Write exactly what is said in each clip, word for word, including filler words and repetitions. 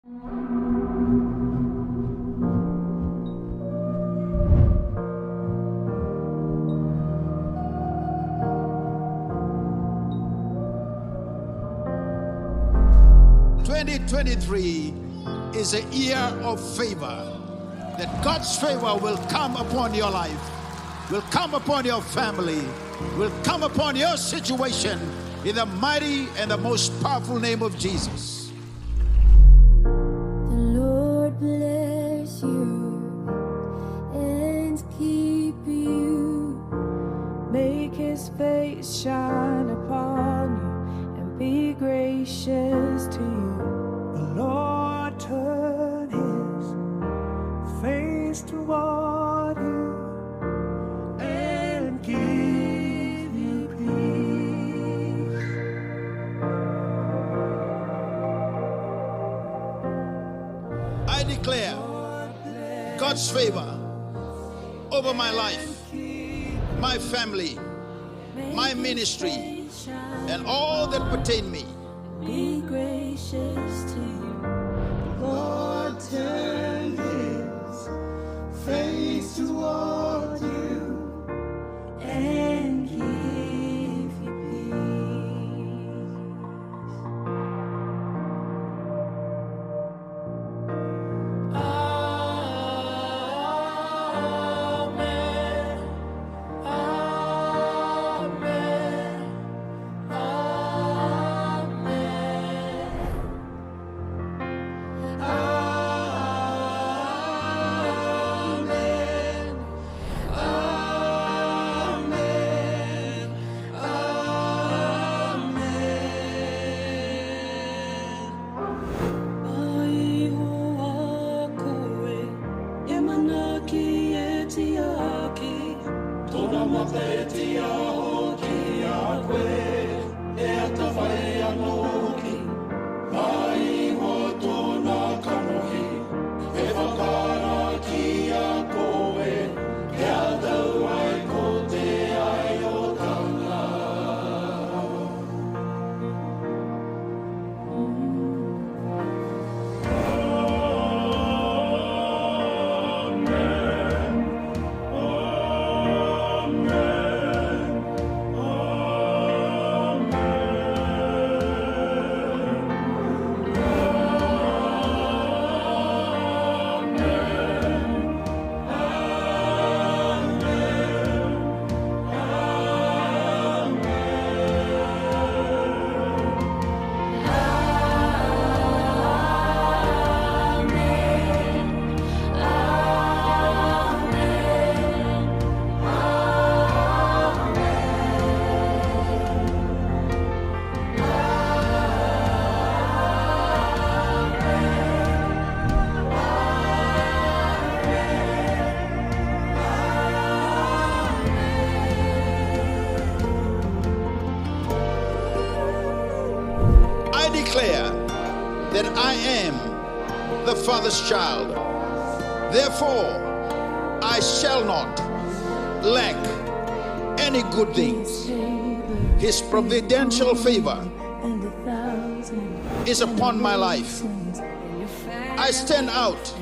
Twenty twenty-three is a year of favor. That God's favor will come upon your life, will come upon your family, will come upon your situation in the mighty and the most powerful name of Jesus. The Lord bless you and keep you. Make his face shine upon you and be gracious to you. The Lord turn his face toward you and give you peace. I declare God's favor over my life, my family, my ministry, and all that pertain me. Be gracious to you. The Lord turn his face toward you and give you peace. Amen. Amen. Amen. Amen. Amen. Mai vua koe, e manaki e tiaki, tona mata e tiaho ki a koe, e atavai a noki. Mai vua tona kanohi, e vakara ki a koe, e a tau ai ko te ai o tana. I declare that I am the Father's child. Therefore, I shall not lack any good things. His providential favor is upon my life. I stand out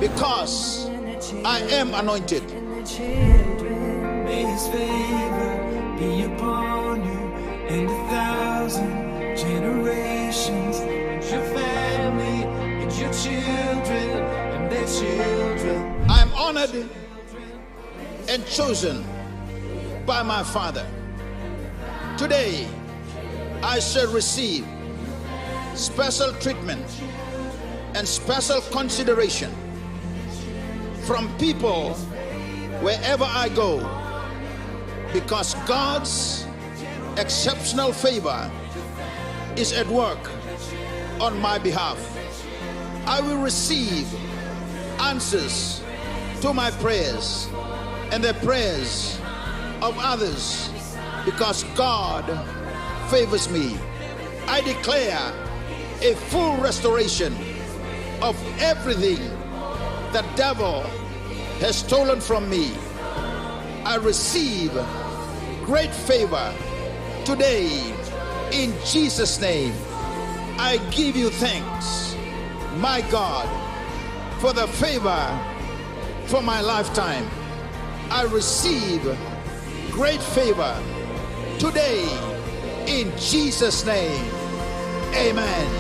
because I am anointed. May his favor be upon you and a thousand generations, and your family, and your children, and their children. I am honored and chosen by my Father. Today, I shall receive special treatment and special consideration from people wherever I go, because God's exceptional favor is at work on my behalf. I will receive answers to my prayers and the prayers of others, because God favors me. I declare a full restoration of everything the devil has stolen from me. I receive great favor today in Jesus' name. I give you thanks. My God, for the favor for my lifetime. I receive great favor today in Jesus' name. Amen.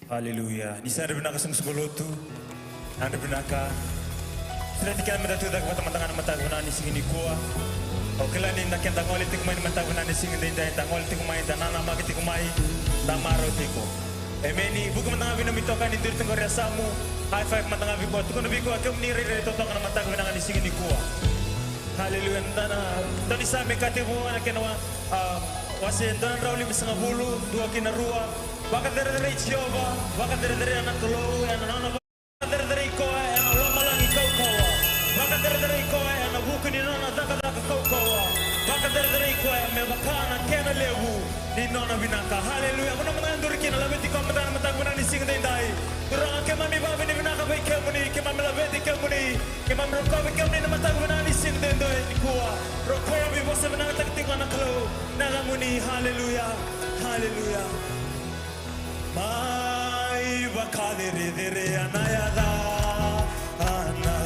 Aleluya. Ni sa yadra vinaka soqosoqo lotu. Yadra vinaka. Sereki keda meda tu cake vata mada ga na mataka vinaka ni siga nikua. Au kila ni da keda gole tiko mai na mataka vinaka ni siga edaidai, da gole tiko mai, da nanamaki tiko mai, da marau tiko. Emeni. Vuki mada ga vei nomuni itokani duri tiko qori e yasamu. High five mada ga vei koya. Tukuna vei koya, kemuni rairai totoka na mataka vinaka ni siga nikua. Aleluya. Da na, da ni sa me kati vua na kena wa, a, wase dua na drau limasagavulu, dua ki na rua. Vakacerecerei Jiova, vakacerecerei na Kalou, ena nona vakacerecerei koya ena lomalagi kaukauwa. Vakacerecerei koya ena vuku ni nona cakacaka kaukauwa. Vakacerecerei koya me vaka na kena levu ni nona vinaka. Aleluya. Vuna mada ga e duri kina, laveti koya mada ga na mataka vinaka ni siga edaidai. Turaga, keimami vakavinavinaka vei kemuni, keimami laveti kemuni. Keimami rokovi kemuni na mataka vinaka ni siga edaidai nikua. Rokovi, vosa vinakataki tiko na Kalou na yacamuni. Haleluya. Haleluya. Mai vakacerecerea na yacana.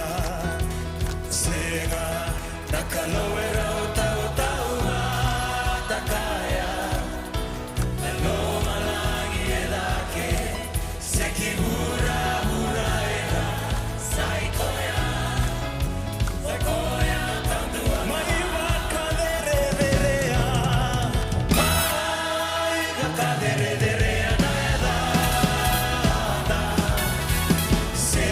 Sega na Kalou e rau tautauvata kaya. Na lomalagi e cake, se ki vuravura era. Sa i koya, sa i koya taudua. Mai vakacerecerea, mai vakacerecerea na yacana. Se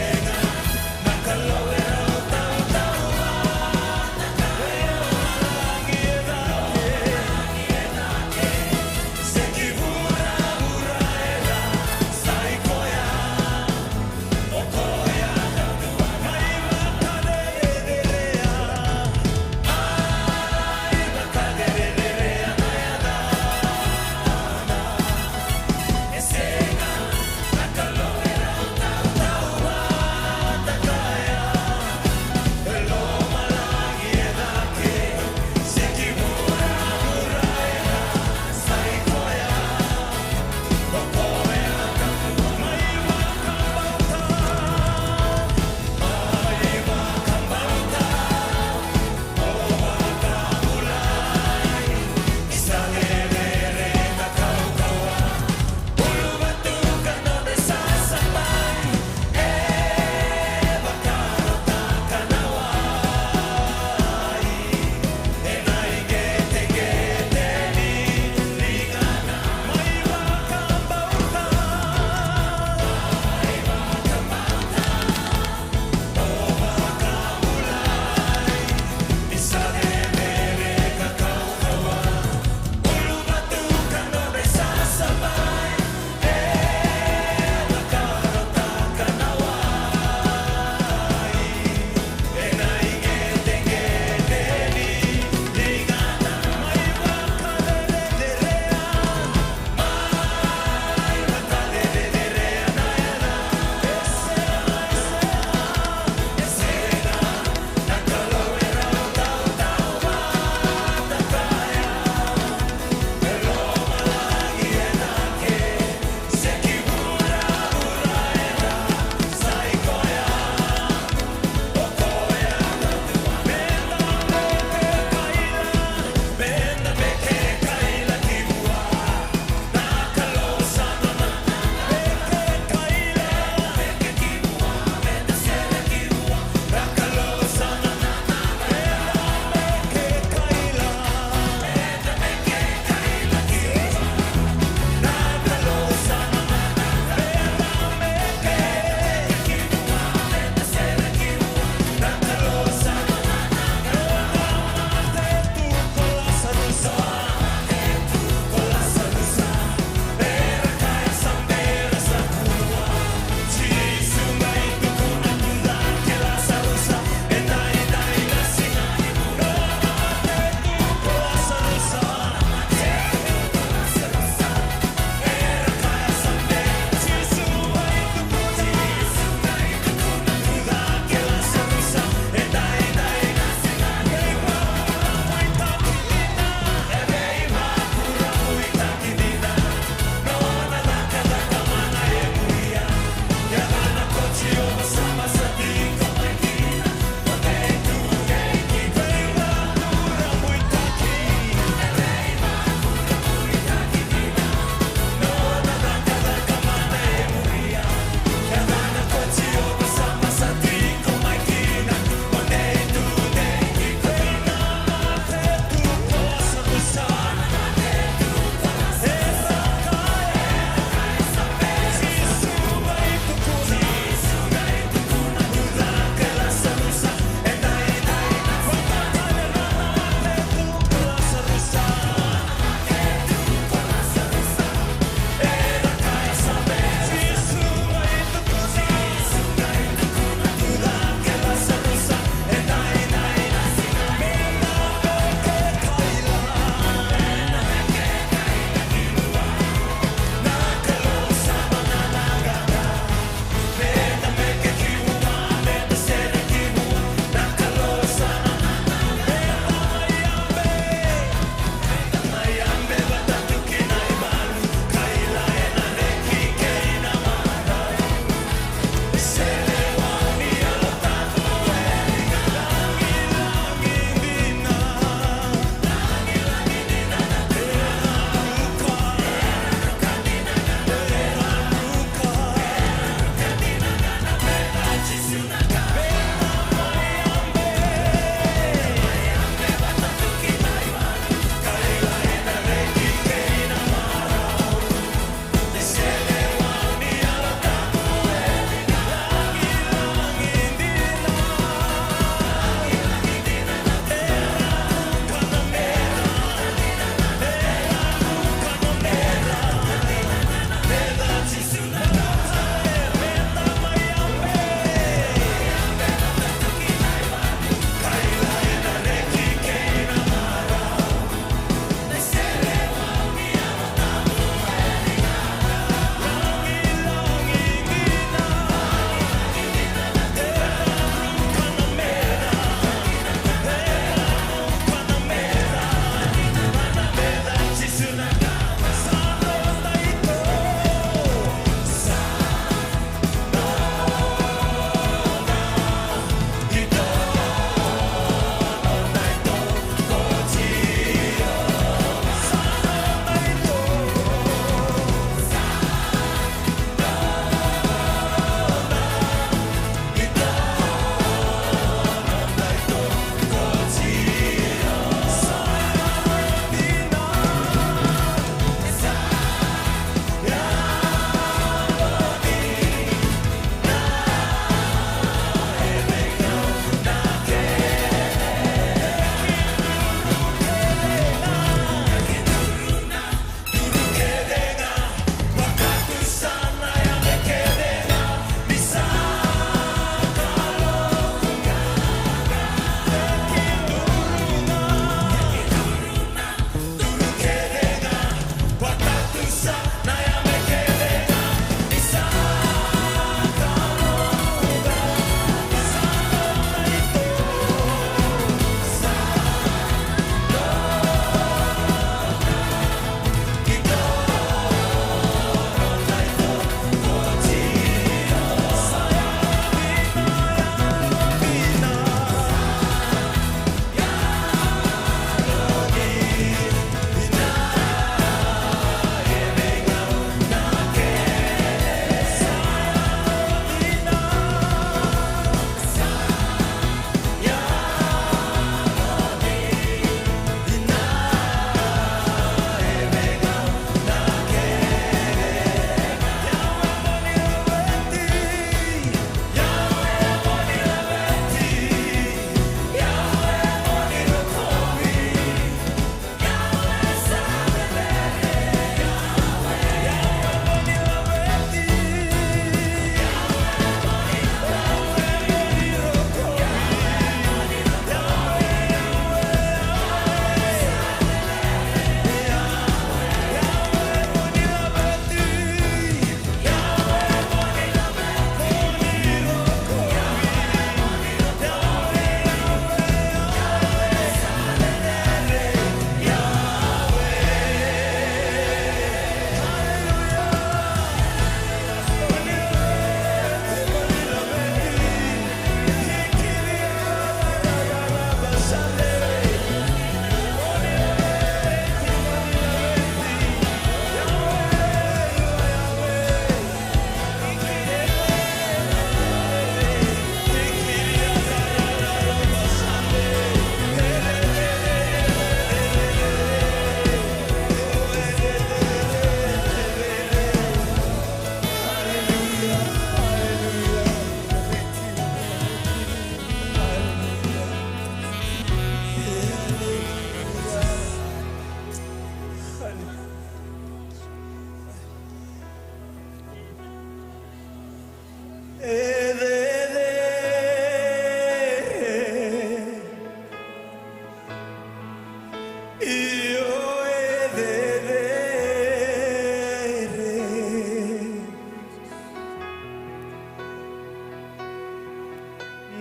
E cecere, io e cecere.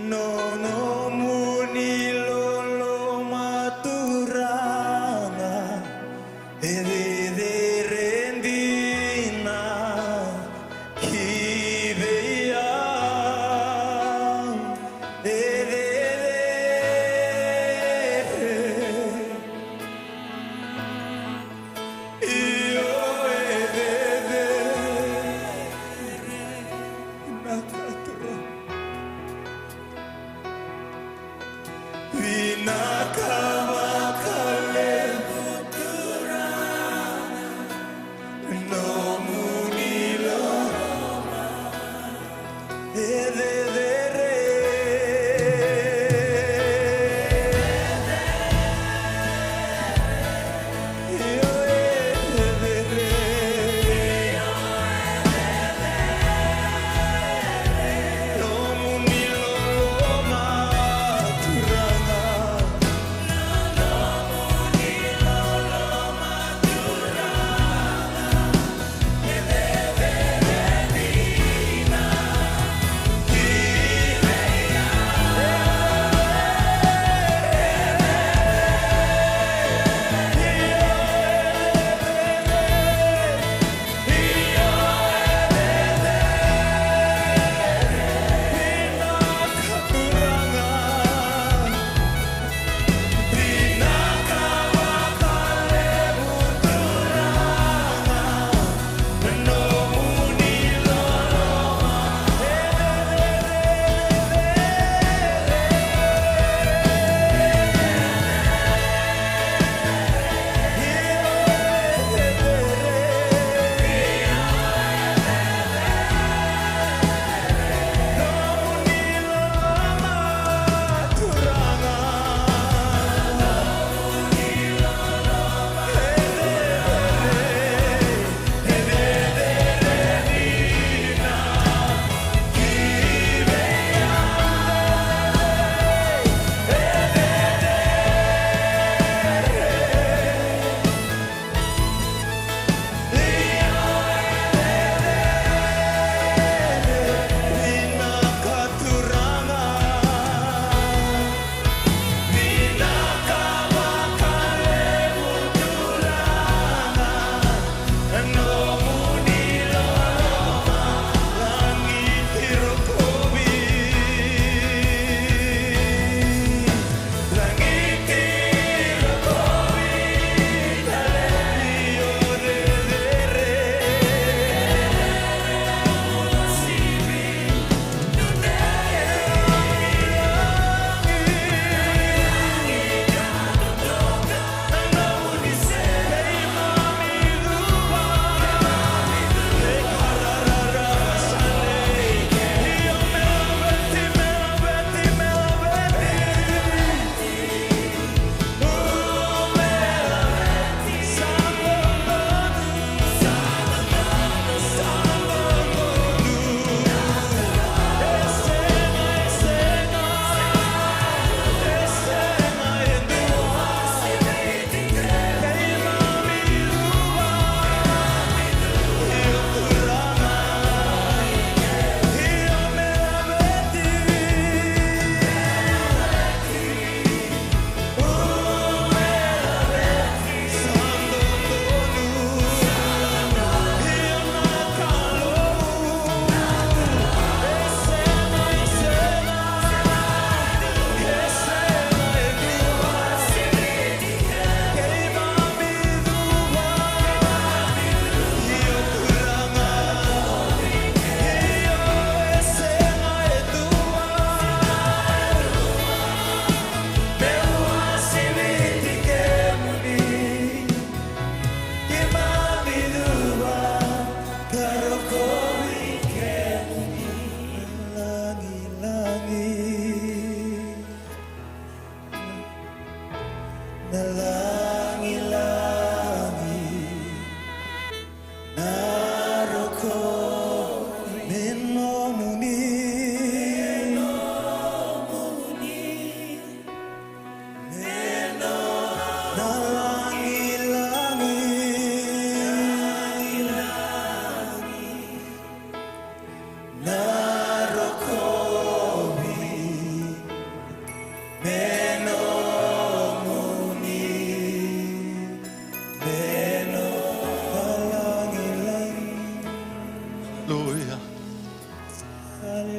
Nonomuni loloma Turaga, e cecere dina ki vei au, e cecere. Io e cecere. Vinaka Turaga. Vinaka vakalevu Turaga, nomuni loloma. E cecere. Io e cecere. Nomuni loloma Turaga.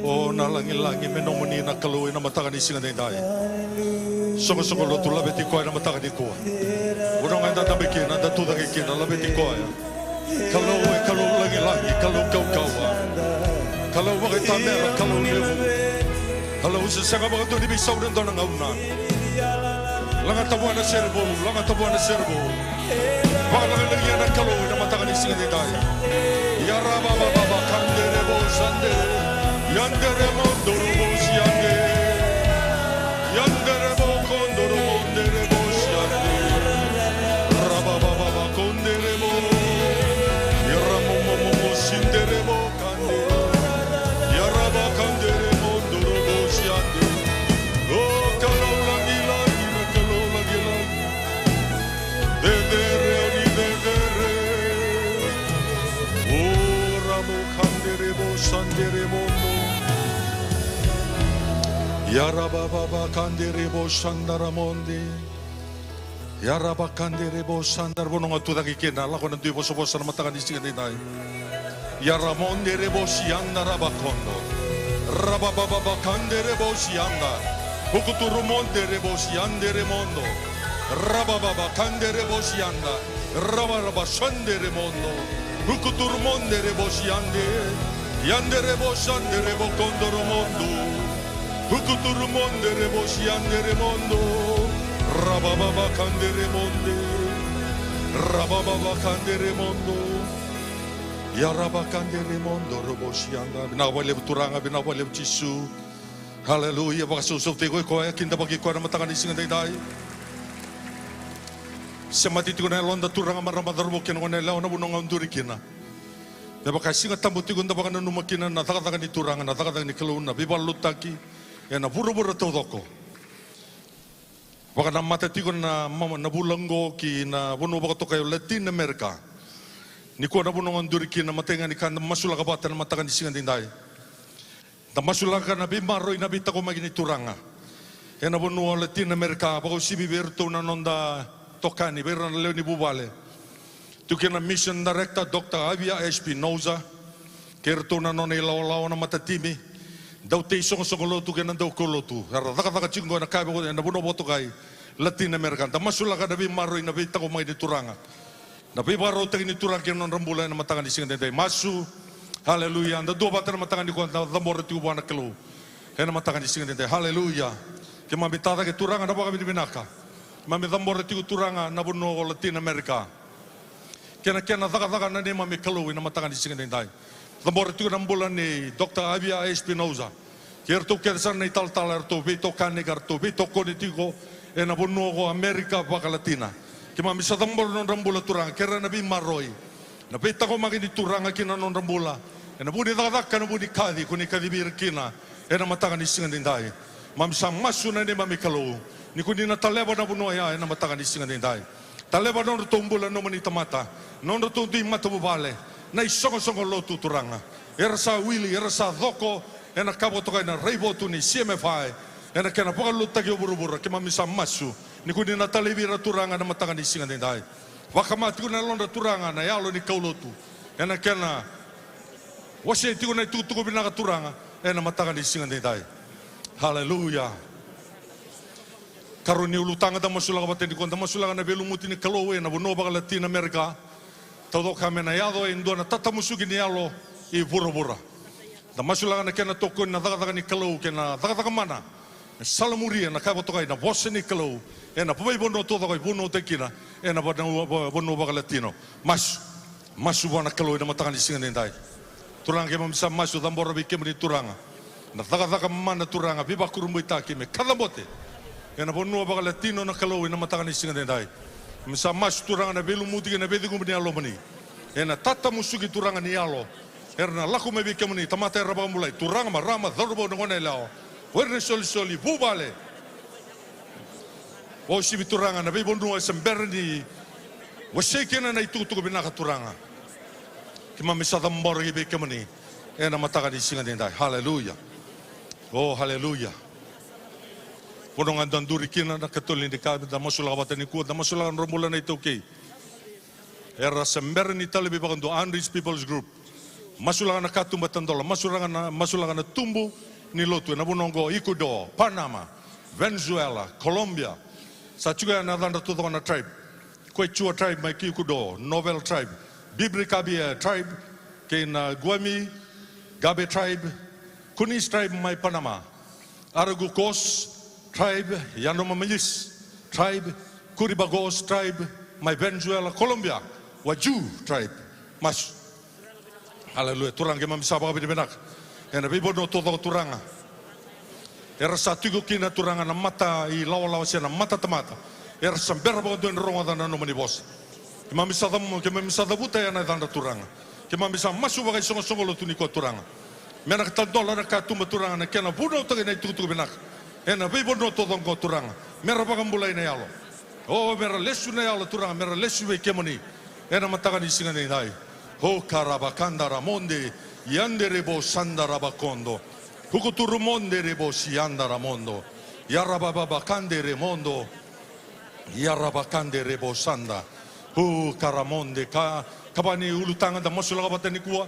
O na lagilagi me nomuni na Kalou ena mataka ni siga daidai. Soqosoqo lotu, laveti koya ena mataka nikua. Vanua ga eda dabe kina, eda tucake kina, laveti koya. Kalou e Kalou lagilagi, Kalou kaukauwa, Kalou vakaitamera, Kalou levu. Kalou se sega vakadua ni veisau ena dua na gauna. Lagata vua na sere vou, lagata vua na sere vou. Vakalagilagi na Kalou ena mataka ni siga daidai. Ia rabababa kandere bo sande. Yandere mondoro bo siande. Yandere bo kondoro mondere bo siande. Rabababa kondere bo. Ia ramomomo sindere bo kande. Ia rabakandere mondoro bo siande. O Kalou lagilagi, na Kalou lagilagi. Cecere ni cecere. O ramo kandere bo sandere mondo. Ia rabababa kandere bo sandara monde. Ia rabakandere bo sandara, vanua ga tucake kina, lako na dui vosavosa na mataka ni siga daidai. Ia ramondere bo sianda rabakondo. Rabababa kandere bo sianda. Hukuturu mondere bo siandere mondo. Rabababa kandere bo sianda. Rabaraba sandere mondo. Hukuturu mondere bo siande. Yandere bo sandere bo kondoro mondo. Hukuturu mondere bo siandere mondo. Rabababa kandere monde. Rabababa kandere mondo. Ia rabakandere mondo robo sianda. Vinaka vakalevu Turaga, vinaka vakalevu Jisu. Haleluya, vakasausautaki koya, kidavaki koya na mataka ni siga daidai. Semati tiko na yaloda Turaga, marama, cauravou kei na goneyalewa na vanua ga o duri kina. Me vaka e Siga Tabu tiko da vakananuma kina na cakacaka ni Turaga, na cakacaka ni Kalou, na veivakalotutaki ena vuravura taucoko. Vakanamata tiko na, ma-, na vula oqo ki na vanua vakatokai o Latin America. Nikua na vanua ga o duri kina, matai ga ni ka da masulaka vata na mataka ni siga daidai. Da masulaka na veimaroroi, na veitaqomaki ni Turaga ena vanua o Latin America, vakauasivi vei iratou na noda itokani, vei ira na lewe ni vuvale. Tu kei na mission director, Doctor Javier Espinosa, kei iratou na nona ilawalawa, na matatimi, dautei soqosoqo lotu kei na daukaulotu era cakacaka tiko qo ena ka, ena vanua vakatokai Latin America. Da masulaka na veimaroroi, na veitaqomaki ni Turaga, na veivakarautaki ni Turaga ki na nodra bula ena mataka ni siga daidai. Masu. Haleluya. Da duavata na mataka nikua, da cabora tiko vua na Kalou ena mataka ni siga daidai. Haleluya. Keimami tacake Turaga na vakavinavinaka. Keimami cabora tiko Turaga na vanua o Latin America kei na kena cakacaka na neimami Kalou ena mataka ni siga daidai. Cabora tiko na bula nei Doctor Javier Espinosa kei iratou kece sara na italatala eratou veitokani ka ratou veitokoni tiko ena vanua ko Amerika vakalatina. Keimami sa cabora na nodra bula Turaga, kerea na veimaroroi, na veitaqomaki ni Turaga ki na nodra bula ena vuku ni cakacaka, na vuku ni kaci ko ni kacivi ira kina ena mataka ni siga daidai. Keimami sa masu na neimami Kalou ni ko ni na taleva na vanua oya ena mataka ni siga daidai. Taleva na nodratou bula na nomuni tamata, na nodratou dui matavuvale, na isoqosoqo lotu Turaga. Era sa wili, era sa coko ena ka vakatokai na raivotu ni C M F I ena kena vakalotutaki o vuravura. Keimami sa masu ni ko ni na talevi ira Turaga ena mataka ni siga daidai. Vakama tiko na yalodra Turaga na yalo ni kaulotu ena kena wasei tiko na itukutuku vinaka Turaga ena mataka ni siga daidai. Haleluya. Karua ni ulutaga da masulaka vata nikua, da masulaka na veilumuti ni Kalou ena vanua vaka Latin America taucoko me na yaco e dua na tatamusuki ni yalo i vuravura. Da masulaka na kena tokoni na cakacaka ni Kalou kei na cakacaka mana me salamuria na ka vakatokai na vosa ni Kalou ena veivanua taucoko e vunautaki kina ena vanua, vanua vaka Latino. Masu. Masu vua na Kalou ena mataka ni siga daidai. Turaga, keimami sa masu, cabora vei kemuni Turaga na cakacaka mana Turaga, veivakurabuitaki me kacabote ena vanua vaka Latino na Kalou ena mataka ni siga daidai. Keimami sa masu Turaga na veilumuti kei na veicugumi ni Yalomuni ena tatamusuki Turaga ni yalo. Era na lako mai vei kemuni, tamata era vakabulai, turaga, marama, cauravou, na goneyalewa, o ira na isolisoli, vuvale. Vakauasivi Turaga na veivanua e se bera ni wasei kina na itukutuku vinaka Turaga. Keimami sa cabora ki vei kemuni ena mataka ni siga daidai. Haleluya. O, haleluya. Vanua ga da duri kina, na katolu ni ka da masulaka vata nikua, da masulaka na nodra bula na iTaukei era se bera ni talevi vakadua, Andrews People's Group. Masulaka na katuba tadola, masulaka na, masulaka na tubu ni lotu ena vanua oqo: Ecuador, Panama, Venezuela, Colombia. Sa tiko ya na yacadra taucoko na tribe. Quechua tribe mai Ecuador, Novel tribe, Bibricabia tribe kei na Guami, Gabe tribe, Kunis tribe mai Panama, Aragucos tribe, Yanomamilis tribe, Curibagos tribe mai Venezuela, Colombia, Waju tribe. Masu. Aleluya. Turaga, keimami sa vakavinavinaka ena veivanua taucoko, Turaga. Era sa tiko kina, Turaga, na mata ilawalawa se na mata tamata. Era sa bera vakadua ni rogoca na nomuni vosa. Keimami sa camu, keimami sa cavuta ya na yacadra, Turaga. Keimami sa masu vakaisoqosoqo lotu nikua, Turaga. Me na tadola na katuba, Turaga, na kena vunautaki na itukutuku vinaka ena veivanua taucoko, Turaga. Me ra vakabulai na yalo. O, me ra lesu na yalo, Turaga, me ra lesu vei kemuni ena mataka ni siga nidai. O karabakanda ramonde, yandere bo sanda rabakondo. Kukuturu monde rebo sianda ramondo. Yarabababakande remondo. Yarabakande rebo sanda. Hu karamonde ka, kava ni ulutaga da masulaka vata nikua.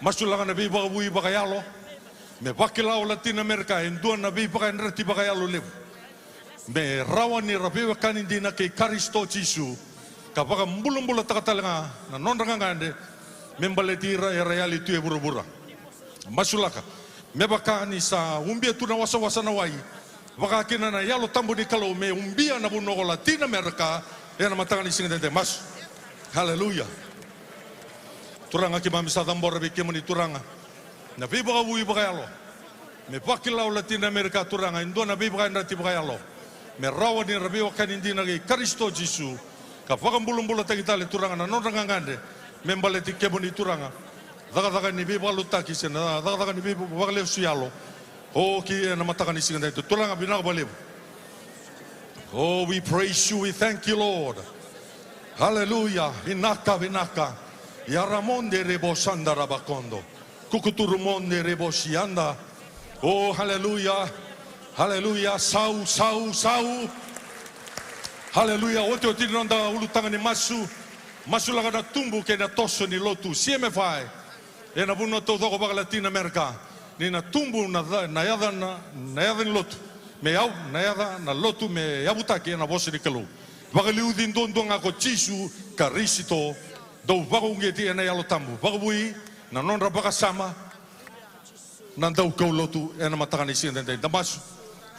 Masulaka na veivakavoui vakayalo. Me vakila o Latin America e dua na veivakayadrati vakayalo levu. Me rawa ni ra veiwekani dina kei Karisito Jisu, ka vakabulabulataka tale ga na nodra gagadre, me baleti ira era yali tu e vuravura. Masulaka, me vaka ni sa ubia tu na wasawasa na wai, vaka kina na Yalo Tabu ni Kalou me ubia na vanua ko Latin America, ena mataka ni siga dede. Masu. Haleluya. Turaga, keimami sa cabora vei kemuni, Turaga, na veivakavoui vakayalo. Me vakila o Latin America, Turaga, e dua na veivakayadrati vakayalo. Me rawa ni ra veiwekani dina kei Karisito Jisu, ka vakabulabulataki tale, Turaga, na nodra gagadre, me baleti kemuni, Turaga. Cakacaka ni veivakalotutaki se na cakacaka ni veivakalesu yalo. O ki ena mataka ni siga dede, Turaga, vinaka vakalevu. Oh, we praise you, we thank you, Lord. Haleluya, vinaka, vinaka. Yaramonde rebo sanda rabakondo. Kukuturu monde rebo sianda. Oh, haleluya. Haleluya, sau, sau, sau. Haleluya, otioti ni noda ulutaga ni masu. Masulaka na tubu kei na toso ni lotu C M F I ena vanua taucoko vaka-Latin America, ni na tubu na ca-, na yaca na, na yaca ni lotu me yau, na yaca na lotu me yavutaki ena vosa ni Kalou. Vakaliuci duadua ga ko Jisu Karisito. Dou vakauqeti ena Yalo Tabu, vakavoui na nodra vakasama na daukaulotu ena mataka ni siga dede. Da masu.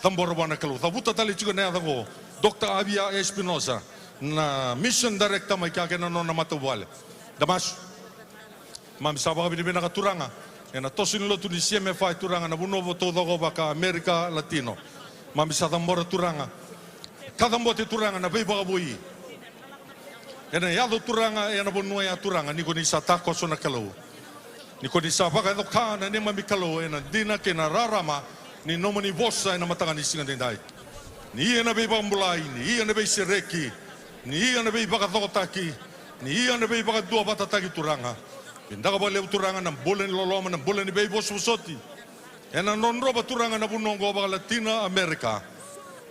Cabora vua na Kalou. Cavuta tale tiko na yaca ko Doctor Avia Espinosa, na mission director mai kea kei na nona matavuvale. Da masu. Keimami sa vakavinavinaka, Turaga, ena toso ni lotu ni C M F I, Turaga, na vanua taucoko vaka-America Latino. Keimami sa cabora, Turaga. Ka cabote, Turaga, na veivakavoui. Ena yaco, Turaga, ena vanua ya, Turaga, ni ko ni sa takoso na Kalou. Ni ko ni sa vakayaco ka na neimami Kalou ena dina kei na rarama ni nomuni vosa ena mataka ni siga daidai. Ni ia na veivakabulai, ni ia na veisereki, ni ia na veivakacokotaki, ni ia na veivakaduavatataki, Turaga. Vinaka vakalevu, Turaga, na bula ni loloma, na bula ni veivosovosoti ena drodrova, Turaga, na vanua oqo vaka-Latina America.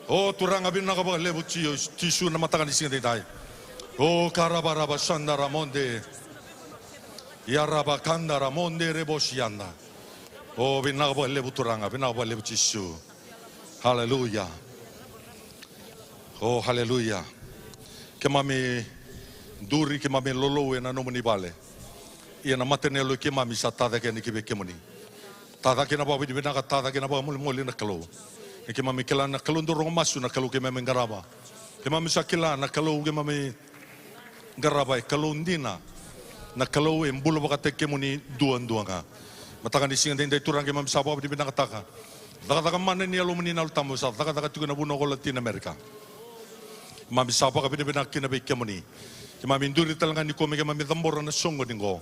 O Turaga, vinaka vakalevu, Ji-, Jisu, na mataka ni siga daidai. O karavarava sanda ramonde. Ia rava kanda ramonde revosianda. O vinaka vakalevu, Turaga, vinaka vakalevu, Jisu. Haleluya. O haleluya. Keimami duri, keimami lolou ena nomuni vale. Ia na mata ni yaloi keimami sa tacake yani ki vei kemuni. Tacake na vakavinavinaka, tacake na vakamolimoli na Kalou. Ni keimami kila na Kalou dau rogo masu, na Kalou keimami qarava. Keimami sa kila na Kalou keimami qarava e Kalou dina. Na Kalou e bula vakataki kemuni duadua ga. Mataka ni siga daidai, Turaga, keimami sa vakavinavinakataka cakacaka mana ni Yalomuni na Yalo Tabu sa cakacaka tiko ena vanua ko Latin America. Keimami sa vakavinavinaka kina vei kemuni. Keimami duri tale ga nikua me keimami cabora na soqoni qo.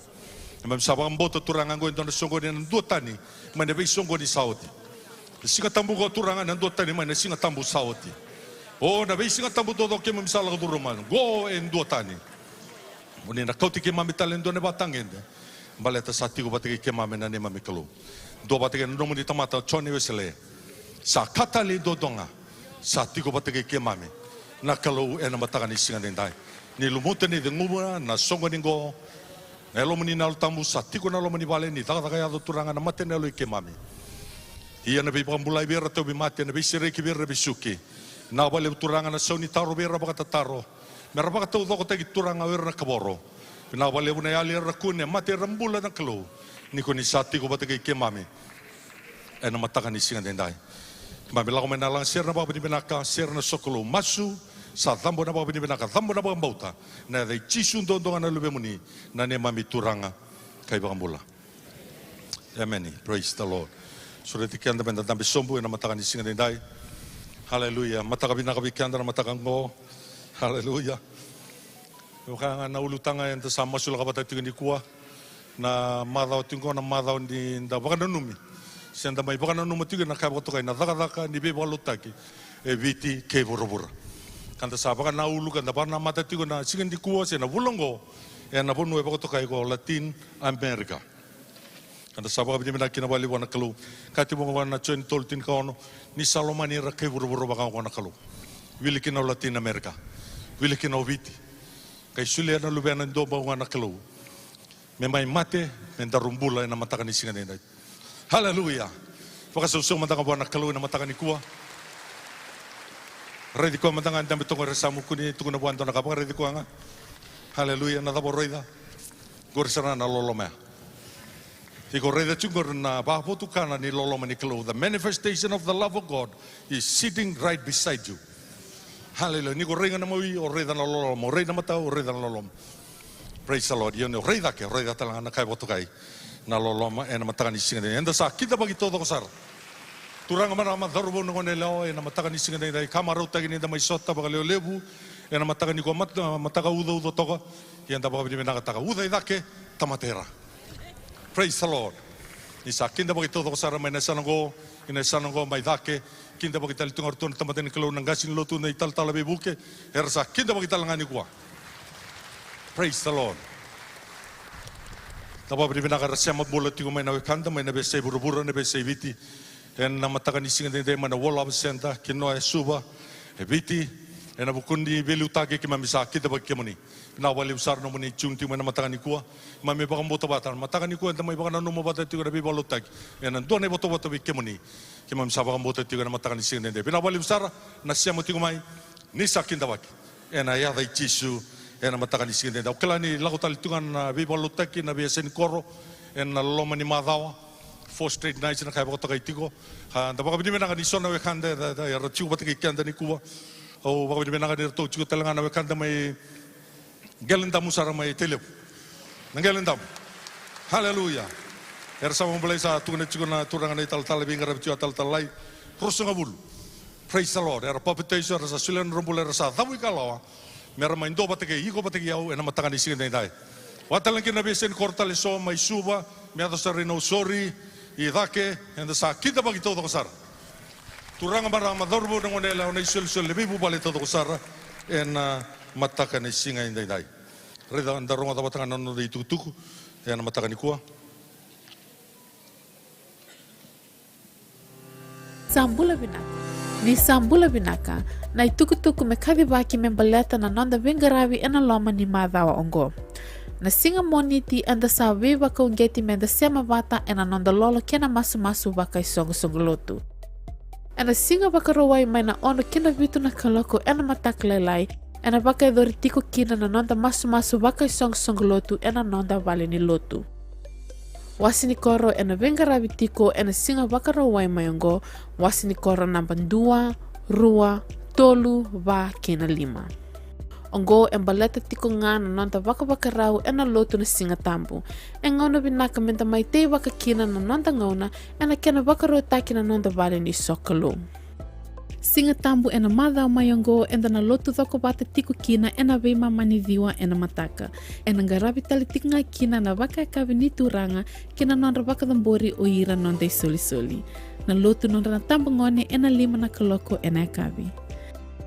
Keimami sa vakabauta, Turaga, qo e dua na soqoni ena duatani mai na veisoqoni sa oti. Na Siga Tabu qo, Turaga, ena duatani mai na Siga Tabu sa oti. O na veisiga tabu taucoko keimami sa lako curuma, qo e duatani. Mo ni na kauti keimami tale e dua na ivakatagede. Baleta sa tiko vata kei keimami na neimami Kalou. Dua vata kei na nomuni tamata o Joni Wesele. Sa ka tale duadua ga. Sa tiko vata kei keimami na Kalou ena mataka ni siga daidai. Ni lumuta ni ceguva na soqoni qo. Na Yalomuni na Yalo Tabu sa tiko na loma ni vale ni cakacaka yaco, Turaga, na mata ena yalo i keimami. Ia na veivakabulai vei ira na tauvimate, na veisereki vei ira na veisuki. Vinaka vakalevu, Turaga, na sau ni taro vei ira na vakatataro, me ra vakataucokotaki, Turaga, o ira na kavoro. Vinaka vakalevu na yali era kune, mate era bula, na Kalou, ni ko ni sa tiko vata kei keimami ena mataka ni siga edaidai. Keimami lako mai na laga sere na vakavinavinaka, sere na sokalou, masu sa cabo na vakavinavinaka, cabo na vakabauta, ena yaca i Jisu duadua ga na Luvemuni, na neimami Turaga ka iVakabula. Emeni. Praise the Lord. Sureti keda meda dabe sobu ena mataka ni siga edaidai. Haleluya. Mataka vinaka vei keda na mataka oqo. Haleluya. E vaka ga na ulutaga eda sa masulaka vata tiko nikua, na macawa tiko oqo na macawa ni da vakananumi, se da mai vakananuma tiko ena ka e vakatokai na cakacaka ni veivakalotutaki e Viti kei vuravura. Ka da sa vakanaulu ka da vakanamata tiko na siga nikua se na vula oqo ena vanua e vakatokai ko Latin America. Ka da sa vakavinavinaka kina vakalevu vua na Kalou. Kaya tiko vua na Joni tolu tinikaono, ni sa lomani ira kei vuravura vaka oqo na Kalou. Wili kina o Latin America, wili kina o Viti, qai solia na Luvena e dua bau ga na Kalou me mai mate, me daru bula ena mataka ni siga edaidai. Haleluya. Vakasausau mada ga vua na Kalou ena mataka nikua. Raici koya mada ga e dabe toka qori, sa mukuni, tukuna vua e dua na ka, vakaraici koya ga. Haleluya. Na cava o raica? Qori sara na loloma ya. Iko raica tiko qori na vakavotukana ni loloma ni Kalou. The manifestation of the love of God is sitting right beside you. Haleluya. Ni ko raica na mawi, o raica na loloma. O raica na matau, o raica na loloma. Praise the Lord. Ia ni o rai cake, o raica tale ga na ka e vakatokai na loloma ena mataka ni siga edaidai. Eda sa kidavaki taucoko sara. Turaga, marama, cauravou, na goneyalewa, ena mataka ni siga edaidai, ka marautaki ni da mai sota vakalevulevu ena mataka nikua, mat-, mataka ucauca toka. Ia da vakavinavinakataka. Uca i cake, tamata i ra. Praise the Lord. Ni sa kidavaki taucoko sara mai na yasana oqo, ina yasana oqo mai cake, kidavaki tale tu ga o ratou na tamata ni Kalou, na qase ni lotu, na italatala veivuke, era sa kidavaki tale ga nikua. Praise the Lord. Da vakavinavinaka era sema bula tiko mai na wekada mai na veiyasai vuravura, na veiyasai Viti. Ena mataka ni siga edaidai mai na World Harvest Centre, Kinoya, Suva, e Viti, ena vuku ni veiliutaki keimami sa kidavaki kemuni. Vinaka vakalevu sara nomuni tune tiko mai na mataka nikua. Keimami vakabauta vata na mataka nikua eda mai vakananuma vata tiko na veivakalotutaki ena dua na ivotavota vei kemuni. Keimami sa vakabauta tiko ena mataka ni siga edaidai. Vinaka vakalevu sara na sema tiko mai. Ni sa kidavaki ena yaca i Jisu ena mataka ni siga edaidai. Au kila ni lako tale tiko ga na veivakalotutaki na veiyasai ni koro ena loma ni macawa. Four straight nights na ka e vakatokai tiko. A, da vakavinavinaka ni so na wekada era, era tiko vata kei keda nikua. Au vakavinavinaka ni ratou tiko tale ga na wekada mai Qeledamu sara mai Tailevu. Na Qeledamu. Haleluya. Era sa vakabulai, sa tukuna tiko na turaga na italatala, veiqaravi tiko a talatala Lai. Ruasagavulu. Praise the Lord. Era papitaiso, era sa solia na nodra bula, era sa cavu ikalawa me ra mai dua vata kei iko, vata kei au ena mataka ni siga edaidai. Vaka tale ga kina na veiyasai ni koro tale eso mai Suva, me yaco sara i Nausori, i cake, eda sa kidavaki taucoko sara. Turaga, marama, cauravou, na goneyalewa, na isolisoli, na veivuvale taucoko sara ena mataka ni siga edaidai. Raica, da rogoca vata ga na noda itukutuku ena mataka nikua. Sa bula vinaka. Ni sa bula vinaka, na itukutuku me kacivaki me baleta na noda veiqaravi ena loma ni macawa oqo. Na siga Moniti eda sa veivakauqeti meda sema vata ena noda lolo kei na masumasu vakaisoqosoqo lotu. Ena siga Vakarauwai mai na ono ki na vitu na kaloko ena mataka lailai, ena vakayacori tiko kina na noda masumasu vakaisoqosoqo lotu ena noda vale ni lotu. Wase ni koro ena veiqaravi tiko ena siga Vakarauwai mai oqo, wase ni koro naba dua, rua, tolu, va kei na lima. Oqo e baleta tiko ga na noda vakavakarau ena lotu na Siga Tabu. E gauna vinaka meda mai teivaka kina na noda gauna ena kena vakarautaki na noda vale ni sokalou. Siga Tabu ena macawa mai oqo eda na lotu cokovata tiko kina ena veimama ni ciwa ena mataka. Ena qaravi tale tiko ga kina na vakayakavi ni turaga kei na nodra vakacabori o ira noda isolisoli. Na lotu nodra na tabagone ena lima na kaloko ena yakavi.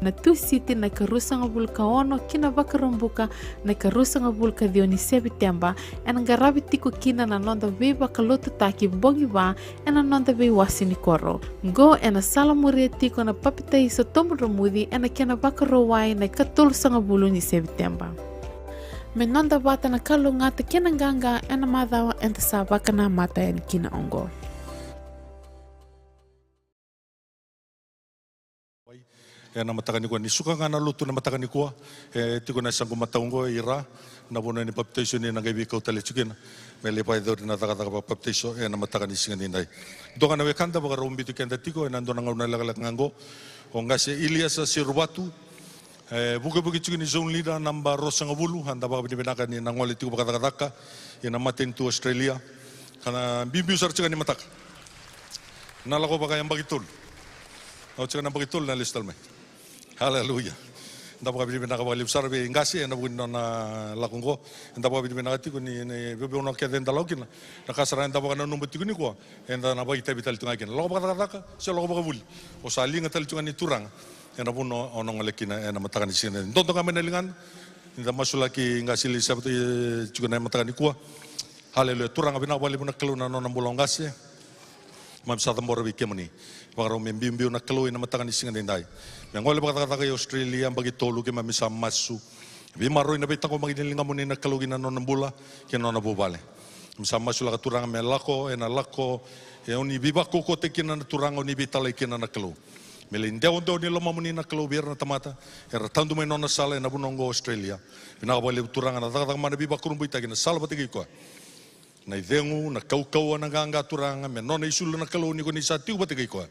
Na Tusiti na ikarusagavulu ka ono ki na Vakaraubuka na ikarusagavulu ka ciwa ni Seviteba, ena qaravi tiko kina na noda veivakalotutaki bogi va ena noda veiwase ni koro. Qo ena salamuria tiko na papitaiso tobu dromuci ena kena Vakarauwai na ikatolusagavulu ni Seviteba. me noda vata na kalougata kei na qaqa ena macawa eda sa vakanamata yani kina oqo. Ena mataka nikua ni suka ga na lotu na mataka nikua, e tiko na yasaqu matau oqo i Ra, na vanua ni papitaiso ni na qai veikau tale tiko kina me lai vakayacori na cakacaka vakapapitaiso ena mataka ni siga nidai. Dua ga na wekada vakarau biuti keda tiko ena dua na gauna lekaleka ga oqo, o qase Iliasa Seruvatu, e vukevuke tiko ni zone leader naba ruasagavulu. Eda vakavinavinaka ni na gole tiko vakacakacaka ina matanitu Australia. Ka na biubiu sara tiko ga ni mataka na lako vakayabaki tolu. Au tiko na yabaki tolu na lesu tale mai. Haleluya. Eda vakavinavinaka vakalevu sara vei qase ena vuku ni nona lako oqo. Eda vakavinavinaka tiko ni, ni veivanua kece eda lako kina, na ka sara eda vakananuma tiko nikua, eda na vakaitavi tale tu ga kina. Lako vakacakacaka se lako vakavuli, o sa liga tale tu ga ni Turaga ena vanua o na gole kina ena mataka ni siga. Dodo ga mai na ligana, ni da masulaki qase Iliasa, e, tiko na mataka nikua. Haleluya. Turaga, vinaka vakalevu na Kalou na nona bula o qase. Keimami sa cabora vei kemuni. Vakarau me biubiu na Kalou ina mataka ni siga nidai, me gole vakacakacaka i Australia yabaki tolu. Keimami sa masu, veimaroroi na veitaqomaki ni ligamuni na Kalou ki na nona bula kei na nona vuvale. Keimami sa masulaka Turaga me lako, ena lako, e o ni veivakaukauwataki kina na Turaga, o ni veitalai kina na Kalou. Me lai dewadewa ni lomamuni na Kalou vei ira na tamata era tadu mai nona sala ena vanua oqo Australia. Vinaka vakalevu Turaga na cakacaka mana veivakurabuitaki na sala vata kei koya. Na icegu, na kaukauwa, na qaqa Turaga me nona isulu na Kalou ni ko ni sa tiko vata kei koya.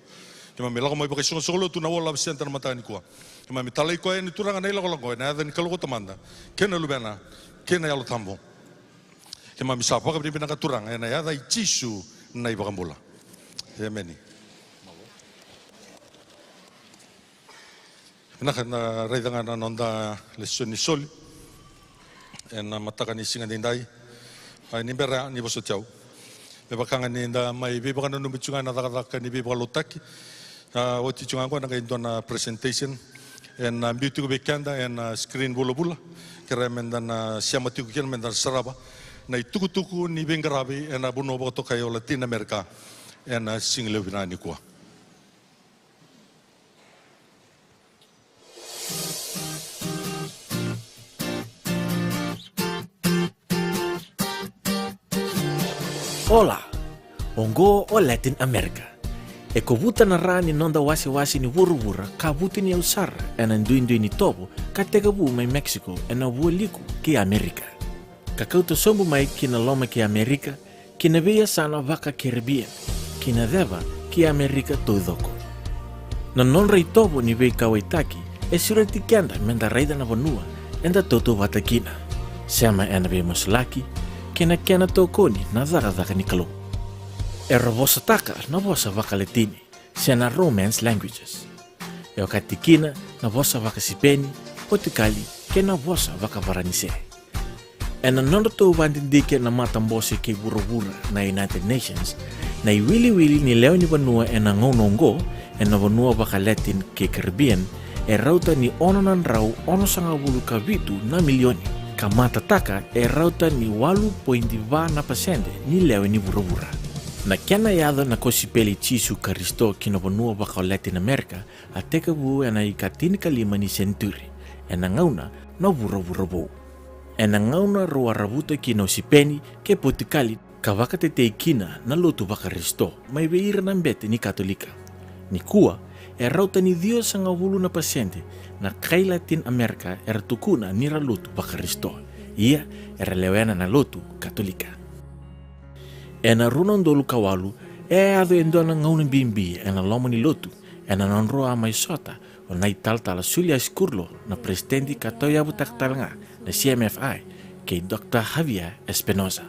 Keimami lako mai vakaisoqosoqo lotu na World Love Centre na mataka nikua. Keimami talai koya yani Turaga na ilakolako ena yaca ni Kalou ko Tamada kei na Luvena kei na Yalo Tabu. Keimami sa vakavinavinaka Turaga ena yaca i Jisu na iVakabula. Emeni. Vinaka, na raica ga na noda lesoni soli ena mataka ni siga nidai. A, ni bera ni vosoti au, me vaka ga ni da mai veivakananumi tu ga na cakacaka ni veivakalotutaki. A, oti tu ga oqo na qai dua na presentation ena biu tiko vei keda ena screen vulavula. Kerea me da na sema tiko kina me da na sarava na itukutuku ni veiqaravi ena vanua vakatokai o Latin America ena sigalevu vinaka nikua. Olá! Oqo o Latin America. E kovuta na ra ni noda wasewase ni vuravura ka vutuniyau sara ena duidui ni tovo ka tekivu mai Mexico ena vualiku kei America, ka kauta sobu mai ki na loma kei America, ki na veiyasana vaka-Caribbean, ki na ceva kei America taucoko. Na nodra itovo ni veikauwaitaki e sureti keda me da raica na vanua eda tautauvata kina, sema ena veimasulaki, kei na kena tokoni na cakacaka ni Kalou. Era vosataka na vosa vaka-Latini se na Romance languages. E okati kina na vosa vaka-Sipeni, Potukali, kei na vosa vaka-Varanise. Ena nodratou vakadidike na matabose kei vuravura na United Nations, na iwiliwili ni lewe ni vanua ena gauna oqo ena vanua vaka-Latin kei Caribbean e rauta ni ono na drau onosagavulu ka vitu na milioni, ka matataka e rauta ni walu poidi va na pasede ni lewe ni vuravura. Na kena yaco na kosipeli i Jisu Karisito ki na vanua vaka-Latin America a tekivu ena ikatinikalima ni senituri, ena gauna na Vuravura Vou. Ena gauna rau a ravuta kina o Sipeni kei Potukali ka vakatetei kina na lotu Vakarisito mai vei ira na bete ni Katolika. Nikua, e rauta ni ciwasagavulu na pasede na kai Latin America era tukuna ni ra lotu Vakarisito, ia era lewena na lotu Katolika. Ena rua na udolu ka walu, e a yaco e dua na gauna bibi ena loma ni lotu, ena nodrau a mai sota o na italatala Julius Curlo na peresitedi ka tauyavutaka tale ga na C M F I, kei Doctor Javier Espinoza.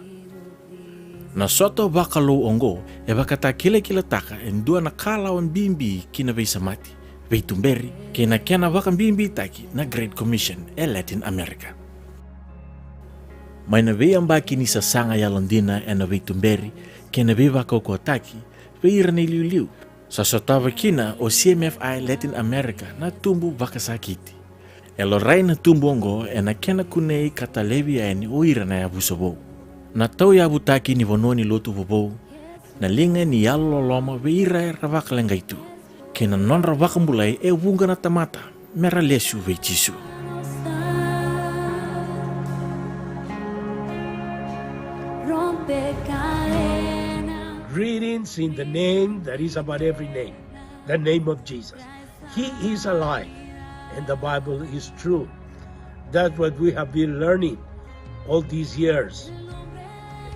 Na sota vakalou oqo e vakatakilakilataka e dua na kalawa bibi ki na veisamati, veituberi, kei na kena vakabibitaki na Great Commission e Latin America. Mai na veiyabaki ni sasaga yalodina ena veituberi kei na veivakaukauwataki vei ira na iliuliu, sa sotava kina o C M F I Latin America na tubu vakasakiti. E laurai na tubu oqo ena kena kunei ka talevi yani o ira na yavusa vou. Na tauyavutaki ni vanua ni lotu vovou, na liga ni yalololoma vei ira era vakaleqai tu, kei na nodra vakabulai e vuqa na tamata me ra lesu vei Jisu. Greetings in the name that is above every name, the name of Jesus. He is alive, and the Bible is true. That's what we have been learning all these years,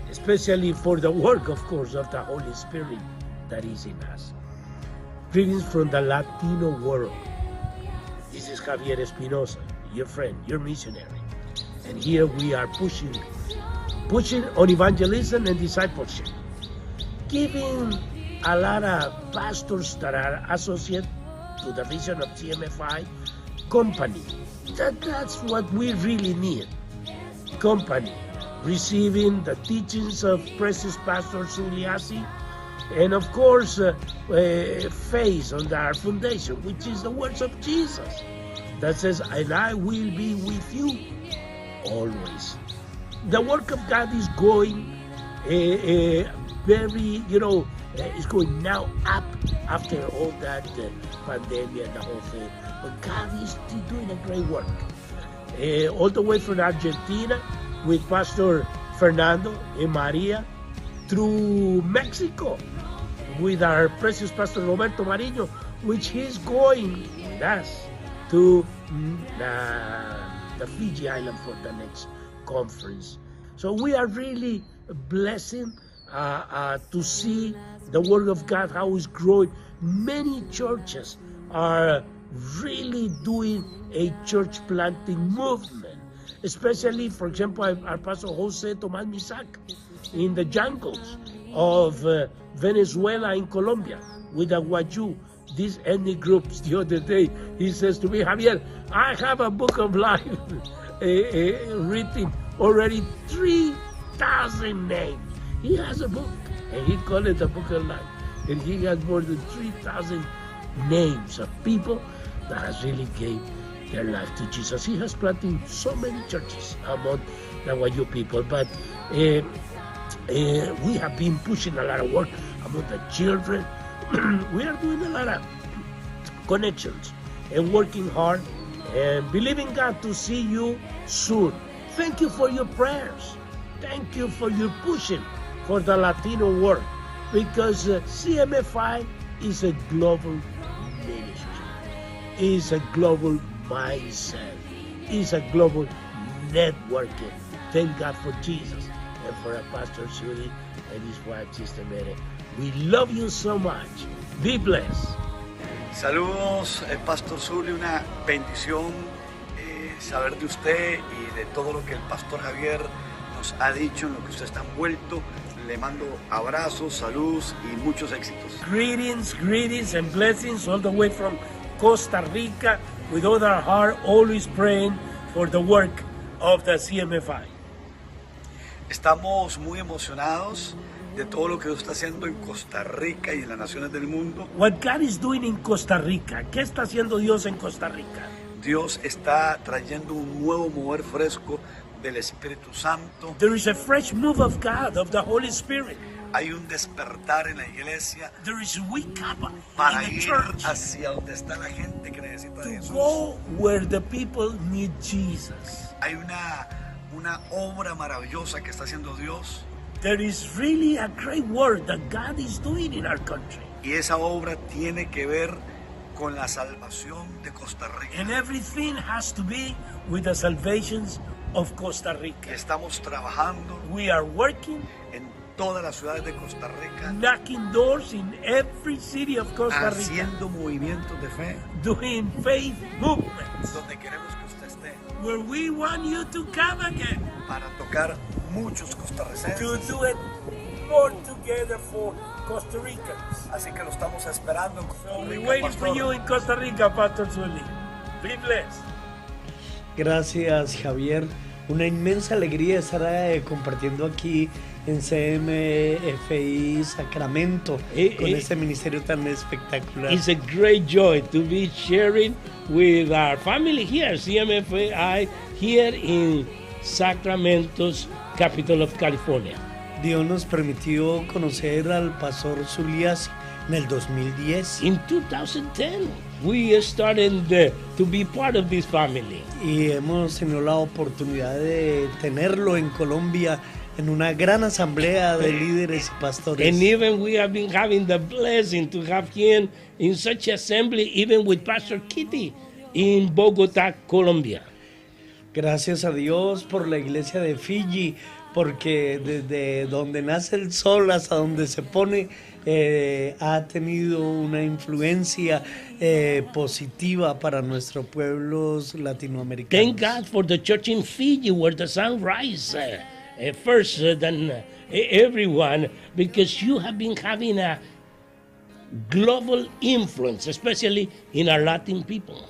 especially for the work, of course, of the Holy Spirit that is in us. Greetings from the Latino world. This is Javier Espinosa, your friend, your missionary. And here we are pushing, pushing on evangelism and discipleship. Giving a lot of pastors that are associate to the vision of C M F I company. That, that's what we really need. Company, receiving the teachings of precious Pastor Suliasi, and of course, uh, uh, faith on our foundation, which is the words of Jesus that says, "And I will be with you always." The work of God is going uh, uh, very, you know, uh, is going now up after all that uh, pandemic and the whole thing. But God is still doing a great work. Uh, all the way from Argentina with Pastor Fernando and Maria, through Mexico with our precious Pastor Roberto Marino, which he's going with us to mm, uh, the Fiji Island for the next conference. So we are really blessed uh, uh, to see the work of God, how it's growing. Many churches are really doing a church planting movement, especially, for example, our Pastor Jose Tomas Misak in the jungles of uh, Venezuela and Colombia with the Wayuu, these ethnic groups. The other day, he says to me, "Javier, I have a book of life eh, eh, written already three thousand names." He has a book, and he called it the book of life. And he has more than three thousand names of people that has really gave their life to Jesus. He has planted so many churches among the Wayuu people, but uh, uh, we have been pushing a lot of work among the children. We are doing a lot of connections and working hard and believing God to see you soon. Thank you for your prayers. Thank you for your pushing for the Latino world, because uh, C M F I is a global ministry, is a global mindset, is a global networking. Thank God for Jesus and for our Pastor Suli and his wife, Sister Mary. We love you so much. Be blessed. Saludos, eh, Pastor Suli, una bendición eh, saber de usted y de todo lo que el Pastor Javier nos ha dicho, en lo que usted está envuelto. Le mando abrazos, salud y muchos éxitos. Greetings, greetings, and blessings all the way from Costa Rica, with all our heart, always praying for the work of the C M F I. Estamos muy emocionados de todo lo que Dios está haciendo en Costa Rica y en las naciones del mundo. What God is doing in Costa Rica. ¿Qué está haciendo Dios en Costa Rica? Dios está trayendo un nuevo mover fresco del Espíritu Santo. There is a fresh move of God, of the Holy Spirit. Hay un despertar en la iglesia. There is a wake up para in the ir church hacia donde está la gente que necesita de to Jesús. Go where the people need Jesus. Hay una, una obra maravillosa que está haciendo Dios. There is really a great work that God is doing in our country. Y esa obra tiene que ver con la salvación de Costa Rica. And everything has to be with the salvations of Costa Rica. Estamos trabajando. We are working. En todas las ciudades de Costa Rica. Knocking doors in every city of Costa Rica. Haciendo movimientos de fe. Doing faith movements. Donde queremos que usted esté. Where we want you to come again. Para tocar muchos costarricenses. To do it more together for Costa Ricans. Así que lo estamos esperando en Costa Rica, Pastor. So we're waiting for you in Costa Rica, Pastor Suli. Be blessed. Gracias, Javier. Una inmensa alegría estar eh, compartiendo aquí en C M F I Sacramento eh, con eh, este ministerio tan espectacular. It's a great joy to be sharing with our family here, C M F I, here in Sacramento's capital of California. Dios nos permitió conocer al pastor Suliasi en el dos mil diez. In two thousand ten, we started uh, to be part of this family. Y hemos tenido la oportunidad de tenerlo en Colombia En una gran asamblea de líderes y pastores. And even we have been having the blessing to have him in such assembly, even with Pastor Kitty in Bogotá, Colombia. Gracias a Dios por la iglesia de Fiji, porque desde donde nace el sol hasta donde se pone, eh, ha tenido una influencia, eh, positiva para nuestros pueblos latinoamericanos. Thank God for the church in Fiji, where the sun rises, uh, uh, first, uh, than, uh, e-, everyone, because you have been having a global influence, especially in our Latin people.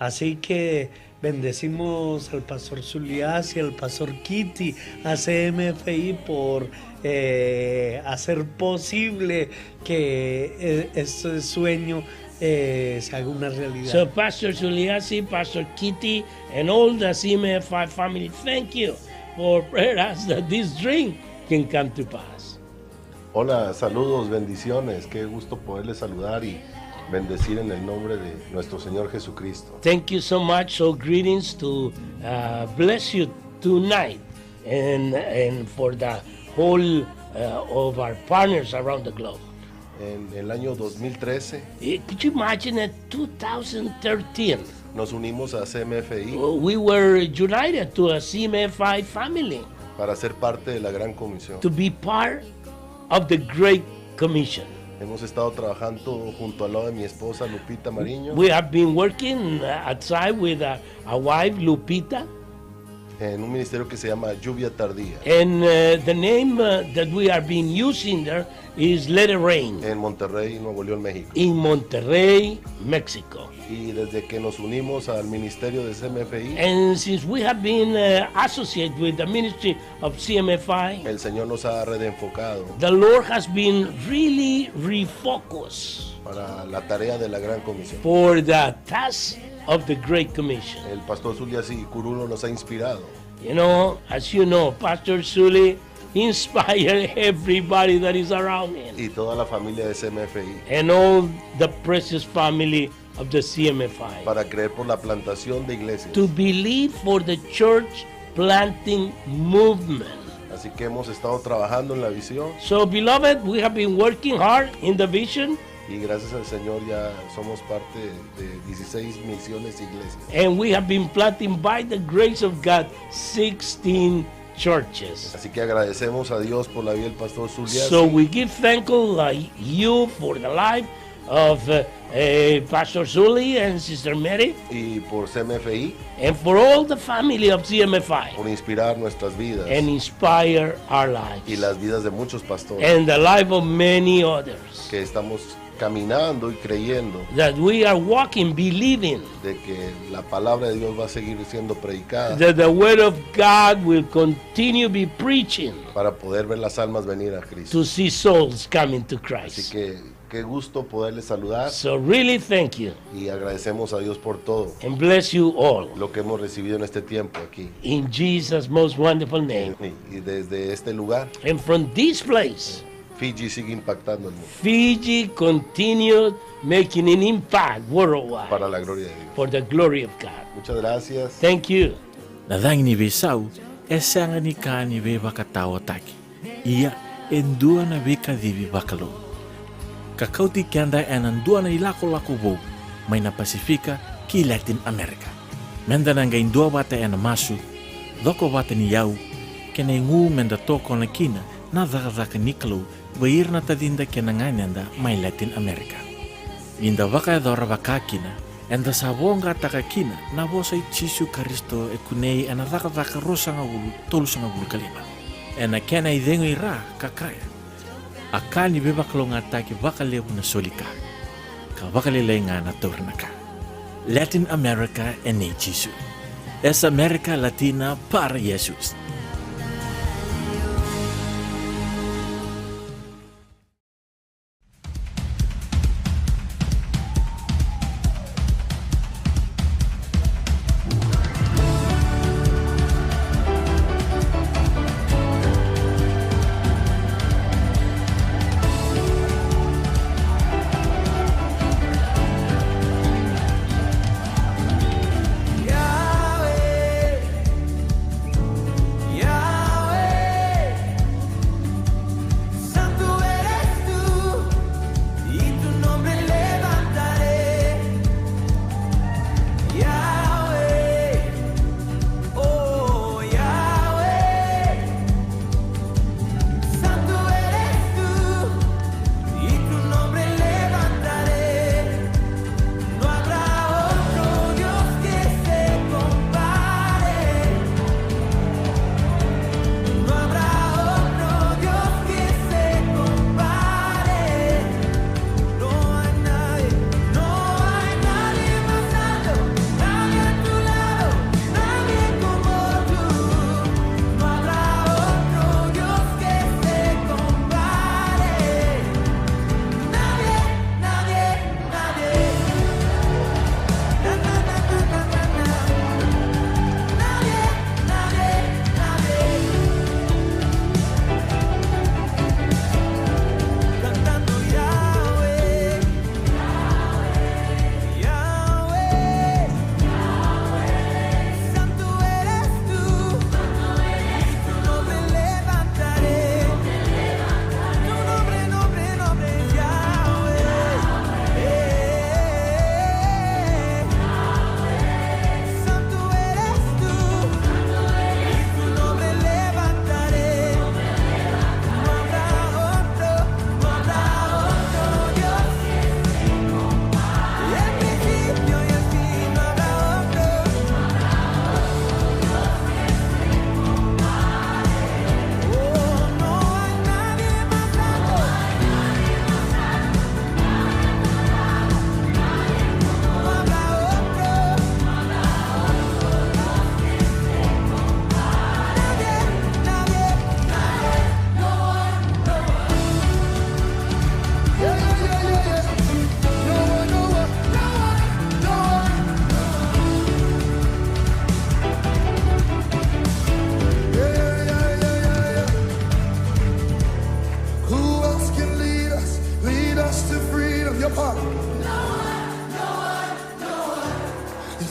Así que bendecimos al pastor Zuliassi, al pastor Kitty, a C M F I por, eh, hacer posible que, eh, este sueño, eh, se haga una realidad. So Pastor Zuliassi, Pastor Kitty, and all the C M F I family, thank you for prayer us that this dream can come to pass. Hola, saludos, bendiciones. Qué gusto poderles saludar y bendecir en el nombre de nuestro Señor Jesucristo. Thank you so much. So greetings to, uh, bless you tonight and, and for the whole, uh, of our partners around the globe. En el año dos mil trece, Eh, could you imagine, in two thousand thirteen, nos unimos a C M F I, uh, we were united to a C M F I family para ser parte de la Gran Comisión. To be part of the Great Commission. Hemos estado trabajando junto al lado de mi esposa Lupita Mariño. We have been working, uh, outside with, uh, our wife Lupita. En un ministerio que se llama Lluvia Tardía. And, uh, the name, uh, that we are being using there is Let It Rain. En Monterrey, Nuevo León, México. In Monterrey, Mexico. Y desde que nos unimos al ministerio de C M F I, And since we have been, uh, associated with the ministry of C M F I, el Señor nos ha redenfocado, the Lord has been really refocused para la tarea de la Gran Comisión, for the task of the Great Commission. El pastor Zuliassi Curulo nos ha inspirado. You know, as you know, Pastor Zuli inspired everybody that is around him. Y toda la familia de C M F I. And all the precious family of the C M F I. Para creer por la plantación de iglesias. To believe for the church planting movement. Así que hemos estado trabajando en la visión. So, beloved, we have been working hard in the vision. Y gracias al Señor ya somos parte de dieciséis misiones e iglesias. And we have been planting, by the grace of God, sixteen churches. Así que agradecemos a Dios por la vida del pastor Zuliassi. So we give thank, uh, you for the life of, uh, uh, Pastor Zuli and Sister Mary. Y por C M F I. And for all the family of C M F I. Por inspirar nuestras vidas. And inspire our lives. Y las vidas de muchos pastores. And the life of many others. Que estamos caminando y creyendo. That we are walking, believing. De que la palabra de Dios va a seguir siendo predicada. That the word of God will continue be preaching. Para poder ver las almas venir a Cristo. To see souls coming to Christ. Así que qué gusto poderles saludar. So really thank you. Y agradecemos a Dios por todo. And bless you all. Lo que hemos recibido en este tiempo aquí. In Jesus' most wonderful name. Y, y desde este lugar. And from this place. Fiji sigue impactando el mundo. Fiji continued making an impact worldwide. Para la gloria de Dios. For the glory of God. Muchas gracias. Thank you. Na cagi ni veisau e sega ni ka ni veivakataotaki. Ia, e dua na veikacivi vakalou ka kauti keda ena dua na ilakolako vou mai na Pasifika ki Latin America. Meda na qai duavata ena masu, cokovata ni yau, kei na igu meda tokona kina na cakacaka ni Kalou vei ira na tacida kei na ganeda mai Latin America. Ni da vakayacora vaka kina, eda sa voqataka kina na vosa i Jisu Karisito e kunei ena Cakacaka ruasagavulu, tolusagavulu ka lima. Ena kena icegu i ra ka kaya, a ka ni veivakalougatataki vakalevu na soli ka, ka vakalailai ga na tauri na ka. Latin America e nei Jisu. Es America Latina para Jesus.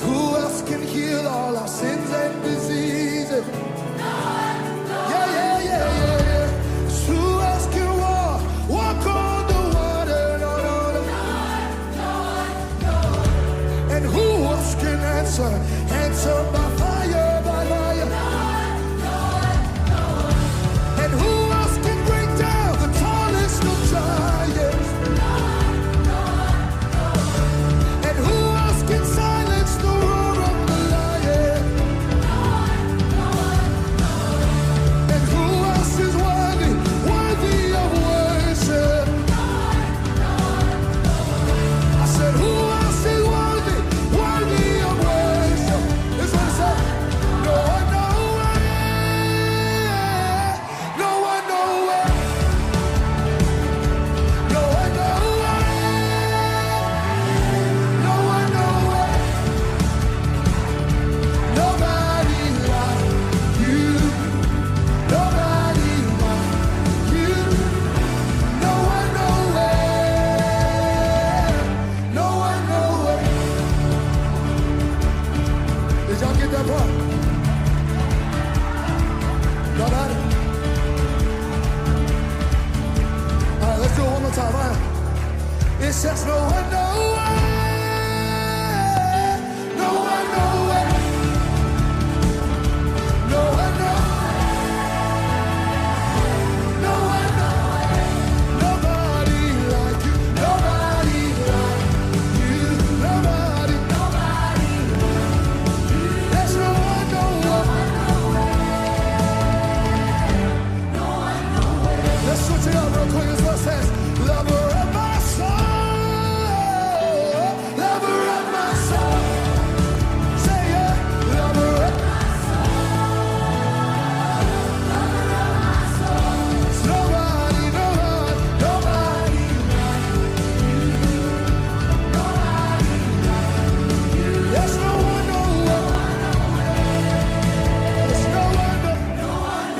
Who else can heal all our sins and diseases? Yeah, yeah, yeah, yeah, yeah. Who else can walk, walk on the water? No, no, no. And who else can answer, answer by fire, by fire? And who else can break down the tallest of giants? And who else can silence the roar of the lion? And who else is worthy, worthy of worship? I said, who else is worthy, worthy of worship? This one said, no one, no one, no one, no one, no one, no one, no one, no one. Nobody like you. Nobody like you. No one, no way. No one, no way. Did y'all get that part? Y'all got it? All right, let's do it one more time. All right. It says no one, no way. No one, no way. No one, no way. No one, no way. Nobody like you. Nobody like you. Nobody. Nobody like you. There's no one, no one. No one, no way. Let's switch it up real quick. This one says, lover of my soul. Lover of my soul. Say yeah. Lover of my soul. Lover of my soul. There's nobody, nobody, nobody like you. Nobody like you. There's no one, no one. There's no one, no one.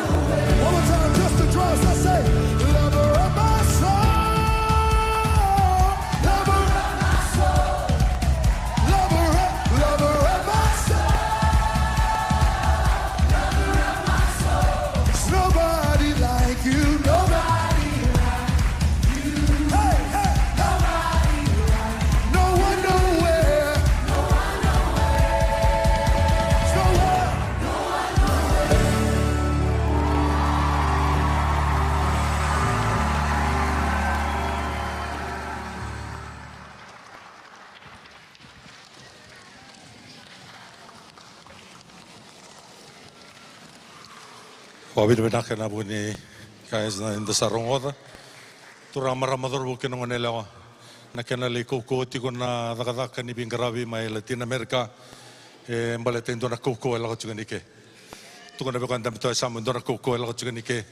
One more time, just the drums. I say, lover of my soul. Lover of my soul. Lover of, lover of my soul. Lover of my soul. There's nobody like you, nobody like you. Hey, hey, nobody like you. No one, nowhere. No one, nowhere. There's no one. Vakavinavinaka ena vuku ni ka eda sa rogoca. Turaga, marama, cauravou kei na goneyalewa, na kena lai kaukauwa tiko na cakacaka ni veiqaravi mai Latin America, e baleta e dua na kaukauwa e lako tiko eke. Tukuna vei koya na dabe toka e yasamu, e dua na kaukauwa e lako tiko eke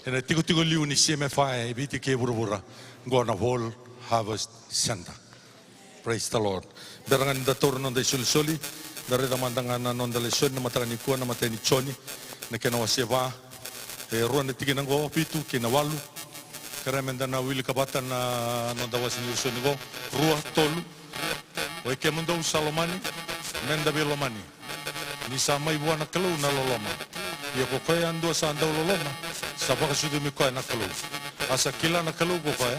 ena itikotiko liu ni C M F I e Viti kei vuravura, oqo na World Harvest Centre. Praise the Lord. Bera ga ni da taura na noda isolisoli, da raica mada ga na noda lesoni na mataka nikua, na imatai ni Joni, na kena wase va. E rua na tikina oqo, vitu kei na walu. Kerea meda na wilika vata na noda wase ni lesoni oqo. Rua, tolu. Oi kemudou sa lomani, meda veilomani. Ni sa mai vua na Kalou na loloma. Ia ko koya yadua sa dau loloma, sa vakasucumi koya na Kalou. A sa kila na Kalou ko koya.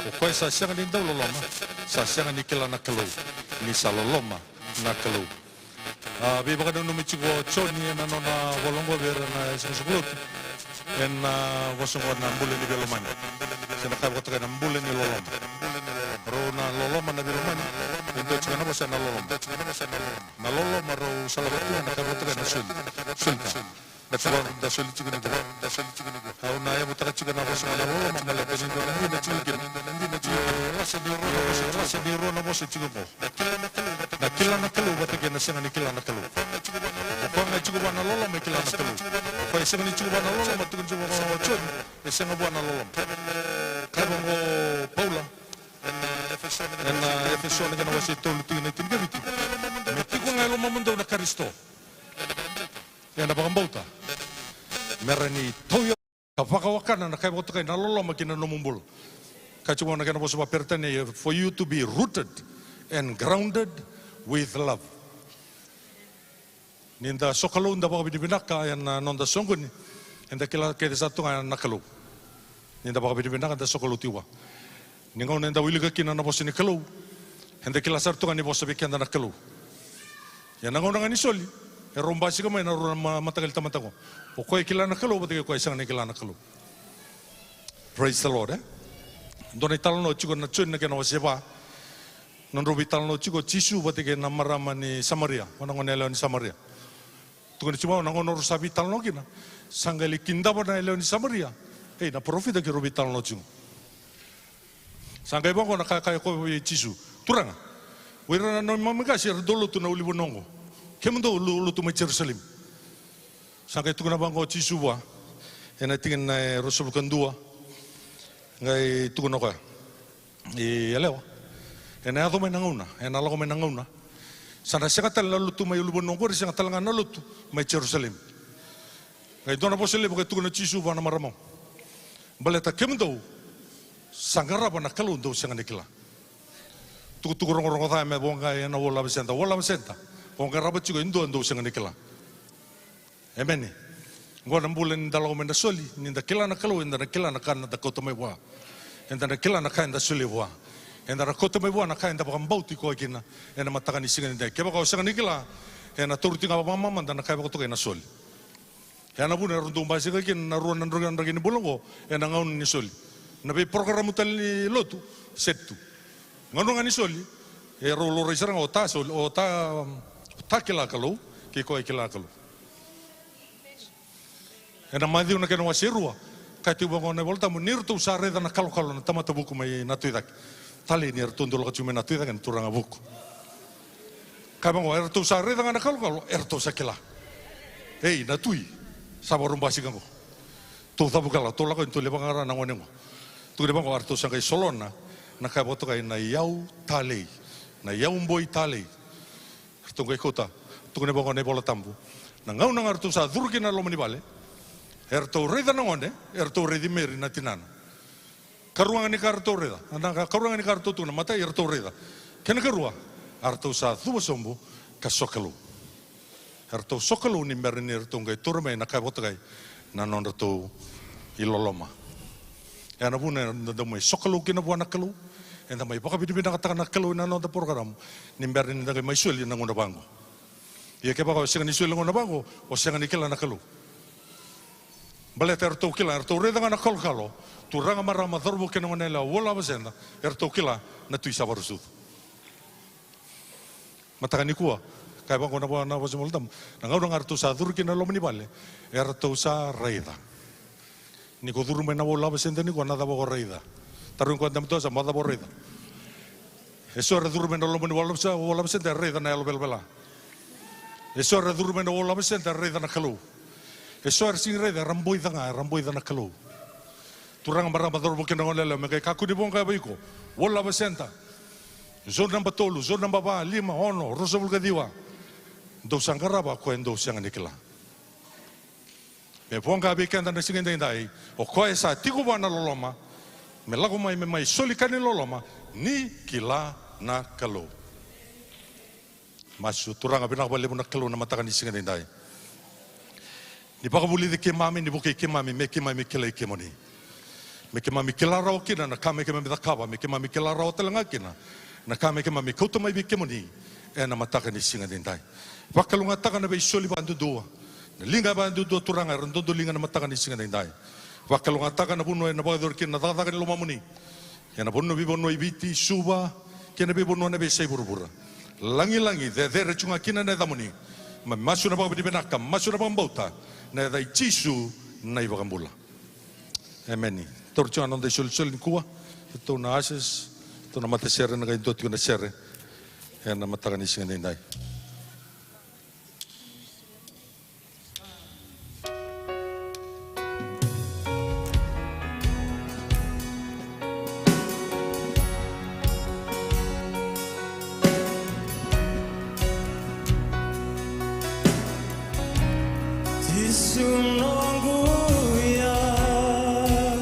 Ko koya sa sega ni dau loloma, sa sega ni kila na Kalou, ni sa loloma na Kalou. A veivakananumi tiko o Joni ena nona vola oqo vei ira na isoqosoqo lotu ena vosa oqo na bula ni veilomani. Se na ka e vakatokai na bula ni loloma. Rau na loloma, na veilomani. E dua tiko na vosa na loloma. Na loloma rau salavata tiko na ka e vakatokai na soli. Soli ka. Da tiko, da soli tiko ni ko. Au na yavutaka tiko na vosa na loloma baleta ni dua na dina tiko kina. E lasa ni rua na vosa tiko qo. Na kila na Kalou vata kei na sega ni kila na Kalou. O koya ga e tiko vua na loloma e kila na Kalou. O koya e sega ni tiko vua na loloma, tukuna tiko vua o Joni, e sega vua na loloma. Kaya vaqo o Paula ena Efeso na kena wase tolu, tikina e tinikavitu. Me tiko ga e lomamudou na Karisito ena vakabauta, me rawa ni tauyavu ka vakawakana na ka e vakatokai na loloma ki na nomu bula. Ka tiko na kena vosa vakaperitania, for you to be rooted and grounded with love. Ni da sokalou, da vakavinavinaka ena noda soqoni, eda kila kece sara tu ga na Kalou. Ni da vakavinavinaka, da sokalou tiko vua. Ni gauna eda wilika kina na vosa ni Kalou, eda kila sara tu ga ni vosa vei keda na Kalou. Ia na gauna ga ni soli, e rau basika mai na rua na ma-, mataqali tamata qo. O koya e kila na Kalou vata kei koya e sega ni kila na Kalou. Praise the Lord, e? Dua na italanoa tiko na Joni na kena wase va. Nodrau veitalanoa tiko o Jisu vata kei na marama ni Samaria, o na gone yalewa ni Samaria. Tukuna tiko vaqo, na gauna rau sa veitalanoa kina, sa qai lai kidava na yalewa ni Samaria. Ei, na parofita keirau veitalanoa tiko. Sa qai vaqo na ka e kaya o koya vei Jisu: Turaga, o ira na neimami qase era dau lotu na ulunivanua oqo. Kemudou lo-, lotu mai Jerusalemi. Sa qai tukuna vaqo o Jisu vua, ena tikina e ruasagavulu ka dua, qai tukuna o koya: I yalewa, ena yaco mai na gauna, ena lako mai na gauna, sa na sega tale na lotu mai ulunivanua oqori, sega tale ga na lotu mai Jerusalemi. Qai dua na vosa levu qai tukuna o Jisu vua na marama: Baleta kemudou sa qarava na Kalou dou sega ni kila. Tukutuku rogorogo ca me voqa ena World Harvest Centre. World Harvest Centre, o qarava tiko e dua dou sega ni kila. Emeni. Oqo na bula ni da lako mai na soli, ni da kila na Kalou, eda na kila na ka eda kauta mai vua. Eda na kila na ka eda solia vua. Eda na kauta mai vua na ka eda vakabauti koya kina ena mataka ni siga nidai. Kevaka o sega ni kila, ena tauri tiko ga vakamamada na ka e vakatokai na soli. Oya na vuna erau dau basika kina na rua na draki, draki ni bula oqo ena gauna ni soli. Na veiporokaramu tale ni lotu, set tu. Gauna ga ni soli, erau laurai sara ga o ta soli, o ta, o ta kila Kalou kei koya e kila Kalou. Ena Maciu na kena wase rua, kaya tiko vaqo na iVolatabu: Ni ratou sa raica na kalokalo na tamata vuku mai na tu i cake. Talei ni ratou dau lako tiko mai na tu i cake na turaga vuku. Kaya vaqo, eratou sa raica ga na kalokalo, eratou sa kila. Ei, na tui, sa vakarau basika qo. Tou cavuikalawa, tou lako yani, tou lai vaqara na gone qo. Tukuni vaqo, eratou sa qai solona na ka e vakatokai na iyau talei, na iyau boi talei. Eratou qai kauta, tukuni vaqo na iVolatabu: Na gauna ga eratou sa curu kina na loma ni vale, eratou raica na gone, eratou raici Meri na tinana. Karua ga ni ka eratou raica, na ka, karua ga ni ka eratou tukuna, matai, eratou raica. Kena karua, eratou sa cuva sobu ka sokalou. Eratou sokalou ni bera ni ratou qai taura mai na ka e vakatokai na nodratou iloloma. Oya na vuna eda dau mai sokalou kina vua na Kalou, eda mai vakavinavinakataka na Kalou ena noda porokaramu, ni bera ni da qai mai soli ena gauna vaqo. Ia kevaka o sega ni soli ena gauna vaqo, o sega ni kila na Kalou. Baleta eratou kila, eratou raica ga na kalokalo, turaga, marama, cauravou kei na gone yalewa, World Harvest Centre, eratou kila na tui sa vakarau sucu. Mataka nikua, kaya vaqo na vo-, na vosa ni iVolatabu: Na gauna ga eratou sa curu kina na loma ni vale, eratou sa raica. Ni ko curu mai na World Harvest Centre nikua, na cava ko raica? Tarogi koya e dabe tu, sa, na cava ko raica? Eso era curu mai na loma ni World Harvest, World Harvest Centre, era raica na yalo velavela. Eso era curu mai na World Harvest Centre, era raica na Kalou. Eso era sega ni raica, era boica ga, era boica na Kalou. Turaga, marama, cauravou kei na gone yalewa, me qai kakua ni voqa vei iko. World Harvest Centre, zone naba tolu, zone naba va, lima, ono, ruasagavulu ka ciwa. Dou sa qarava o koya dou sega ni kila. Me voqa vei keda na siga edaidai, o koya sa tiko vua na loloma, me lako mai, me mai soli ka ni loloma, ni kila na Kalou. Masu. Turaga, vinaka vakalevu na Kalou na mataka ni siga edaidai. Ni vakavulici keimami, ni vukei keimami, me keimami kilai kemuni. Me keimami kila rawa kina na ka me keimami cakava, me keimami kila rawa tale ga kina na ka me keimami kauta mai vei kemuni ena mataka ni siga edaidai. Vakalougatataka na veisoli vakayadudua, na liga vakayadudua, Turaga, era dodoliga na mataka ni siga edaidai. Vakalougatataka na vanua ena vakayacori kina na cakacaka ni lomamuni. Ena vanua, veivanua i Viti, Suva, kei na veivanua na veiyasai vuravura. Lagilagi, cecere tu ga kina na yacamuni. Keimami masu ena vakavinavinaka, masu ena vakabauta, ena yaca i Jisu na iVakabula. Emeni. Taura tu ga na noda isolisoli nikua, ratou na ushers, ratou na matasere, na qai dua tiko na sere ena mataka ni siga edaidai. Jisu noqu iyau,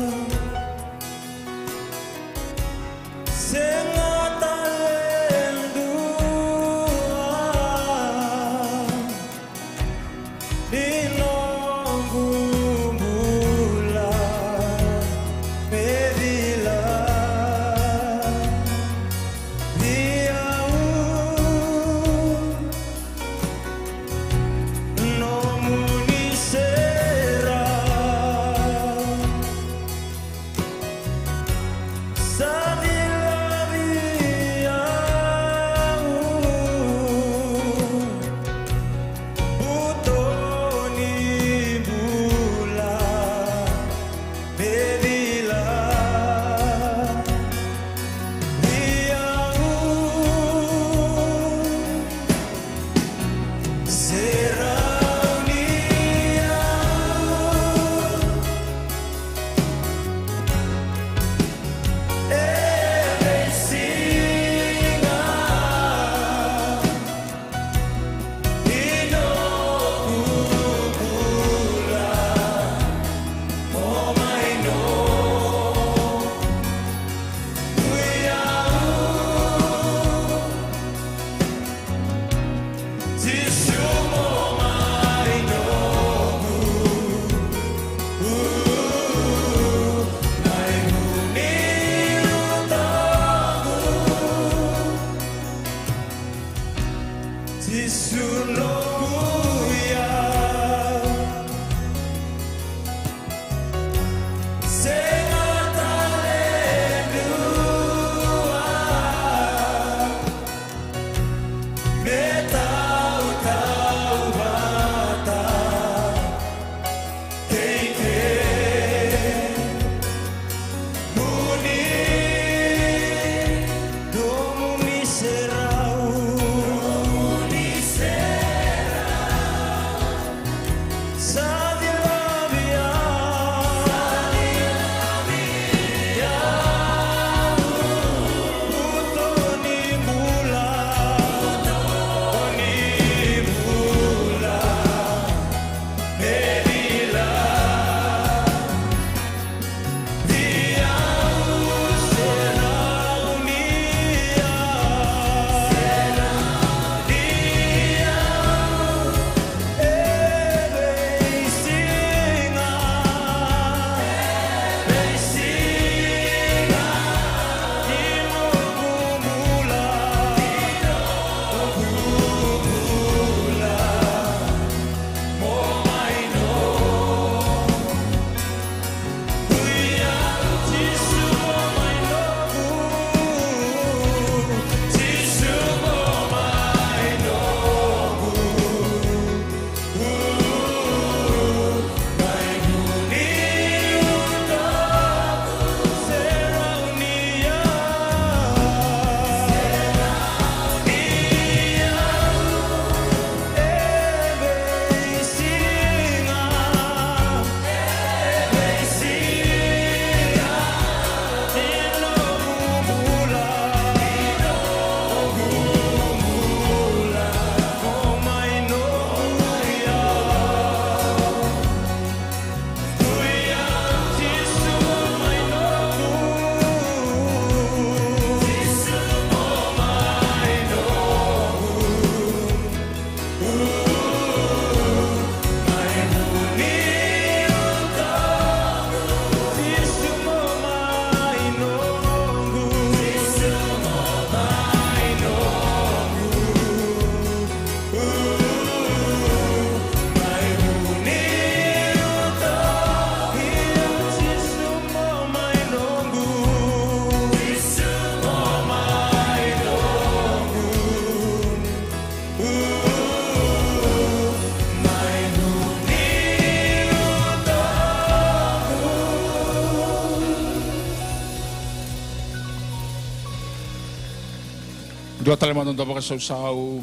Dua tale mada noda vakasausau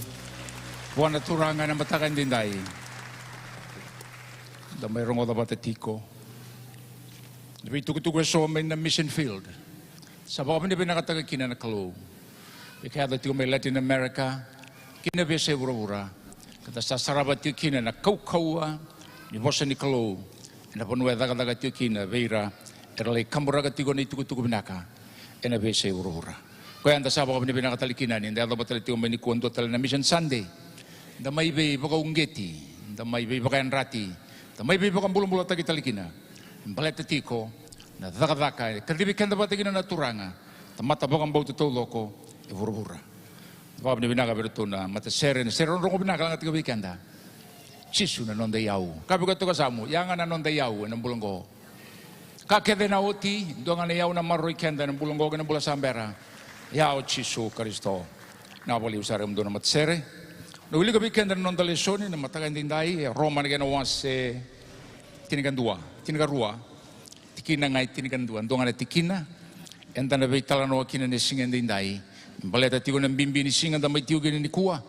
vua na Turaga ena mataka edaidai. Da mai rogoca vata tiko na veitukutuku eso mai na mission field. Sa vakavinavinakataka kina na Kalou. Vei keda tiko mai Latin America kei na veiyasai vuravura, ka da sa sarava tiko kina na kaukauwa ni vosa ni Kalou ena vanua e cakacaka tiko kina vei ira era lai kaburaka tiko na itukutuku vinaka ena veiyasai vuravura. Koya eda sa vakavinavinaka tale kina ni da yacova tale tiko mai nikua dua tale na Mission Sunday. Da mai veivakauqeti, da mai veivakayadrati, da mai veivakabulabulataki tale kina. Baleta tiko na cakacaka e kacivi keda vata kina na Turaga, tamata vakabauta taucoko e vuravura. Vakavinavinaka vei iratou na matasere, na sere rogorogo vinaka laga tiko vei keda. Jisu na noda iyau. Ka vei koya toka samu, ya ga na noda iyau ena bula oqo. Ka kece na oti, dua ga na iyau na maroroi keda ena bula oqo kei na bula sa bera. Ya o Jisu Karisito. Na vakaliu sara e mudou na matasere. Na wilika vei keda na noda lesoni na mataka edaidai, e Roma na kena wase tinikadua, tinikarua. Tikina ga e tinikadua, dua ga na tikina eda na veitalanoa kina ena siga edaidai. Baleta tiko na bibi ni siga da mai tiko kina nikua,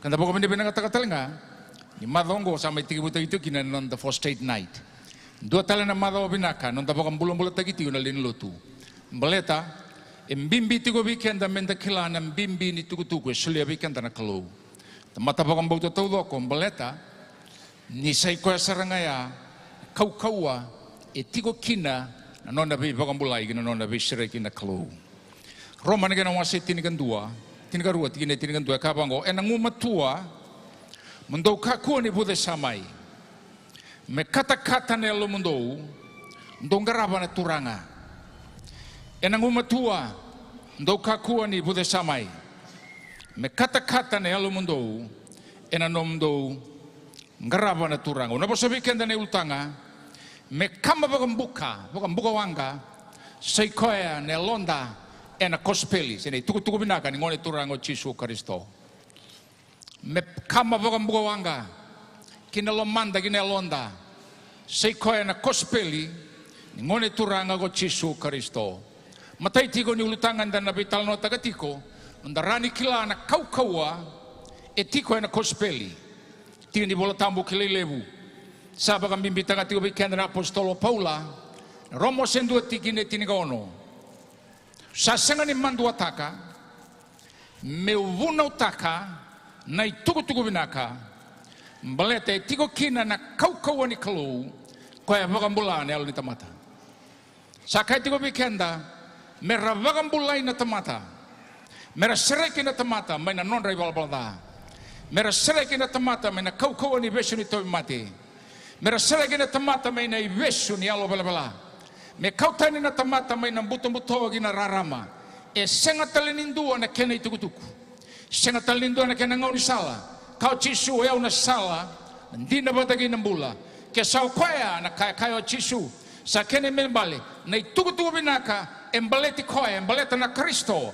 ka da vakavinavinakataka tale ga ni macawa oqo sa mai tekivutaki tiko kina na noda four straight night. Dua tale na macawa vinaka noda vakabulabulataki tiko na lewe ni lotu. Baleta e bibi tiko vei keda meda kila na bibi ni tukutuku e solia vei keda na Kalou, tamata vakabauta taucoko. Baleta ni sa i koya sara ga ya na kaukauwa e tiko kina na nona veivakabulai kei na nona veisereki na Kalou. Roma na kena wase tinikadua, tinikarua, tikina e tinikadua, e kaya vaqo: Ena gumatua mo dou kakua ni vucesa mai, me katakata na yalomudou, dou qarava na Turaga. Ena gumatua dou kakua ni vucesa mai, me katakata na yalomudou, ena nomudou qarava na Turaga. Au na vosa vei keda na ulutaga me kama vakabuka, vakabuka waqa, sa i koya na yaloda ena kosipeli se na itukutuku vinaka ni Gone Turaga o Jisu Karisito. Me kama vakabuka waqa ki na lomada, ki na yaloda, sa i koya na kosipeli ni Gone Turaga ko Jisu Karisito. Matai tiko ni ulutaga eda na veitalanoataka tiko, noda rawa ni kila na kaukauwa e tiko ena kosipeli. Tiki ni Vola Tabu kilai levu sa vakabibitaka tiko vei keda na apositolo o Paula, na Roma wase dua tikina e tinikaono: Sa sega ni maduataka meu vunautaka na itukutuku vinaka, baleta e tiko kina na kaukauwa ni Kalou, koya e vakabula na yalo ni tamata. Sa kaya tiko vei keda me ra vakabulai na tamata, me ra sereki na tamata mai na nodra ivalavala ca, me ra sereki na tamata mai na kaukauwa ni vesu ni tauvimate, me ra sereki na tamata mai na ivesu ni yalo velavela, me kau tani na tamata mai na butobuto ki na rarama. E sega tale ni dua na kena itukutuku, sega tale ni dua na kena gaunisala. Kaya o Jisu, o yau na sala, na dina vata kei na bula. Ke sa o koya na ka e kaya o Jisu, sa kena ibalebale na itukutuku vinaka e baleti koya, e baleta na Karisito,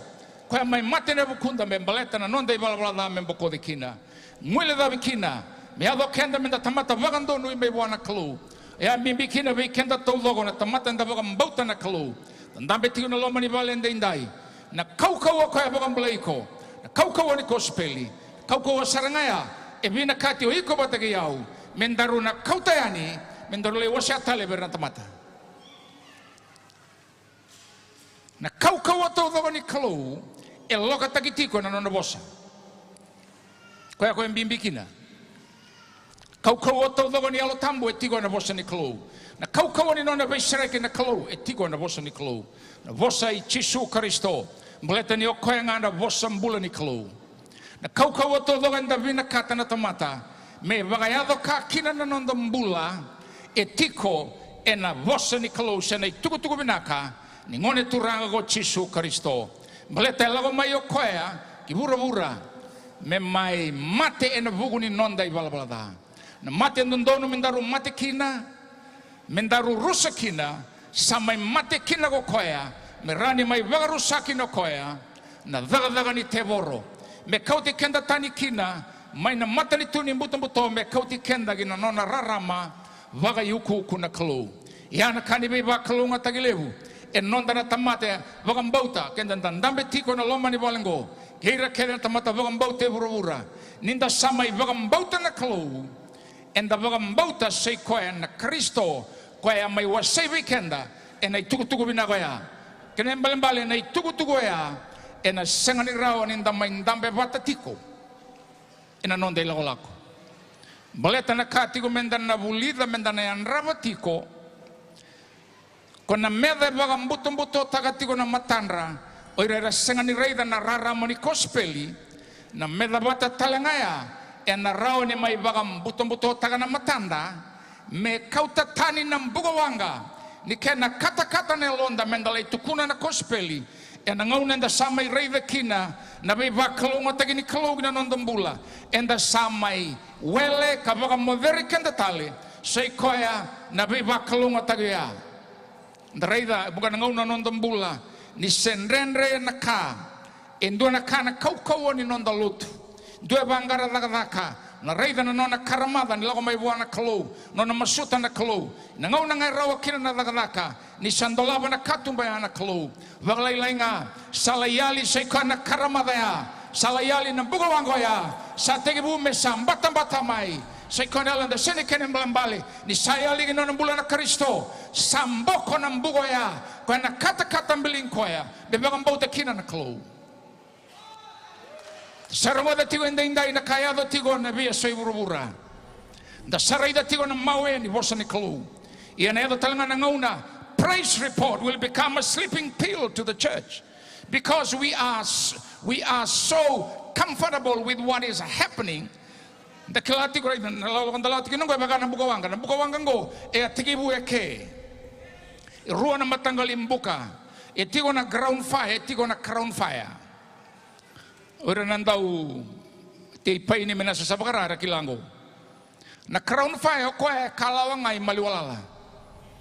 koya mai mate ena vukuda me baleta na noda ivalavala ca me bokoci kina. Guilecavi kina me yaco o keda meda tamata vakadonui mai vua na Kalou. E a bibi kina vei keda taucoko na tamata eda vakabauta na Kalou, da dabe tiko ena loma ni vale edaidai. Na kaukauwa koya e vakabulai iko, na kaukauwa ni kosipeli, na kaukauwa sara ga ya e vinakati o iko vata kei au me daru na kauta yani, me daru lai wasea tale vei ira na tamata. Na kaukauwa taucoko ni Kalou e lokataki tiko ena nona vosa. Koya koya e bibi kina. Kaukauwa taucoko ni Yalo Tabu e tiko ena vosa ni Kalou. Na kaukauwa ni nona veisereki na Kalou e tiko ena vosa ni Kalou, na vosa i Jisu Karisito, baleta ni o koya ga na vosa bula ni Kalou. Na kaukauwa taucoko eda vinakata na tamata me vakayaco ka kina na noda bula e tiko ena vosa ni Kalou se na itukutuku vinaka ni Gone Turaga ko Jisu Karisito. Baleta e lako mai o koya ki vuravura me mai mate ena vuku ni noda ivalavala ca. Na mate dodonu me daru mate kina, me daru rusa kina, sa mai mate kina ko koya, me rawa ni mai vakarusaki na koya na cakacaka ni tevoro, me kauti keda tani kina mai na matanitu ni butobuto, me kauti keda ki na nona rarama vakaiukuuku na Kalou. Ia na ka ni veivakalougatataki levu E noda na tamata e vakabauta, keda da dabe tiko ena loma ni vale oqo, kei ira kece na tamata vakabauta e vuravura, ni da sa mai vakabauta na Kalou, eda vakabauta sa i koya na Karisito, koya e a mai wasei vei keda ena itukutuku vinaka oya. Kena ibalebale, na itukutuku oya ena sega ni rawa ni da mai dabe vata tiko ena noda ilakolako. Baleta na ka tiko meda na vulica, meda na yadrava tiko, ko na meca e vakabutobutotaka tiko na matadra o ira era sega ni raica na rarama ni kosipeli. Na meca vata tale ga ya ena rawa ni mai vakabutobutotaka na matada, me kauta tani na bukawaqa ni kena katakata na yaloda meda lai tukuna na kosipeli. Ena gauna eda sa mai raica kina na veivakalougatataki ni Kalou ki na noda bula, eda sa mai wele ka vakamoceri keda tale sa i koya na veivakalougatataki oya. Da raica e vuqa na gauna na noda bula ni se dredre na ka. E dua na ka na kaukauwa ni noda lotu. Dua e vaqara cakacaka, na raica na nona karamaca ni lako mai vua na Kalou, nona masuta na Kalou. Na gauna ga e rawa kina na cakacaka, ni sa dolava na katuba ya na Kalou. Vakalailai ga, sa lai yali sa i koya na karamaca ya, sa lai yali na bukawaqa oya, sa tekivu me sa batabata mai. Sa i koya na yalo eda sega ni kena ibalebale, ni sa yali ki nona bula na Karisito, sa boko na buka oya, koya na katakata biligi koya, me vakabauta kina na Kalou. Sa rogoca tiko edaidai na ka e yaco tiko na veiyasai vuravura. Da sa raica tiko na mawe ni vosa ni Kalou. Ia na yaco tale ga na gauna, praise report will become a sleeping pill to the church, because we are s-, we are so comfortable with what is happening. Da kila tiko, raica na lakolako da lako tiko kina oqo, e vaka na bukawaqa. Na bukawaqa oqo e a tekivu eke. E rua na mataqali buka. E tiko na ground fire, e tiko na crown fire. O ira na dau tei paini mai na sasava ka ra, era kila oqo. Na crown fire o koya e kalawa ga i maliwalala.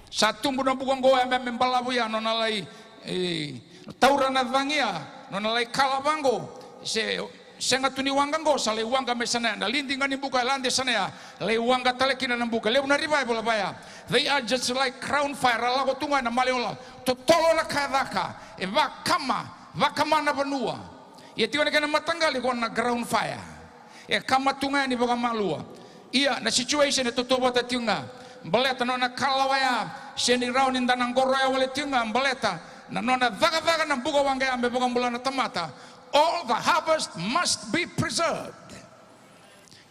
Sa tubu na buka oqo, e me, me balavu ya, nona lai, e, taura na cagi ya, nona lai kalawa oqo. Se sega tu ni waqa oqo, sa lai waqa mai sana ya. Na lidi ga ni buka e lade sana ya, lai waqa tale kina na buka. Levu na revival e vaya. They are just like crown fire, ra lako tu ga ena maliwalala. Totolo na ka e caka, e vakama, vakama na vanua. Ia tiko na kena mataqali ko na ground fire. E kama tu ga yani vakamalua. Ia na situation e tautauvata tiko ga. Baleta nona kalawa ya, sega ni rawa ni da na qoroya wale tiko ga. Baleta na nona cakacaka na bukawaqa ya me vakabula na tamata. All the harvest must be preserved.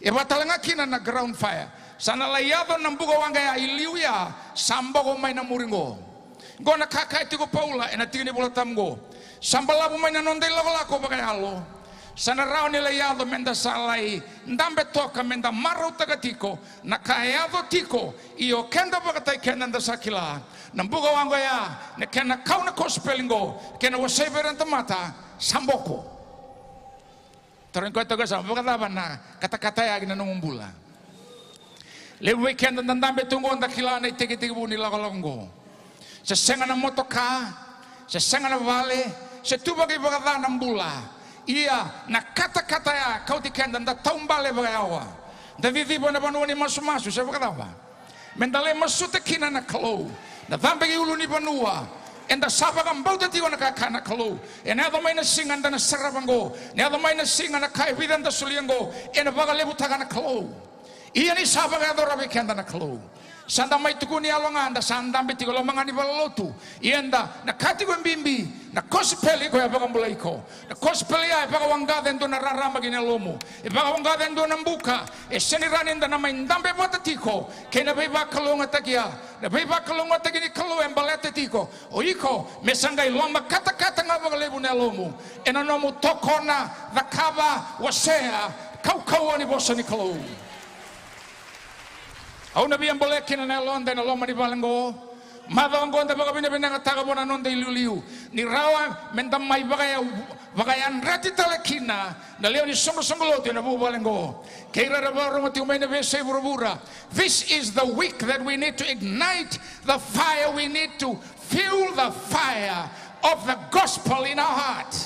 E vaka tale ga kina na ground fire. Sa na lai yaco na bukawaqa ya i liu ya, sa boko mai na muri oqo. Oqo na ka e kaya tiko o Paula ena tiki ni Vola Tabu oqo. Sa balavu mai na noda ilakolako vakayalo. Sa na rawa ni lai yaco meda sa lai dabe toka, meda marautaka tiko na ka e yaco tiko. Io, keda vakataki keda eda sa kila na bukawaqa oya, na kena kau na kosipeli oqo, kena wasei vei ira na tamata, sa boko. Tarogi koya toka, sa vakacava na katakata ya ki na nomu bula? Levu vei keda da dabe tu oqo, da kila na itekitekivu ni lakolako oqo. Se sega na motoka, se sega na vale, se tu vakaivakaca na bula. Ia na katakata ya kauti keda, da taubale vakayawa. Da ciciva na vanua ni masumasu, se vakacava? Meda lai masuta kina na Kalou. Na cabe ki ulunivanua. Eda sa vakabauta tiko na ka e kaya na Kalou. Ena yaco mai na siga eda na sarava oqo. Ena yaco mai na siga, na ka e vica eda solia oqo, ena vakalevutaka na Kalou. Ia ni sa vakayacora vei keda na Kalou. Sa da mai tukuni yalo ga, da sa dabe tiko loma ga ni valenilotu. Ia eda, na ka tiko e bibi, na kosipeli koya e vakabulai iko. Na kosipeli ya e vakawaqaca e dua na rarama ki na yalomu. E vakawaqaca e dua na buka. E sega ni rawa ni da na mai dabe vata tiko kei na veivakalougatataki ya. Na veivakalougatataki ni Kalou e baleta tiko o iko me sa qai loma katakata ga vakalevu na yalomu ena nomu tokona, cakava, wasea, kaukauwa ni vosa ni Kalou. Au na via bolea kina na yaloda ena loma ni vale oqo. Macawa oqo da vakavinavinakataka vua na noda iliuliu ni rawa meda mai vakaya-, vakayadrati tale kina na lewe ni soqosoqo lotu ena vuvale oqo. Kei ira era vakarorogo tiko mai na veiyasai vuravura, this is the week that we need to ignite the fire. We need to fuel the fire of the gospel in our heart.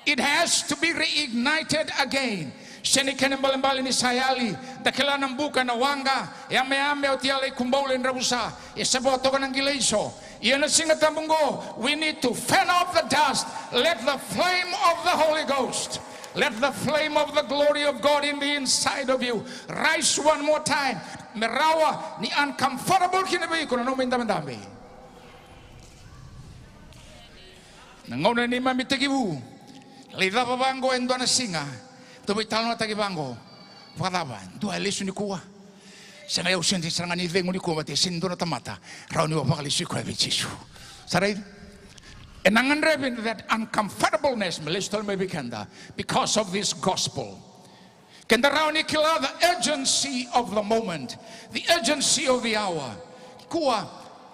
It has to be reignited again. Sega ni kena ibalebale ni sa yali, da kila na buka ena waqa, yameyame oti yala i Kubau, Ledravusa, e sava toka na qilaiso. Ia na Siga Tabu oqo, we need to fan off the dust. Let the flame of the Holy Ghost, let the flame of the glory of God in the inside of you rise one more time. Me rawa ni uncomfortable kina vei iko na nomu idabedabe. Na gauna neimami tekivu, lai cava vaqo e dua na siga, tou veitalanoataki vaqo. Vakacava, dua e lesu nikua? Sega, au sega sara ga ni cegu nikua, vata e sega ni dua na tamata rawa ni o vakalesui koya vei Jisu. Sa raica? Ena gadrevi that uncomfortableness me lesu tale mai vei keda because of this gospel. Keda rawa ni kila the urgency of the moment, the urgency of the hour. Kua,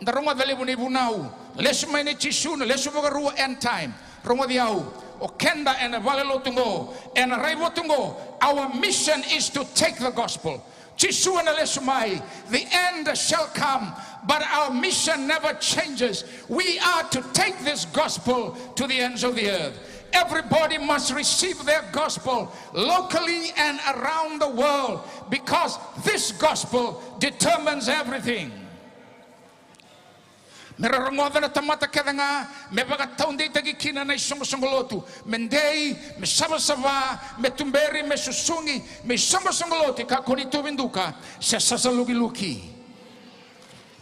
da rogoca levu na ivunau, lesu mai nei Jisu, na lesu vakarua, end time. Rogoci au, o keda ena valelotu oqo, ena raivotu oqo, our mission is to take the gospel. Jisu ena lesu mai, the end shall come, but our mission never changes. We are to take this gospel to the ends of the earth. Everybody must receive their gospel locally and around the world, because this gospel determines everything. Me ra rogoca na tamata kece ga, me vakataudeitaki kina na isoqosoqo lotu, me dei, me savasava, me tuberi, me susugi, me isoqosoqo lotu, e kakua ni tuvi duka se sasalukiluki.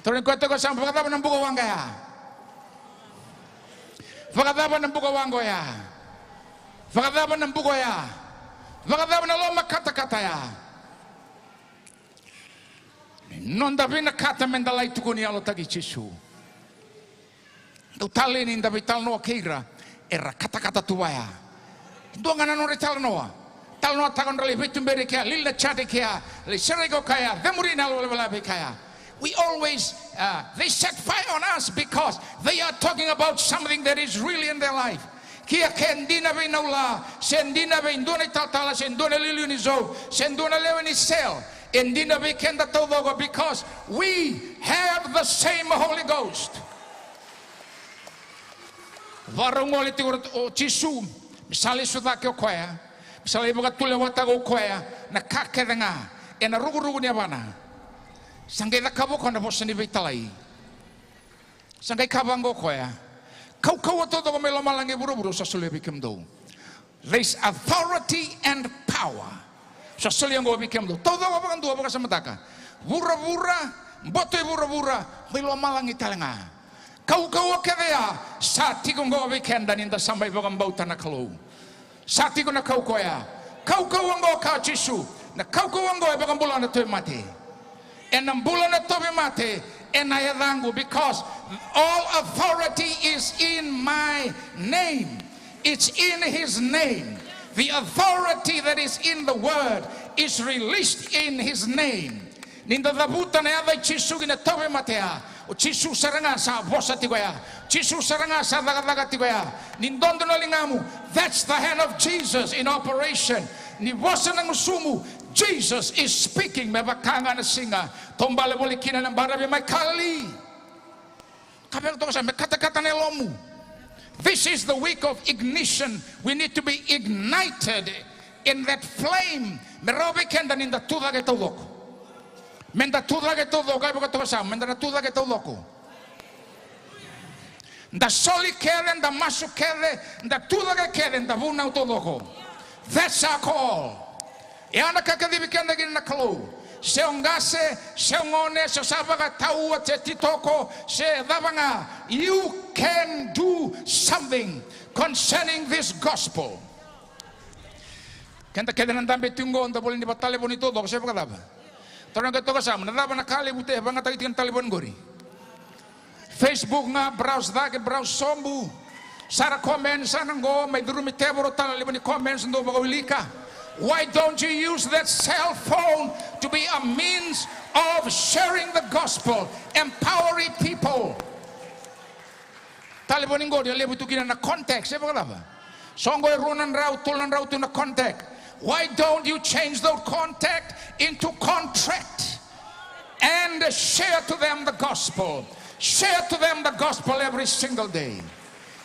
Tauri koya toka, sa vakacava na buka waqa ya? Vakacava na buka waqa ya? Vakacava na buka ya? Vakacava na loma katakata ya? Noda vinakata me da lai tukuni yalotaki Jisu. Dau talei ni da veitalanoa kei ira era katakata tu vaya. Dua ga na nodra italanoa. Talanoataka nodra lai veituberi kea, lili na jade kea, lai sereki o kaya, cemuri na yalo lavelave kaya. We always, uh, they set fire on us because they are talking about something that is really in their life. Kia ke dina vei Naula, se dina vei dua na italatala, se dua na iliuliu ni Zou, se dua na lewe ni sel, e dina vei keda taucoko because we have the same Holy Ghost. Vakarau gole tiko o Jisu, me sa lai sucake o koya, me sa lai vakatulewataka o koya na ka kece ga ena rukuruku ni yavana. Sa qai cakava o koya na vosa ni veitalai. Sa qai kaya vaqo o koya, kaukauwa taucoko mai lomalagi, vuravura, au sa solia vei kemudou. There is authority and power. Sa solia oqo vei kemudou taucoko vakadua, vakasamataka. Vuravura, boto i vuravura, mai lomalagi tale ga. Kaukauwa kece ya sa tiko oqo vei keda ni da sa mai vakabauta na Kalou. Sa tiko na kaukauwa ya. Kaukauwa oqo, kaya o Jisu, na kaukauwa oqo e vakabula na tauvimate. Ena bula na tauvimate ena yacaqu, because all authority is in my name. It's in his name. The authority that is in the word is released in his name. Ni da cavuta na yaca i Jisu ki na tauvimate ya, o Jisu sara ga sa vosa tiko ya. Jisu sara ga sa cakacaka tiko ya. Ni dodo na ligamu, that's the hand of Jesus in operation. Ni vosa na gusumu, Jesus is speaking. Me vaka ga na siga taubale voli kina na baravi mai Kalili. Ka veka toka sa me katakata na yalomu. This is the week of ignition. We need to be ignited in that flame. Me rawa vei keda ni da tucake taucoko. Me da tucake taucoko, ka veka toka sa me da na tucake taucoko. Da soli kece, da masu kece, da tucake kece, da vunau taucoko. That's our call. E a na ka kacivi keda kina na Kalou. Se o qase, se o gone, se o sa vakatawa, se titoko, se cava ga, you can do something concerning this gospel. Keda kece na dabe tiko oqo, da voli ni vatalevoni taucoko, se vakacava? Taro na qai toka sa, na cava na ka levu e vakayagataki tiko na talevoni qori? Facebook ga, browse cake, browse sobu. Sa ra comment sa na qo, mai curumi tevoro tale na levu ni comments dou vakawilika. Why don't you use that cell phone to be a means of sharing the gospel, empowering people? Talevoni qori e levu tu kina na contact, se vakacava? So qo e rua na drau, tolu na drau tu na contact. Why don't you change the contact into contract and share to them the gospel? Share to them the gospel every single day.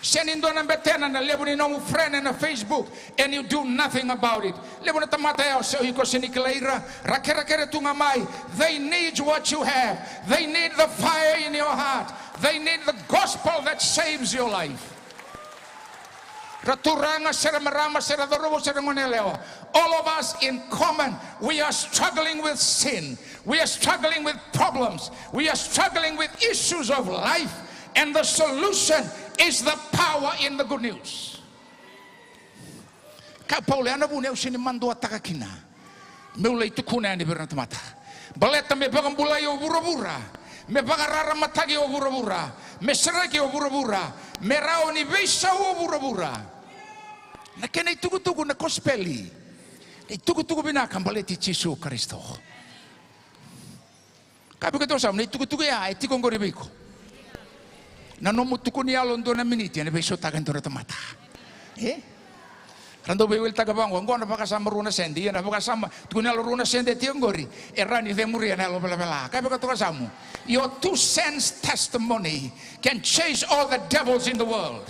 Se ni dua na betena na levu ni nomu friend ena Facebook and you do nothing about it. Levu na tamata ya, o se o iko se ni kilai ira, ra kerekere tu ga mai. They need what you have. They need the fire in your heart. They need the gospel that saves your life. Ra turaga, se ra marama, se ra cauravou, se ra goneyalewa. All of us in common, we are struggling with sin. We are struggling with problems. We are struggling with issues of life. And the solution is the power in the good news. Kaya o Paula, ya na vuna au sega ni maduataka kina meu lai tukuna yani vei ira na tamata. Baleta me vakabulai o vuravura, me vakararamataki o vuravura, me sereki o vuravura, me rawa ni veisau o vuravura. Na kena itukutuku na kosipeli, na itukutuku vinaka baleti Jisu Karisito. Kaya vei keitou yasamu, na itukutuku ya e tiko oqori vei iko. Na nomu tukuni yalo dua na miniti ena veisautaka e dua na tamata. E? Ra dau veiwelitaka vaqo, oqo na vakasama rua na sede, ia na vakasama tukuni yalo rua na sede e tiko oqori, e rawa ni cemuria na yalo velavela. Kaya vei keitou yasamu, your two cents testimony can chase all the devils in the world.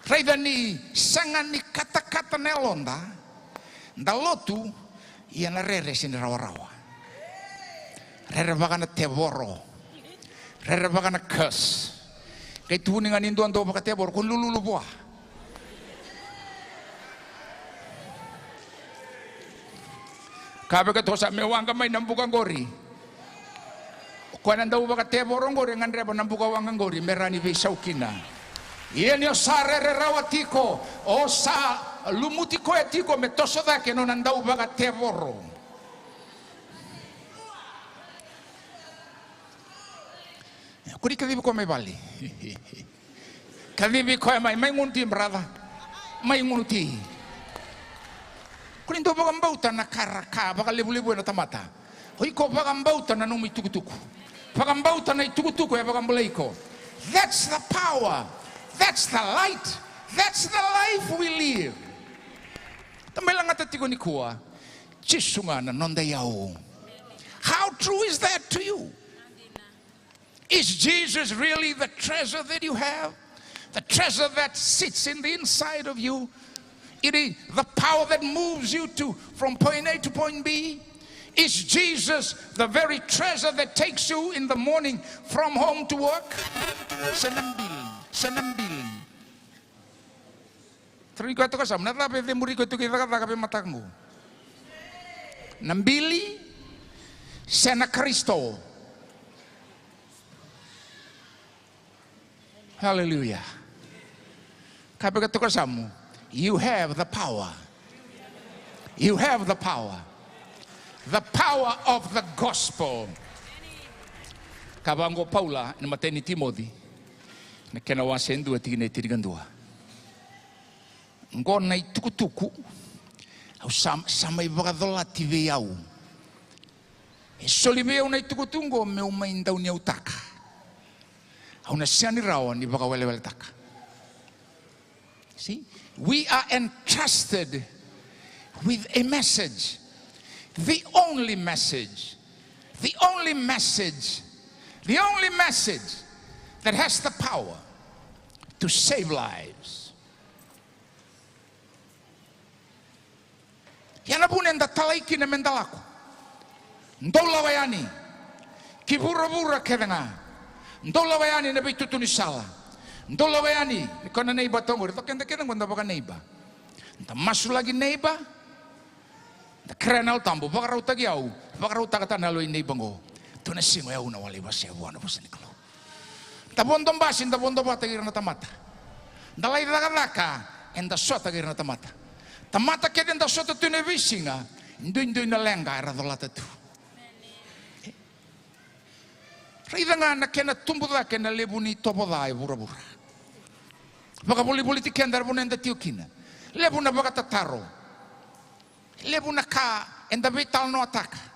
Raica ni sega ni katakata na yaloda, da lotu, ia na rere sega ni rawarawa. Rerevaka na tevoro. Rerevaka na curse. Qai tukuni ga ni dua dau vakatevoro, ko lululu vua. Kaya vei keitou yasamu, me waqa mai na buka qori. O koya na dau vakatevoro oqori e gadreva na buka waqa oqori me rawa ni veisau kina. Ia ni o sa rere rawa tiko, o sa lumuti koya tiko me toso cake na nona dau vakatevoro. Ko ni kacivi koya mai vale. Kacivi koya mai, mai gunuti brother. Mai gunuti. Ko ni dau vakabauta na ka ra kaya vakalevulevu ena tamata. O iko vakabauta na nomu itukutuku. Vakabauta na itukutuku e vakabulai iko. That's the power. That's the light. That's the life we live. Da mai lagata tiko nikua. Jisu ga na noda iyau. How true is that to you? Is Jesus really the treasure that you have? The treasure that sits in the inside of you? It is the power that moves you to, from point A to point B? Is Jesus the very treasure that takes you in the morning from home to work? Se na bili, se na bili. Tarogi koya toka yasamu, na cava e cemuri iko tu ki cakacaka veimataka qo? Na bili se na Karisito? Hallelujah. Kaya vei koya toka yasamu, you have the power. You have the power. The power of the gospel. Kaya vaqo o Paula ena imatai ni Timoci, na kena wase e dua, tikina e tinikadua. Qo na itukutuku au sa, sa mai vakacolati vei au. E soli vei au na itukutuku qo meu mai dauniyautaka. Au na sega ni rawa ni vakaweleweletaka. See, we are entrusted with a message, the only message, the only message, the only message that has the power to save lives. Ia na vuna eda talai kina meda lako. Dou lako yani ki vuravura kece ga. Dou lako yani na veitutu ni sala. Dou lako yani, ni ko na neiba toka qori, toka keda kece qo da vakaneiba. Da masulaki neiba. Da kerea na Yalo Tabu, vakarautaki au, vakarautaka tale na yalo i neiba qo. Dua na siga o yau na wale i vase vua na vosa ni Kalou. Da vodo basi, da vodo vata kei ira na tamata. Da lai cakacaka, eda sota kei ira na tamata. Tamata kece eda sota tu ena veisiga, duidui na leqa era colata tu. Raica ga na kena tubu cake na levu ni itovo ca e vuravura. Vakavolivoliti keda era vuna eda tiko kina. Levu na vakatataro. Levu na ka eda veitalanoataka.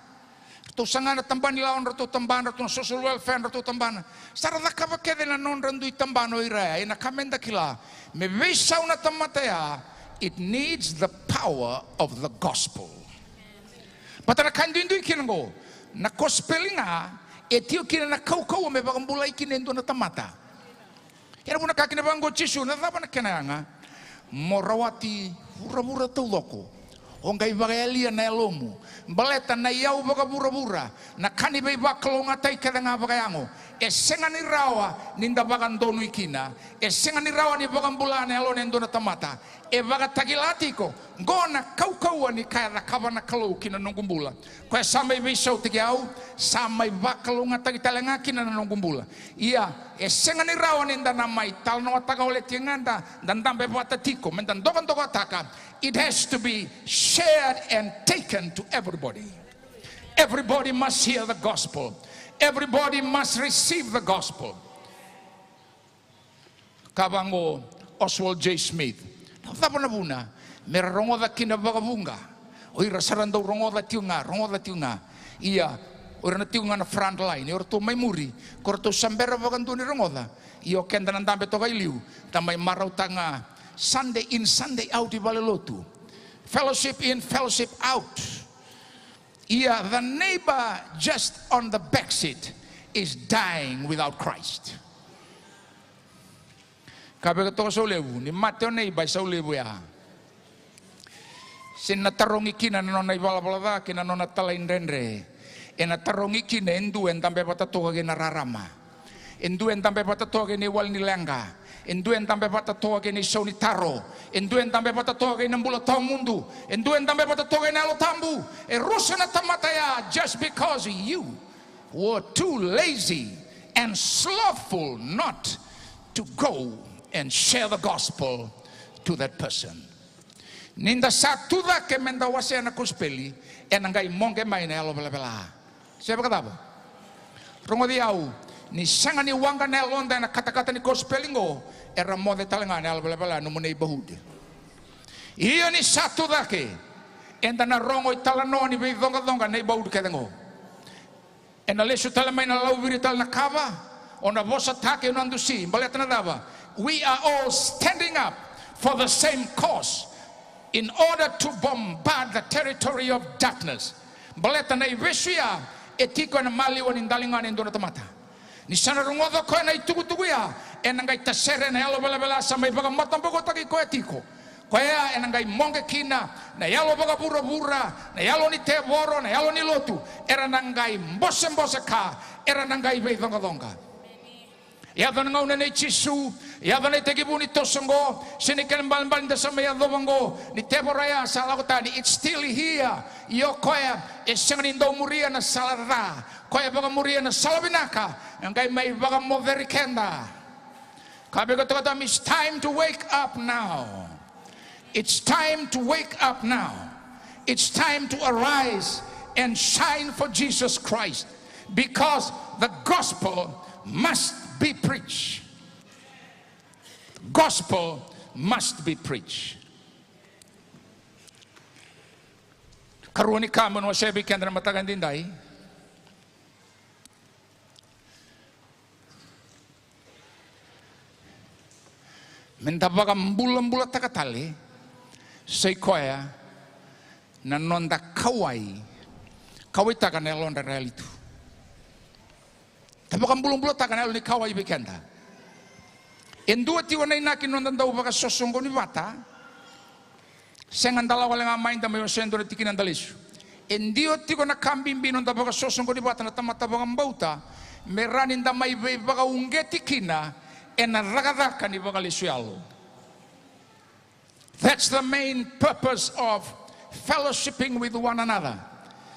Ratou saga na tabana ni lawa, ratou tabana, ratou na social welfare, ratou tabana. Sa ra cakava kece na nodra dui tabana o ira ya, ia na ka meda kila, me veisau na tamata ya, it needs the power of the gospel. Baleta na ka duidui kina qo, na kosipeli ga e tiko kina na kaukauwa me vakabulai kina e dua na tamata. Ia na vuna ka kina vaqo o Jisu, na cava na kena yaga? Mo rawati vuravura taucoko. O qai vakayalia na yalomu. Baleta na iyau vakavuravura, na ka ni veivakalougatataki kece ga vakayago, E sega ni rawa ni da vakadonui kina. E sega ni rawa ni vakabula na yalona e dua na tamata. E vakatakila tiko. Qo na kaukauwa ni ka e cakava na Kalou ki na noqu bula. Koya sa mai veisautaki au, sa mai vakalougatataki tale ga kina na noqu bula. Ia, e sega ni rawa ni da na mai talanoataka wale tiko ga, da, da dabe vata tiko, me da dokadokataka. It has to be shared and taken to everybody. Everybody must hear the gospel. Everybody must receive the gospel. Ka vaqo Oswald J. Smith. Na cava na vuna? Me ra rogoca kina vakavuqa. O ira sa ra dau rogoca tiko ga, rogoca tiko ga. Ia, o ira na tiko ga na front line, o iratou mai muri, ko ratou sa bera vakadua ni rogoca. Ia o keda na dabe toka i liu, da mai marautaka ga Sunday in, Sunday out i valelotu. Fellowship in, fellowship out. Ia, the neighbor just on the back seat is dying without Christ. Ka veka toka Saulevu, ni mate o neighbor e Saulevu ya. Se na tarogi kina na nona ivalavala ca kei na nona talaidredre. E na tarogi kina e dua e dabe vata toka kei na rarama. E dua e dabe vata toka kei na iwali ni leqa. E dua e dabe vata toka kei na isau ni taro. E dua e dabe vata toka kei na bula tawamudu. E dua e dabe vata toka kei na Yalo Tabu. E rusa na tamata ya just because you were too lazy and slothful not to go and share the gospel to that person. Ni da sa tu cake me da wasea na kosipeli, ena qai moqe mai na yalo velavela. Se vakacava? Rogoci au, ni sega ni waqa na yaloda ena katakata ni kosipeli qo, era moce tale ga na yalo velavela, nomu neighborhood. Ia ni sa tu cake, eda na rogo italanoa ni veicoqacoqa neighborhood kece qo. Ena lesu tale mai na lauviri tale na kava, o na vosataki, o na dusi, baleta na cava? We are all standing up for the same cause in order to bombard the territory of darkness. Baleta na ivesu ya e tiko ena maliwa ni daligana e dua na tamata. Ni sa na rogoca o koya na itukutuku ya, ena qai tasere na yalo velavela sa mai vakamatabokotaki koya tiko. Koya ena qai moqe kina na yalo vakavuravura, na yalo ni tevoro, na yalo ni lotu. Era na qai bosebose ka, era na qai veicoqacoqa. Yaco na gauna nei Jisu, yaco na itekivu ni toso qo, se ni kena balebale da sa mai yacova qo, ni tevoro ya sa lako tani, it's still here. Io koya, e sega ni dau muria na sala ca, koya e vakamuria na sala vinaka, e qai mai vakamoceri keda. Ka vei koya toka tami, it's time to wake up now. It's time to wake up now. It's time to arise and shine for Jesus Christ, because the gospel must be preached. Gospel must be preached. Karua ni ka meu na wasea vei keda na mataka edaidai. Me da vakabulabulataka tale, sa i koya na noda kauwai, kauwaitaka na yalodra era yali tu. Da vakabulabulataka na yalo ni kauwai vei keda. E dua tiko na inaki ni noda dau vakasosoqoni vata. Sega, da lako wale ga mai, da mai wasea e dua na tikina, da lesu. E dua tiko na ka bibi ni noda vakasosoqoni vata na tamata vakabauta, me rawa ni da mai veivakauqeti kina ena cakacaka ni vakalesu yalo. That's the main purpose of fellowshipping with one another.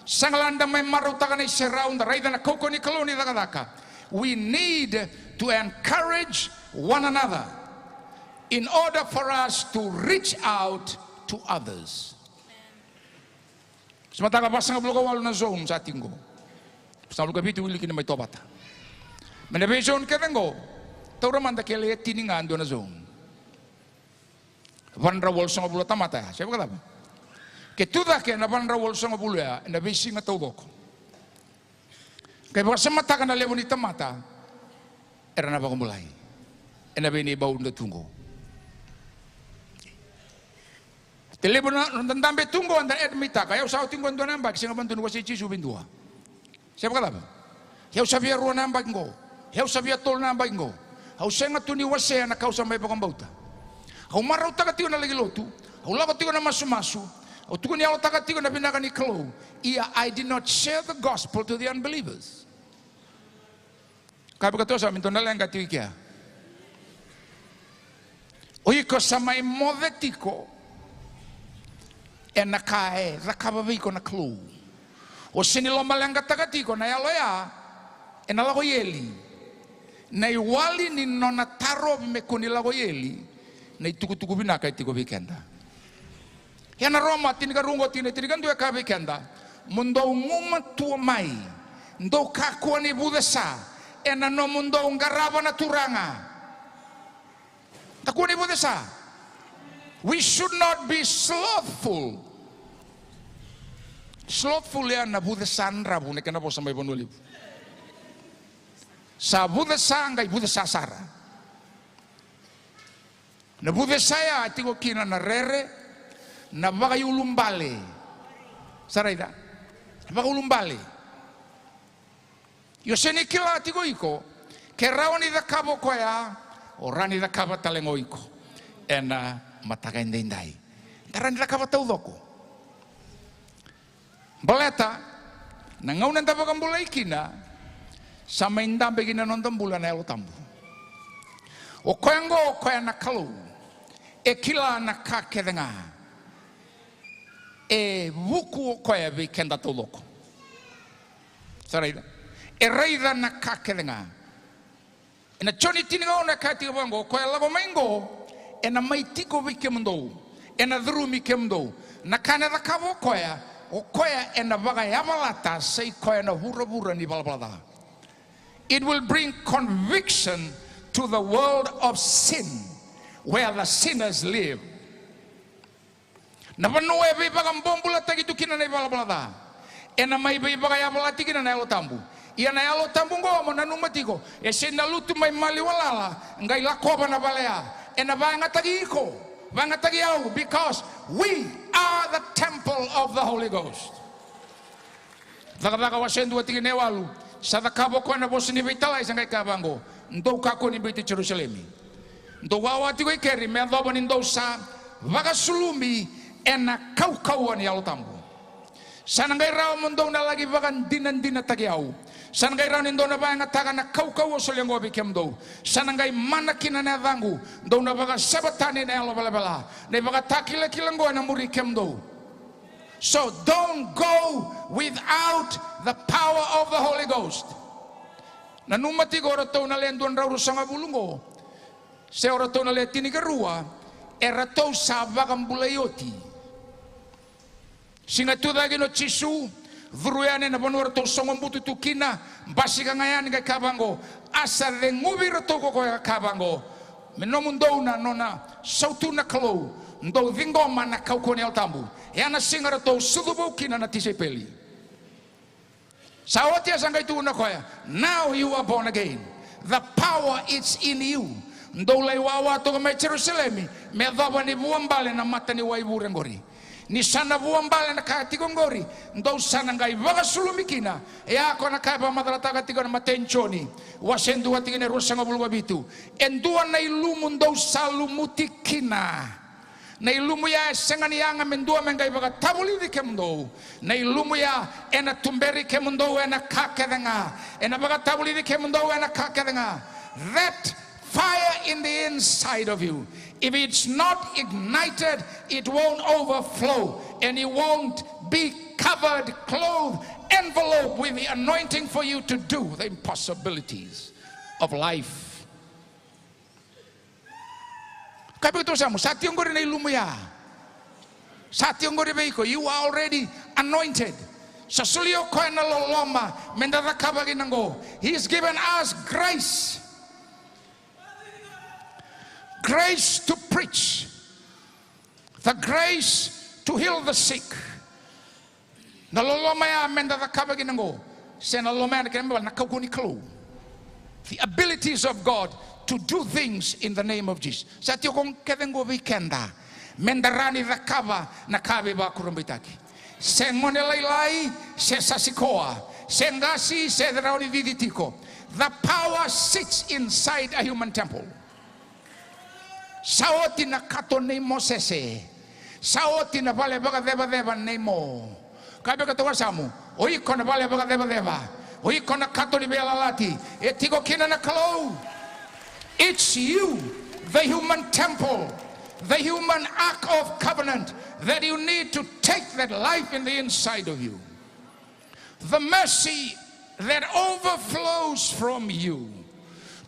Sega la ni da mai marautaka na iserau, da raica na kaukauwa ni Kalou ni cakacaka. We need to encourage one another in order for us to reach out to others. Sa mataka vasagavulu ka walu na zone sa tiko qo. Vasagavulu ka vitu wili kina mai Tovata. Mai na vei zone kece qo, taura mada ke lai e tini ga dua na zone. Vanadrau walusagavulu na tamata ya, se vakacava? Ke tu cake na vanadrau walusagavulu ya ena veisiga taucoko, ke vakasamataka na levu ni tamata era na vakabulai ena vei neighborhood da tu qo. Te levu na, na dabe tu qo, da admit-taka, o yau sa oti qo e dua na yabaki, sega vakadua ni wasei Jisu vei dua. Se vakacava? O yau sa via rua na yabaki qo. O yau sa via tolu na yabaki qo. Au sega tu ni wasea na ka au sa mai vakabauta. Au marautaka tiko na laki lotu. Au lako tiko na masumasu. Au tukuni yalotaka tiko na vinaka ni Kalou. Ia, I did not share the gospel to the unbelievers. Ka vei keitou sa me dou na leqa tiko i kea. O iko sa mai moce tiko ena ka e cakava vei iko na Kalou. O sega ni lomaleqataka tiko na yalo ya ena lako i eli. Na iwali ni nona tarovi me kua ni lako i eli, na itukutuku vinaka e tiko vei keda. Ia na Roma tinikarua qo, tikina tinikadua e kaya vei keda, mo dou gumatua mai, dou kakua ni vucesa ena nomudou qarava na Turaga. Kakua ni vucesa. We should not be slothful. Slothful ya na vucesa dravu, na kena vosa mai Vanua Levu. Sa vucesa qai vucesa sara. Na vucesa ya e tiko kina na rere, na vakaiulubale. Sa raica? Na vakaiulubale. Io, sega ni kila tiko iko, ke rawa ni cakava o koya, o rawa ni cakava tale ga o iko ena mataka edaidai. Da rawa ni cakava taucoko. Baleta na gauna eda vakabulai kina, sa mai dabe kina na noda bula na Yalo Tabu. O koya oqo, o koya na Kalou e kila na ka kece ga. E vuku o koya vei keda taucoko. Sa raica? E raica na ka kece ga. Ena Joni tinikaono e kaya tiko vaqo, o koya lako mai qo ena mai tiko vei kemudou, ena curumi kemudou. Na ka ena cakava o koya, o koya ena vakayavalata, sa i koya na vuravura ni valavala ca. It will bring conviction to the world of sin, where the sinners live. Na vanua e veivakabobulataki tu kina na ivalavala ca, ena mai veivakayavalati kina na Yalo Tabu. Ia na Yalo Tabu oqo, mo nanuma tiko, e sega ni na lutu mai maliwa lala qai lakova na vale ya. Ena vakayagataki iko, vakayagataki au, because we are the temple of the Holy Ghost. Cakacaka wase dua tikina e walu. Sa cakava o koya na vosa ni veitalai, sa qai kaya vaqo, dou kakua ni biuti Jerusalemi. Dou wawa tiko i keri, me yacova ni dou sa vakasulumi ena kaukauwa ni Yalo Tabu. Sa na qai rawa mo dou na laki vakadinadinataki au. Sa na qai rawa ni dou na vakayagataka na kaukauwa au solia oqo vei kemudou. Sa na qai mana kina na yacaqu. Dou na vakaseva tani na yalo velavela, na ivakatakilakila oqo ena muri kemudou. So don't go without the power of the Holy Ghost. Nanuma tiko, o ratou na le dua na drau ruasagavulu oqo, se o ratou na le tinikarua, e ratou sa vakabulai oti. Siga e tu cake kina o Jisu, curu yani ena vanua ratou sogobutu tu kina, basika ga yani qai kaya vaqo, a sa ceguvi iratou ko koya ka kaya vaqo, me nomudou na nona sautu na Kalou, dou ciqoma na kaukauwa ni Yalo Tabu. E a na siga ratou sucu vou kina na tisaipeli. Sa oti, a sa qai tukuna o koya, now you are born again. The power is in you. Dou lai wawa toka mai Jerusalemi, me yacova ni vuabale na mata ni waivure oqori. Ni sa na vuabale na ka tiko oqori, dou sa na qai vakasulumi kina. E a ko na ka e vakamacalataka tiko na matai ni Joni, wase dua tikina e ruasagavulu ka vitu. E dua na ilumu dou sa lumuti kina. Na ilumu ya e sega ni yaga me dua me qai vakatavulici kemudou. Na ilumu ya ena tuberi kemudou ena ka kece ga. Ena vakatavulici kemudou ena ka kece ga. That fire in the inside of you, if it's not ignited, it won't overflow, and you won't be covered, clothed, enveloped with the anointing for you to do the impossibilities of life. Ka vei keitou sa mu, sa tiko oqori na ilumu ya. Sa tiko oqori vei iko. You are already anointed. Sa solia o koya na loloma me da cakava kina oqo. He has given us grace. Grace to preach. The grace to heal the sick. Na loloma ya me da cakava kina oqo. Se na loloma ya na kena me vale na kaukauwa ni Kalou. The abilities of God to do things in the name of Jesus. Sa tiko kece oqo vei keda. Me da rawa ni cakava na ka veivakurabuitaki. Se gone lailai, se sa sikoa, se qasi, se rawa ni cici tiko. The power sits inside a human temple. Sa oti na kato nei Mosese. Sa oti na vale vakacevaceva nei Mo. Ka vei keitou sa mu, o iko na vale vakacevaceva. O iko na kato ni veiyalayalati, e tiko kina na Kalou. It's you, the human temple, the human ark of covenant, that you need to take that life in the inside of you. The mercy that overflows from you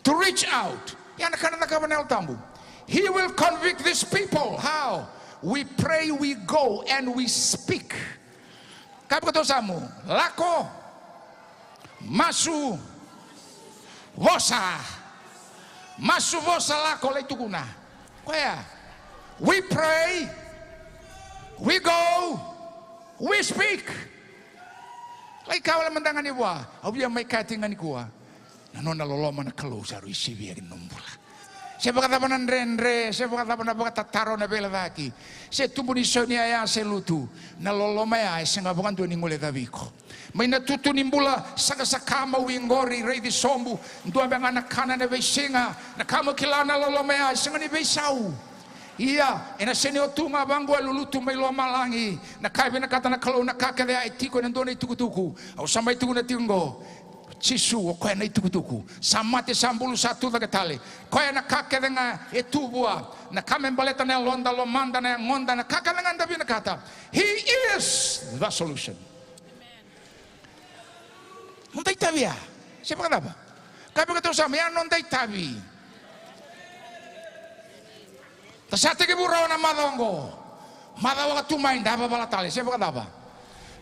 to reach out. Ya na ka na cakava na Yalo Tabu. He will convict these people. How? We pray, we go, and we speak. Kaya vei koto Samu, lako, masu, vosa. Masu, vosa, lako, lai tukuna. Koya. We pray, we go, we speak. Lai ka wale mada ga ni vua, au via mai kaya tiko ga nikua. Na nona loloma na Kalou sa rui sivia ki na nomu bula. Se vakacava na dredre, se vakacava na vakatataro, na veilecaki, se tubu ni sau ni yaya, se lutu, na loloma ya e sega vakadua ni guilecavi iko. Mai na tutu ni bula, sakasaka, mawi qori, raici sobu, dua beka ga na kana ena veisiga, na ka mo kila na loloma ya e sega ni veisau. Ia, ena sega ni o tu ga vaqo e lulutu mai lomalagi. Na ka e vinakata na Kalou, na ka kece ya e tiko ena dua na itukutuku. Au sa mai tukuna tiko qo. Jisu, o koya na itukutuku. Sa mate, sa bulu, sa tucake tale. Koya na ka kece ga e tu vua. Na ka me baleta na yaloda, lomada, na yagoda, na ka kece ga da vinakata. He is the solution. Noda itavi ya. Se vakacava? Kaya vei koto Samu, ya noda itavi. Da sa tekivu rawa na macawa oqo. Macawa ka tu mai da yavavala tale, se vakacava?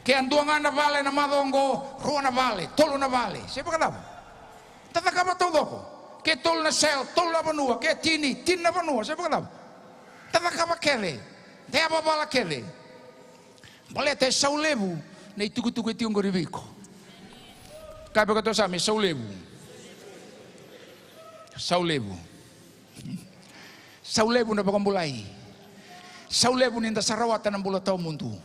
Ke a dua ga na vale na macawa oqo, rua na vale, tolu na vale, se vakacava? Da cakava taucoko. Ke tolu na cell, tolu na vanua, ke tini, tini na vanua, se vakacava? Da cakava kece. Da yavavala kece. Baleta e sau levu na itukutuku e tiko qori vei iko. Kaya vei koto Samu, e sau levu. Sau levu. Sau levu na vakabulai. Sau levu ni da sa rawata na bula tawamudu.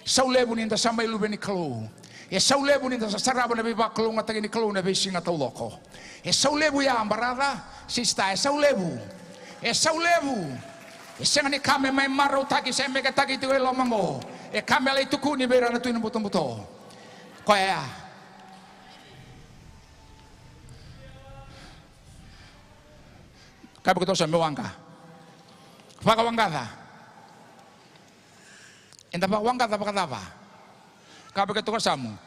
Sau levu ni da sa mai luve ni Kalou. E sau levu ni da sa sarava na veivakalougatataki ni Kalou na veisiga taucoko. E sau levu ya, baratha, sista, e sau levu. E sau levu. E sega ni ka me mai marautaki se meketaki tiko e loma qo. E ka me lai tukuni vei ira na tui na butobuto. Koya ya. Kaya vei koto Samu, me waqa. Vakawaqaca. Eda vakawaqaca vakacava? Kaya vei koto Samu,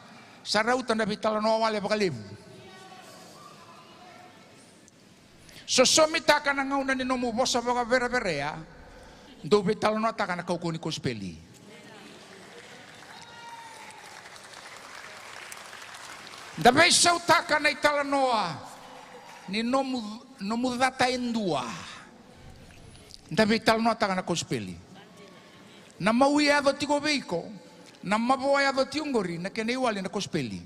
sa rauta na veitalanoa wale vakalevu. Sosomitaka na gauna ni nomu vosa vakavereverea. Dou veitalanoataka na kaukauwa ni kosipeli. Da veisautaka na italanoa ni nomu, nomu cata e dua. Da veitalanoataka na kosipeli. Na mawi e yaco tiko vei iko, na mavoa e yaco tiko qori, na kena iwali na kosipeli.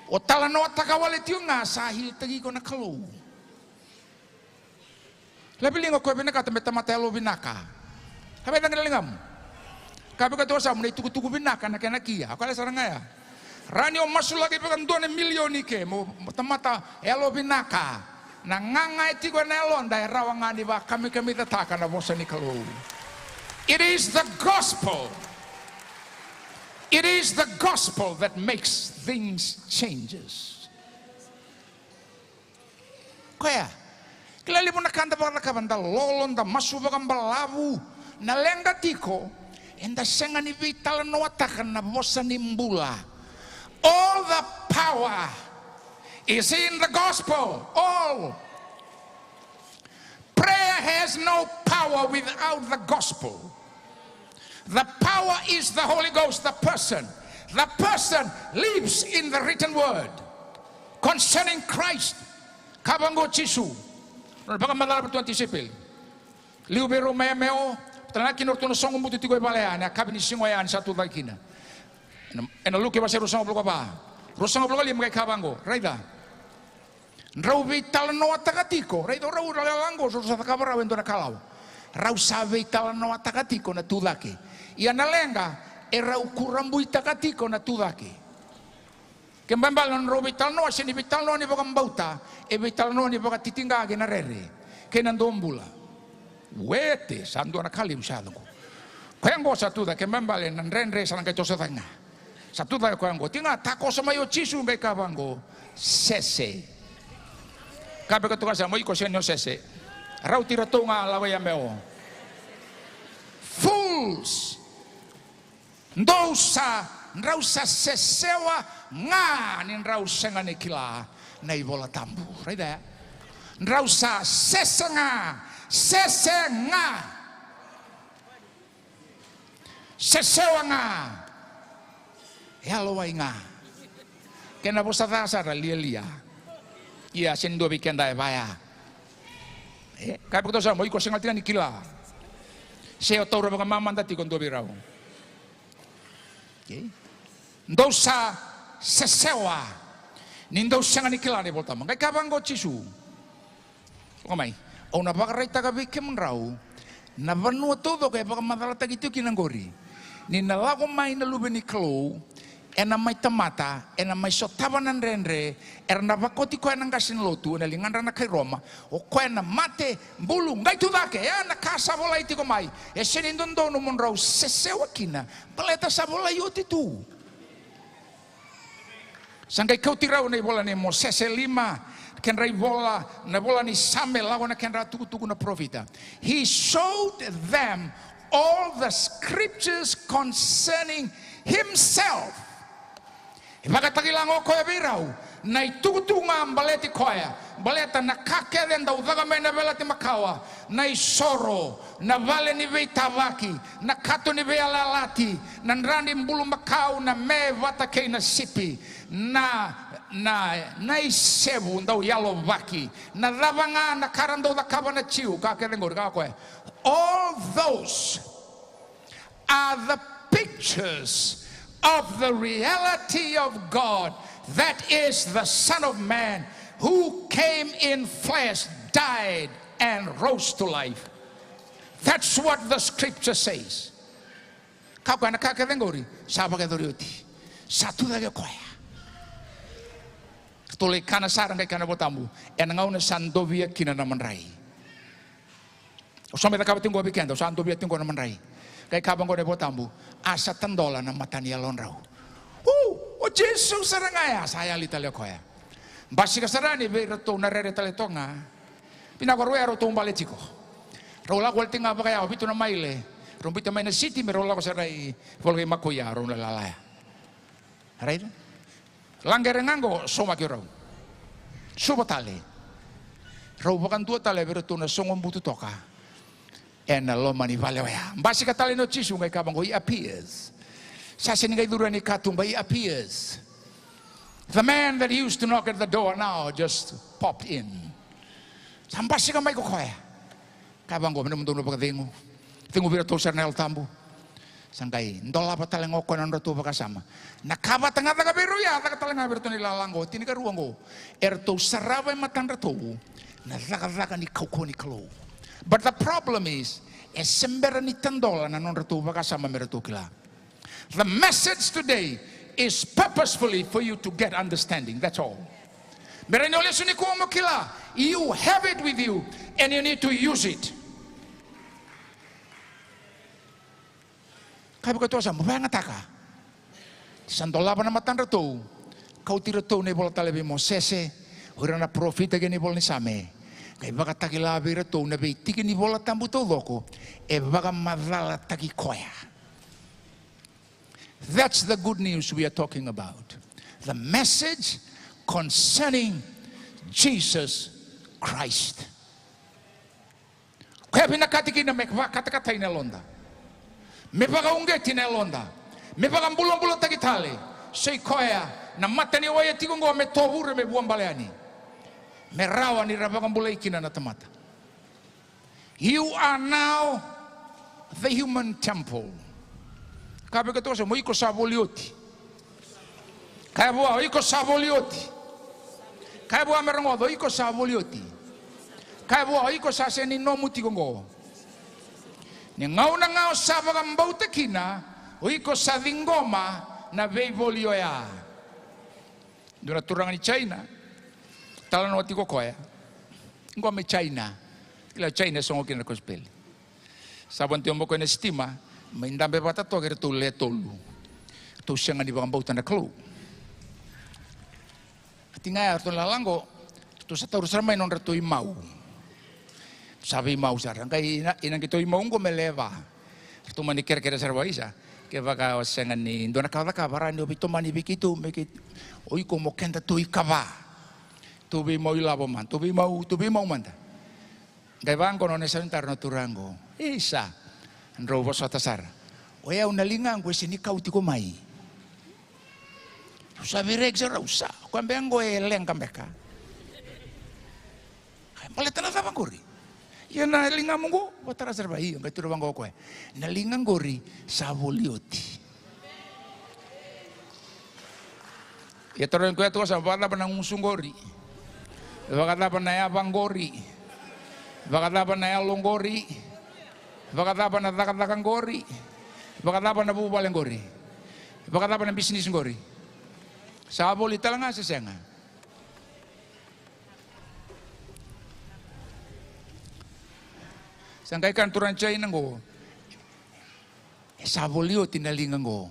O talanoataka wale tiko ga, sa hilitaki iko na Kalou. Lavi liga o koya vinakata me tamata yalovinaka. Kavei cagi na ligamu. Kaya vei koto Samu, na itukutuku vinaka na kena kia. O koya sara ga ya. Rawa ni o masulaki vaka dua na milioni ke mo, mo tamata yalovinaka. Na gaga e tiko ena yaloda e rawa ga ni vakamikamicataka na vosa ni Kalou. It is the gospel. It is the gospel that makes things changes. Koya. Kila levu na ka da vakacakava, da lolo, da masu vakabalavu. Na leqa tiko, eda sega ni veitalanoataka na vosa ni bula. All the power is in the gospel. All. Prayer has no power without the gospel. The power is the Holy Ghost, the person. The person lives in the written word concerning Christ. Ka vaqo Jisu. Nona vakamacala vei iratou na tisaipeli. Liu vei rau mai Emeo, tale ga kina o ratou na sogo butu tiko e vale ya, na yakavi ni siga oya ni sa tucake kina. Ena, ena Luke wase ruasagavulu ka va. Ruasagavulu ka lima, qai kaya vaqo, raica. Drau veitalanoataka tiko, raica o rau, rau lako qo, so rau sa cakava rawa e dua na kalawa. Rau sa veitalanoataka tiko na tucake. Ia na leqa, e rau kurabuitaka tiko na tucake. Kena ibalebale na nodrau veitalanoa, sega ni veitalanoa ni vakabauta, e veitalanoa ni vakatitiqa kei na rere, kei na domobula. Wete, sa dua na ka levu sa yaco qo. Koya qo sa tucake, kena ibalebale na dredre sa na qai toso cake ga. Sa tu cake koya oqo, tiko ga, takoso mai o Jisu qai kaya vaqo, sese. Kaya vei koya tu ga sa, mo iko sega ni o sese. Rauti iratou ga, lako i yameo. Fools. Dou sa, drau sa sesewa ga ni drau sega ni kila na iVola Tabu. Right there. Drau sa sese ga, sese ga. Sesewa ga. Yalowai ga. Kena vosa ca sara, lialia. Ia, sega ni dua vei keda e vaya. E, kaya vei koya tu ga sa, mo iko sega tiko ga ni kila. Se o taura vakamamada tiko dua vei rau. Okay. Dou sa sesewa ni dou sega ni kila na iVola Tabu. Qai kaya vaqo o Jisu. Toka mai. Au na vakaraitaka vei kemudrau na vanua taucoko e vakamacalataki tiko kina oqori. Ni na lako mai na Luve ni Kalou, ena mai tamata, ena mai sotava na dredre, era na vakoti koya na qase ni lotu, ena ligadra na kai Roma, o koya na mate, bulu, qai tu cake, e na ka sa volai tiko mai, e sega ni dodonu mo drau sesewa kina, baleta sa volai oti tu. Sa qai kauti rau na ivola nei Mosese e lima, kedra ivola, na ivola ni Same, lako na kedra tukutuku na parofita. He showed them all the scriptures concerning himself. E vakatakila ga o koya vei rau na itukutuku ga baleti koya, baleta na ka kece e dau caka mai na Veiyalayalati Makawa, na isoro, na vale ni veitavaki, na kato ni veiyalayalati, na dra ni bulumakau, na me vata kei na sipi, na, na, na isevu dau yalovaki, na cava ga na ka ra dau cakava na Jiu, ka kece qori, ka koya. All those are the pictures of the reality of God, that is the Son of Man, who came in flesh, died, and rose to life. That's what the scripture says. Ka koya na ka kece qori, sa vakayacori oti. Sa tu cake o koya. Ratou lai kana sara qai kaya na iVola Tabu, ena gauna sa dovia kina na madrai. Au sa mai cakava tiko qo vei keda, au sa dovia tiko qo na madrai. Qai kaya vaqo na iVola Tabu, a sa tadola na mata ni yalodrau. U, o Jisu sara ga ya, sa yali tale o koya. Basika sara yani vei iratou na rere tale toka ga. Vinaka, rau ya rau taubale tiko. Rau lako wale tiko ga vakayawa, vitu na maile. Rau biuta mai na siti me rau lako sara i Volokaimakoia, rau na lala ya. Right? Laqere ga qo, saumaki rau. Suva tale. Rau vakadua tale vei iratou na sogo butu toka ena loma ni vale oya. Basika tale o Jisu qai kaya vaqo, he appears. Sa sega ni qai curu yani i katuba, he appears. The man that used to knock at the door now just popped in. Sa basika mai ko koya. Kaya vaqo, me nomudou na vakacegu. Cegu vei iratou sara na Yalo Tabu. Sa qai dolava tale ga o koya na nodratou vakasama. Na ka vata ga caka vei rau ya, caka tale ga vei iratou na ilala qo, tinikarua qo. Eratou sarava e matadratou na cakacaka ni kaukauwa ni Kalou. But the problem is, e se bera ni tadola na nodratou vakasama me ratou kila. The message today is purposefully for you to get understanding. That's all. Me rawa ni o lesu nikua mo kila, you have it with you and you need to use it. Kaya vei koya tu sa, mo vakayagataka. Sa dolava na matadratou, kauti iratou na ivola tale vei Mosese, o ira na parofita kei na ivola ni Same. Qai vakatakila vei iratou na veitiki ni iVola Tabu taucoko e vakamacalataki koya. That's the good news we are talking about. The message concerning Jesus Christ. Koya vinakati kina me vakatakatai na yaloda, me vakauqeti na yaloda, me vakabulabulataki tale. Sa i koya na mata ni wai e tiko oqo me tovure, me vuabale yani, me rawa ni ra vakabulai kina na tamata. You are now the human temple. Kaya vei koya tu sa, mo iko sa voli oti. Kaya vua, o iko sa voli oti. Kaya vua me rogoca, o iko sa voli oti. Kaya vua, o iko sa sega ni nomu tiko oqo. Ni gauna ga o sa vakabauta kina, o iko sa ciqoma na veivoli oya. Dua na turaga ni China, talanoa tiko o koya. Qo mai China. Kila China e sogo kina na kosipeli. Sa vanua tiko o koya na sitima, mai dabe vata toka eratou le tolu. Tou sega ni vakabauta na Kalou. Ati ga ya ratou na lalago, ratou sa taura sara mai nodratou imau. Sa veimau sara. Qai ina, ina qai tou imau qo me lewe va. Ratou mani kerekere sara vakaisa. Kevaka o sega ni dua na ka o cakava, rawa ni o veitomani vei keitou, me keitou. O iko mo keda tou ikava. Tou veimau ilavo mada, tou veimau, tou veimau mada. Qai vaqo na nona isau ni taro na turaga qo. Isa, drau vosota sara. O yau na ligaqu e sega ni kau tiko mai. Rau sa veireki sara, rau sa. Koya beka qo e leqa beka. Ai, baleta na cava qori? Ia na ligamu qo, vakatara sara vei, io, qai tukuna vaqo o koya. Na liga qori sa voli oti. Ia tarogi koya toka sa, vakacava na gusu qori? Vakacava na yava qori? Vakacava na yalo qori? Vakacava na cakacaka qori? Vakacava na vuvale qori? Vakacava na bisinisi qori? Sa voli tale ga se sega? Sa qai kaya na turaga ni Jaina qo. E sa voli oti na liga qo.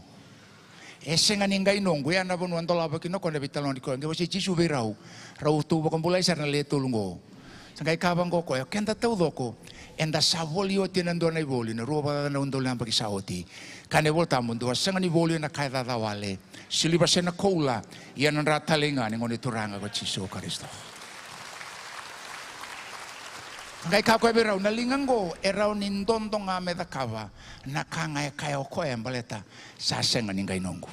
E sega ni qai noqu, ya na vanua dolava kina o koya na veitalanoa ni koya. Qai vosa i Jisu vei rau, rau tou vakabulai sara na lewe tolu qo. Sa qai kaya vaqo o koya, o keda taucoko, eda sa voli oti ena dua na ivoli, na rua vakacaca na udolu na yabaki sa oti. Kaya na iVolatabu, dou a sega ni voli ena ka e caca wale. Siliva se na koula, ia na dra talei ga ni Gone Turaga ko Jisu Karisito. Qai kaya o koya vei rau, na liga qo e rawa ni dodo ga me cakava na ka ga e kaya o koya, baleta sa sega ni qai noqu.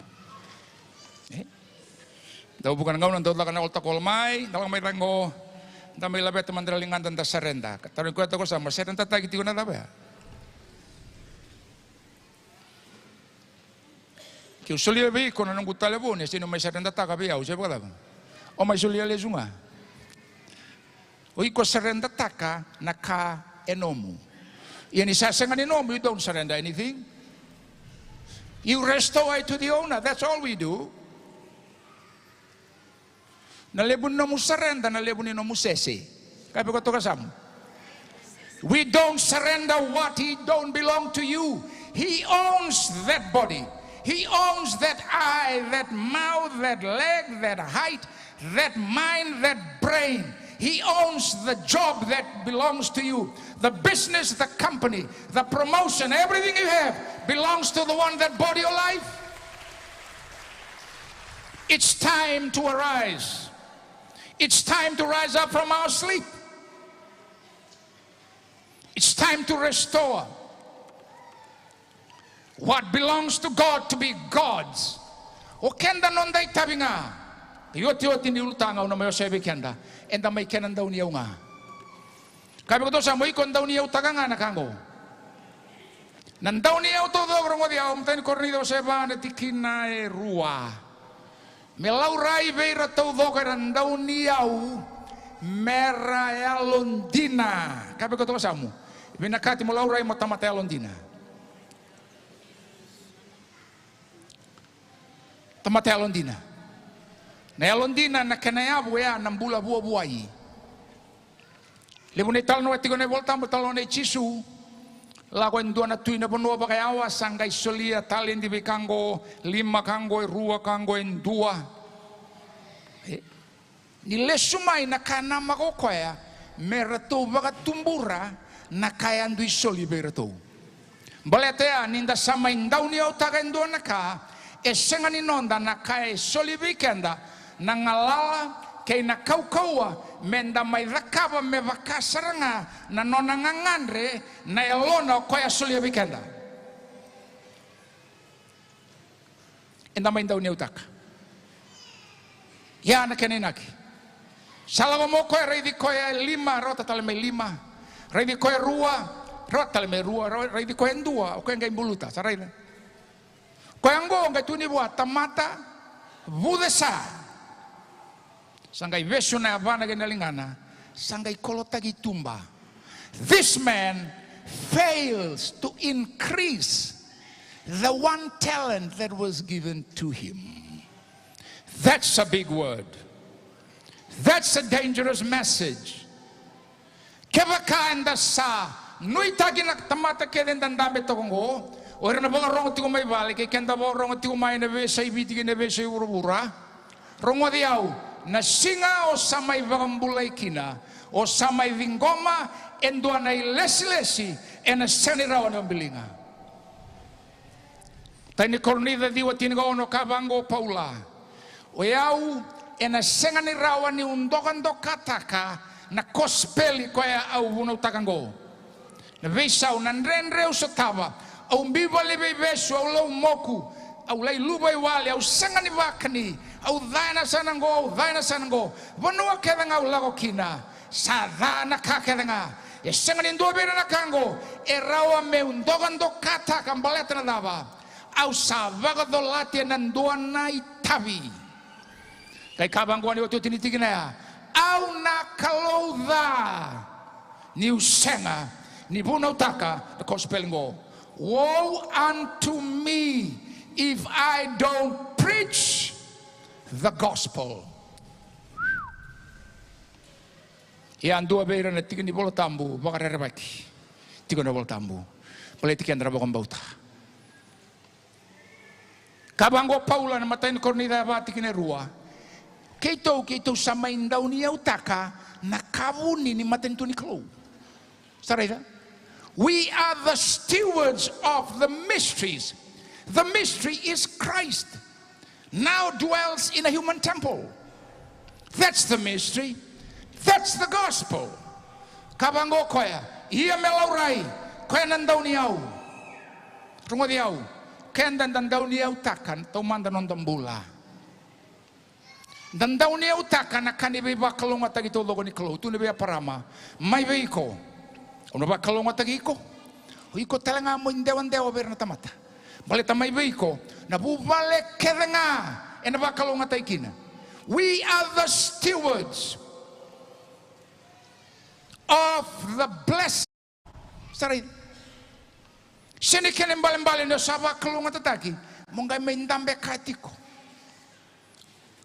E? Dau vuka na gauna, dau caka na altar call mai, da lako mai cake qo, da mai laveta mada na ligada, da sareda. Ka tarogi koya toka sa, mo saredataki tiko na cava ya? Keu solia vei iko na noqu talevoni, e sega ni o mai saredataka vei au, se vakacava? O mai solia lesu ga. O iko saredataka na ka e nomu. Ia ni sa sega ni nomu, you don't surrender anything. You restore it to the owner, that's all we do. Na levu ni nomu sareda, na levu ni nomu sese. Kaya vei koya toka yasamu. We don't surrender what he don't belong to you. He owns that body. He owns that eye, that mouth, that leg, that height, that mind, that brain. He owns the job that belongs to you. The business, the company, the promotion, everything you have belongs to the one that bought your life. It's time to arise. It's time to rise up from our sleep. It's time to restore what belongs to God to be God's. O keda noda itavi ga. Iotioti ni ulutaga au na mai wasea vei keda. Eda mai kena dauniyau ga. Kaya vei koya toka yasamu, o iko dauniyautaka ga na ka qo. Na dauniyau taucoko, rogoci au, matai ni Korinica wase va na tikina e rua. Me laurai vei ira taucoko era dauniyau, me ra yalodina. Kaya vei koya toka yasamu, vinakati mo laurai mo tamata yalodina. Tamata yalodina. Na yalodina na kena yavu oya na bula vuavuai. Levu na italanoa e tiko ena iVolatabu, talanoa nei Jisu. Lako e dua na tui na vanua vakayawa, sa qai solia taledi vei ka qo, lima ka qo, e rua ka qo, e dua. E, ni lesu mai na ka e namaka o koya, me ratou vakatubura na ka e a dui soli vei iratou. Baleta ya, ni da sa mai dauniyautaka e dua na ka, e sega ni noda na ka e soli vei keda, na galala kei na kaukauwa, me da mai cakava me vaka sara ga na nona gagadre na yalona o koya a solia vei keda. Eda mai dauniyautaka. Ia na kena inaki. Sa lako mai o koya, raici koya e lima, rawata tale mai lima. Raici koya e rua, rawata tale mai rua, ra-, raici koya e dua, o koya qai buluta, sa raica. Koya qo qai tukuni vua tamata vucesa. Sa qai vesu na yavana kei na ligana, sa qai kolotaki i tuba. This man fails to increase the one talent that was given to him. That's a big word. That's a dangerous message. Kevaka eda sa nuitaki na tamata kece eda dabe toka oqo, O ira na vakarorogo tiko mai vale kei keda vakarorogo tiko mai na veiyasai Viti kei na veiyasai vuravura. Rogoci au, na siga o sa mai vakabulai kina, o sa mai ciqoma e dua na ilesilesi ena sega ni rawa ni o biliga. Matai ni Korinica ciwa tinikaono, ka vaqo o Paula: O yau ena sega ni rawa niu dokadokataka na kosipeli koya au vunautaka oqo. Na veisau, na dredre au sotava, au biuvalu ni veivesu, au laumoku, au lai luvaiwali, au sega ni vakani, au ca ena yasana oqo, au ca ena yasana oqo. Vanua kece ga au lako kina, sa ca na ka kece ga. E sega ni dua vei ira na ka oqo e rawa meu dokadokataka. Baleta na cava? Au sa vakacolati ena dua na itavi. Qai ka vaqo na iotioti ni tikina ya: Au na kalou ca niu sega ni vunautaka na kosipeli oqo. Woe unto me if I don't preach the gospel. Ia, dua vei ira na tiki ni Vola Tabu vakarerevaki tiko na Vola Tabu. Baleti keda na vakabauta. Ka vaqo o Paula na matai ni Korinica ya va, tikina e rua: Keitou, keitou sa mai dauniyautaka na ka vuni ni matanitu ni Kalou. Sa raica? We are the stewards of the mysteries. The mystery is Christ now dwells in a human temple. That's the mystery. That's the gospel. Ka vaqo o koya: Ia me laurai koya na dauniyau. Rogoci au, keda da dauniyautaka taumada noda bula. Da dauniyautaka na ka ni veivakalougatataki taucoko ni Kalou. Tukuna vei Eparama: Mai vei iko, au na vakalougatataki iko. O iko tale ga mo idewadewa vei ira na tamata. Baleta mai vei iko na vuvale kece ga ena vakalougatataki kina. We are the stewards of the blessing. Sa raica? Sega ni kena ibalebale ni o sa vakalougatataki mo qai mai dabe kaya tiko.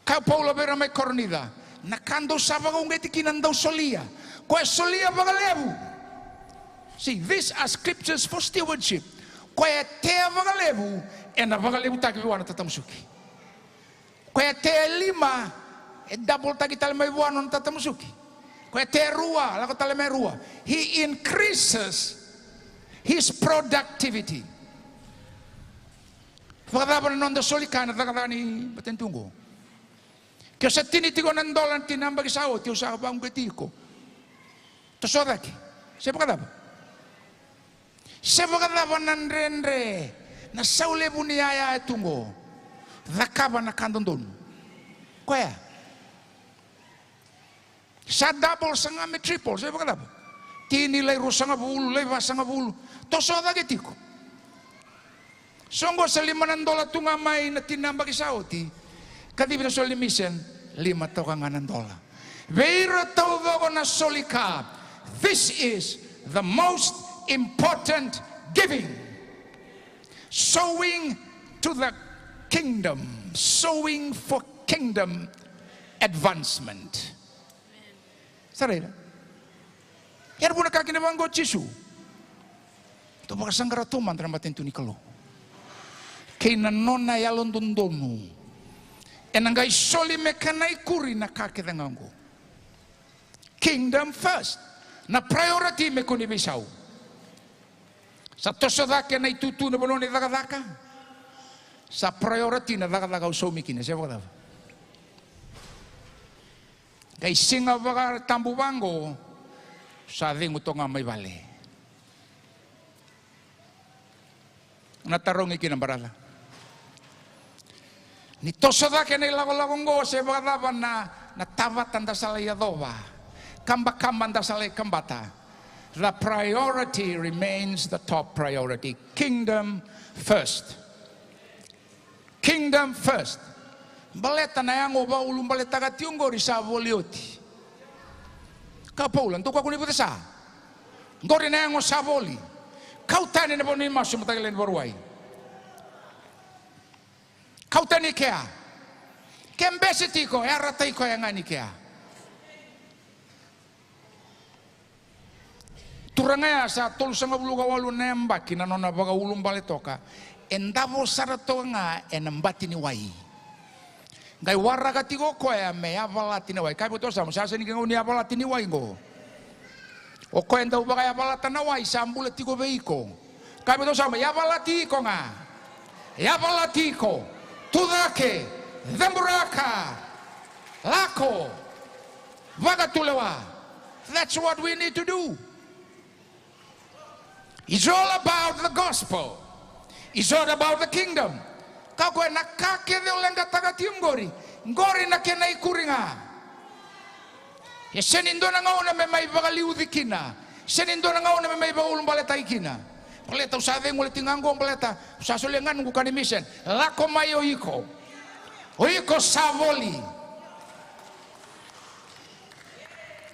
Kaya o Paula vei ira mai Korinica, na ka dou sa vakauqeti kina dou solia. Koya e solia vakalevu. See, these are scriptures for stewardship. Koya e tea vakalevu, ena vakalevutaki vua na tatamusuki. Koya e tea e lima, e daboltaki tale mai vua nona tatamusuki. Koya e tea e rua, lako tale mai rua. He increases his productivity. Vakacava na noda soli ka ena cakacaka ni matanitu oqo? Ke o sa tini tiko na dola na tini na yabaki sa oti, au sa vakauqeti iko. Toso cake. Se vakacava? Se vakacava na dredre, na sau levu ni yaya e tu oqo? Cakava na ka dodonu. Koya sa double, saga me triple, se vakacava? Tini lai ruasagavulu, lai vasagavulu. Toso cake tiko. So oqo sa lima na dola tu ga mai na tini na yabaki sa oti. Kacivi na soli ni mission, lima toka ga na dola. Vei ira taucoko na soli ka, this is the most important giving. Sowing to the kingdom, sowing for kingdom advancement. Sa raica? Ia na vuna ka kina vaqo o Jisu. Tou vakasaqara taumada na matanitu ni Kalou kei na nona yalododonu. Ena qai soli me kena ikuri na ka kece ga oqo. Kingdom first. Na priority me kua ni veisau. Sa toso cake na itutu, na vanua ni cakacaka. Sa priority na cakacaka au saumi kina, se vakacava? Qai siga vakatabu vaqo, sa cegu toka ga mai vale. Na tarogi kina, brother. Ni toso cake na ilakolako oqo, se vakacava na, na tavata da sa lai yacova, kabakaba da sa lai kabata, the priority remains the top priority. Kingdom first. Kingdom first. Baleta na yago vakaulubaletaka tiko oqori sa voli oti. Ka Paula, dou kakua ni vucesa. Oqori na yago sa voli. Kau tani na vanua ni masu, mataka lailai ni Vakarauwai. Kau tani kea. Ke bese tiko, e a ratai koya ga ni kea. Turaga ya sa tolusagavulu ka walu na yabaki na nona vakaulubale toka. E davo sara toka ga ena bati ni wai. Qai waraka tiko o koya me yavalati na wai. Kaya vei iko toka, sa sega ni gauna ni yavalati ni wai qo. O koya e dau vakayavalata na wai sa bula tiko vei iko. Kaya vei iko toka, yavalati iko ga. Yavalati iko. Tucake. Ceburaka. Lako. Vakatulewa. That's what we need to do. It's all about the gospel. It's all about the kingdom. Ka koya na ka kece o leqataka tiko qori, qori na kena ikuri ga. Ia sega ni dua na gauna me mai vakaliuci kina. Sega ni dua na gauna me mai vakaulubaletaki kina. Baleta au sa cegu tiko ga qo, baleta au sa solia ga noqu ka ni mission. Lako mai o iko. O iko sa voli.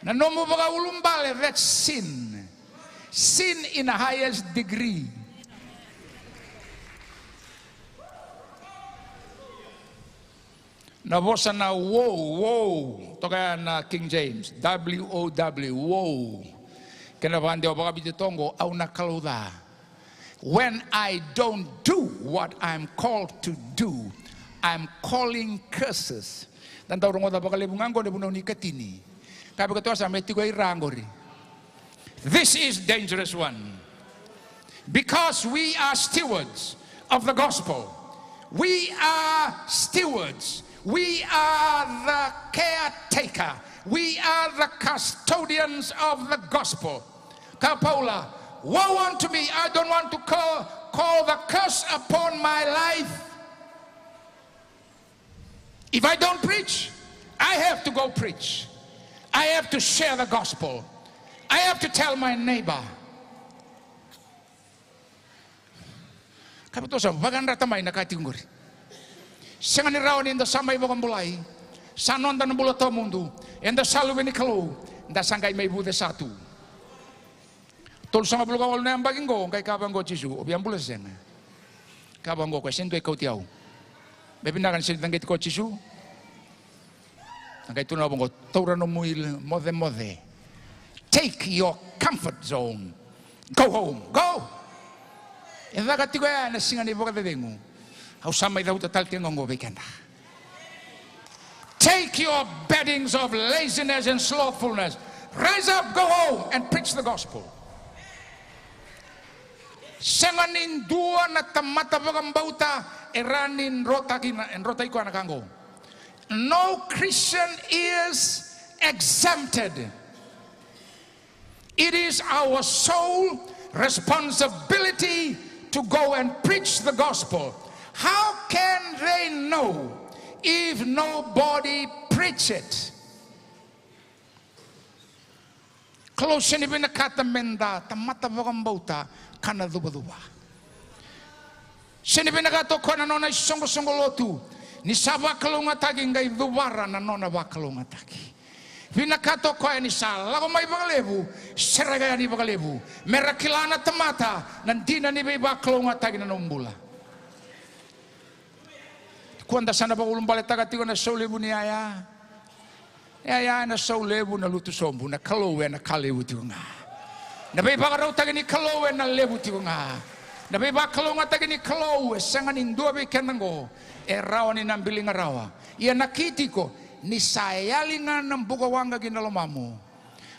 Na nomu vakaulubale, that's sin. Sin in the highest degree. Na vosa na woe, woe, toka ya na King James, W O W, woe. Kena vakadewa vakaviti toqo, au na kalou ca. When I don't do what I'm called to do, I'm calling curses. Da dau rogoca vakalevu ga qo na vunau ni katini. Ka vaka toka sa me tiko i ra qori. This is dangerous one. Because we are stewards of the gospel. We are stewards. We are the caretaker. We are the custodians of the gospel. Ka Paula, woe unto me, I don't want to call, call the curse upon my life. If I don't preach, I have to go preach. I have to share the gospel. I have to tell my neighbor. Ka vaka toka sa vakayadrata mai na ka tiko qori. Sega ni rawa ni da sa mai vakabulai. Sa noda na bula tawamudu. Eda sa luve ni Kalou. Da sa qai mai vuce sa tu. Tolusagavulu ka walu na yabaki qo, qai kaya vaqo o Jisu, o via bula se sega? Kaya vaqo o koya, sega ni dua e kauti au. Me vinaka ni sega ni caqeti koya o Jisu. A qai tukuna vaqo, taura nomu imocemoce. Take your comfort zone. Go home. Go. E caka tiko ya ena siga ni vakacecegu. Au sa mai cavuta tale tiko ga qo vei keda. Take your beddings of laziness and slothfulness. Rise up, go home and preach the gospel. Sega ni dua na tamata vakabauta e rawa ni drotaki na, e drotaki koya na ka qo. No Christian is exempted. It is our sole responsibility to go and preach the gospel. How can they know if nobody preach it? Kalou sega ni vinakata meda tamata vakabauta ka na cuvacuva. Sega ni vinakata o koya na nona isoqosoqo lotu ni sa vakalougatataki qai cuvara na nona vakalougatataki. Vinakata o koya ni sa lako mai vakalevu, sereka yani vakalevu, me ra kila na tamata na dina ni veivakalougatataki na nomu bula. Kua da sa na vakaulubaletaka tiko na saulevu ni yaya. Yaya ena saulevu, na lutu sobu, na Kalou ena ka levu tiko ga. Na veivakarautaki ni Kalou ena levu tiko ga. Na veivakalougatataki ni Kalou e sega ni dua vei keda qo e rawa ni na biliga rawa. Ia na ki tiko ni sa yali ga na bukawaqa ki na lomamu,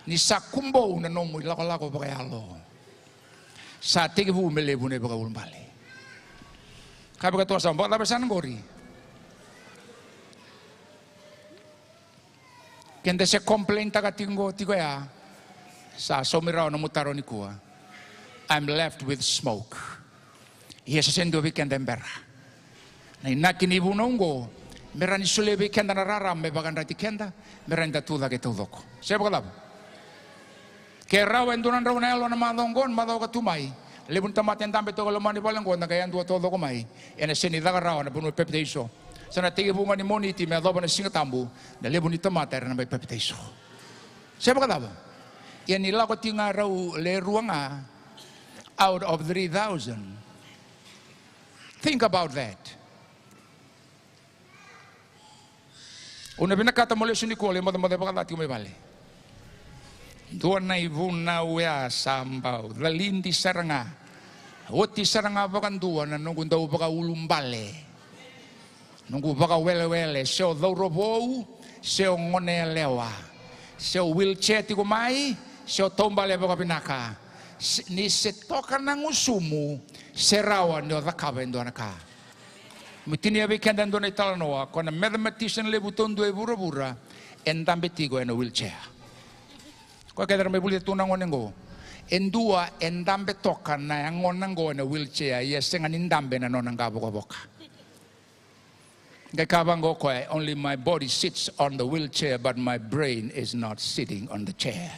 ni sa kubou na nomu ilakolako vakayalo. Sa tekivu me levu na ivakaulubale. Ka vaka toka sa, vakacava e sa na qori? Keda se complain taka tiko, tiko ya. Sa saumi rawa nomu taro nikua. I'm left with smoke. Ia sa sega ni dua vei keda e bera. Na inaki ni vunau oqo, me rawa ni solia vei keda na rarama me vakayadrati keda, me rawa ni da tucake taucoko. Se vakacava? Ke rawa e dua na drau na yalo na macawa oqo, na macawa ka tu mai, levu ni tamata e dabe toka e loma ni vale oqo, da qai yadua taucoko mai. Ena sega ni caka rawa na vanua ni papitaiso. Sa na tekivu ga ni Moniti me yacova na Siga Tabu, na levu ni tamata era na mai papitaiso. Se vakacava? Ia ni lako tiko ga rau le rua ga out of three thousand. Think about that. O na vinakata mo lesu nikua, lai mocemoce vakaca tiko mai vale. Dua na ivunau ya sa bau calidi sara ga. Oti sara ga vakadua na noqu dau vakaulubale, noqu vakawelewele, se o cauravou, se o goneyalewa, se o wheelchair tiko mai, se o taubale vakavinaka. Se, ni se toka na gusumu, se rawa ni o cakava e dua na ka. Meu tinia vei keda e dua na italanoa, ko na mathematician levu taudua e vuravura, e dabe tiko ena wheelchair. Koya kece era mai vulica tu na gone qo. E dua e dabe toka na yagona qo ena wheelchair, ia sega ni dabe na nona qavokavoka. Qai kaya vaqo o koya, "Only my body sits on the wheelchair, but my brain is not sitting on the chair."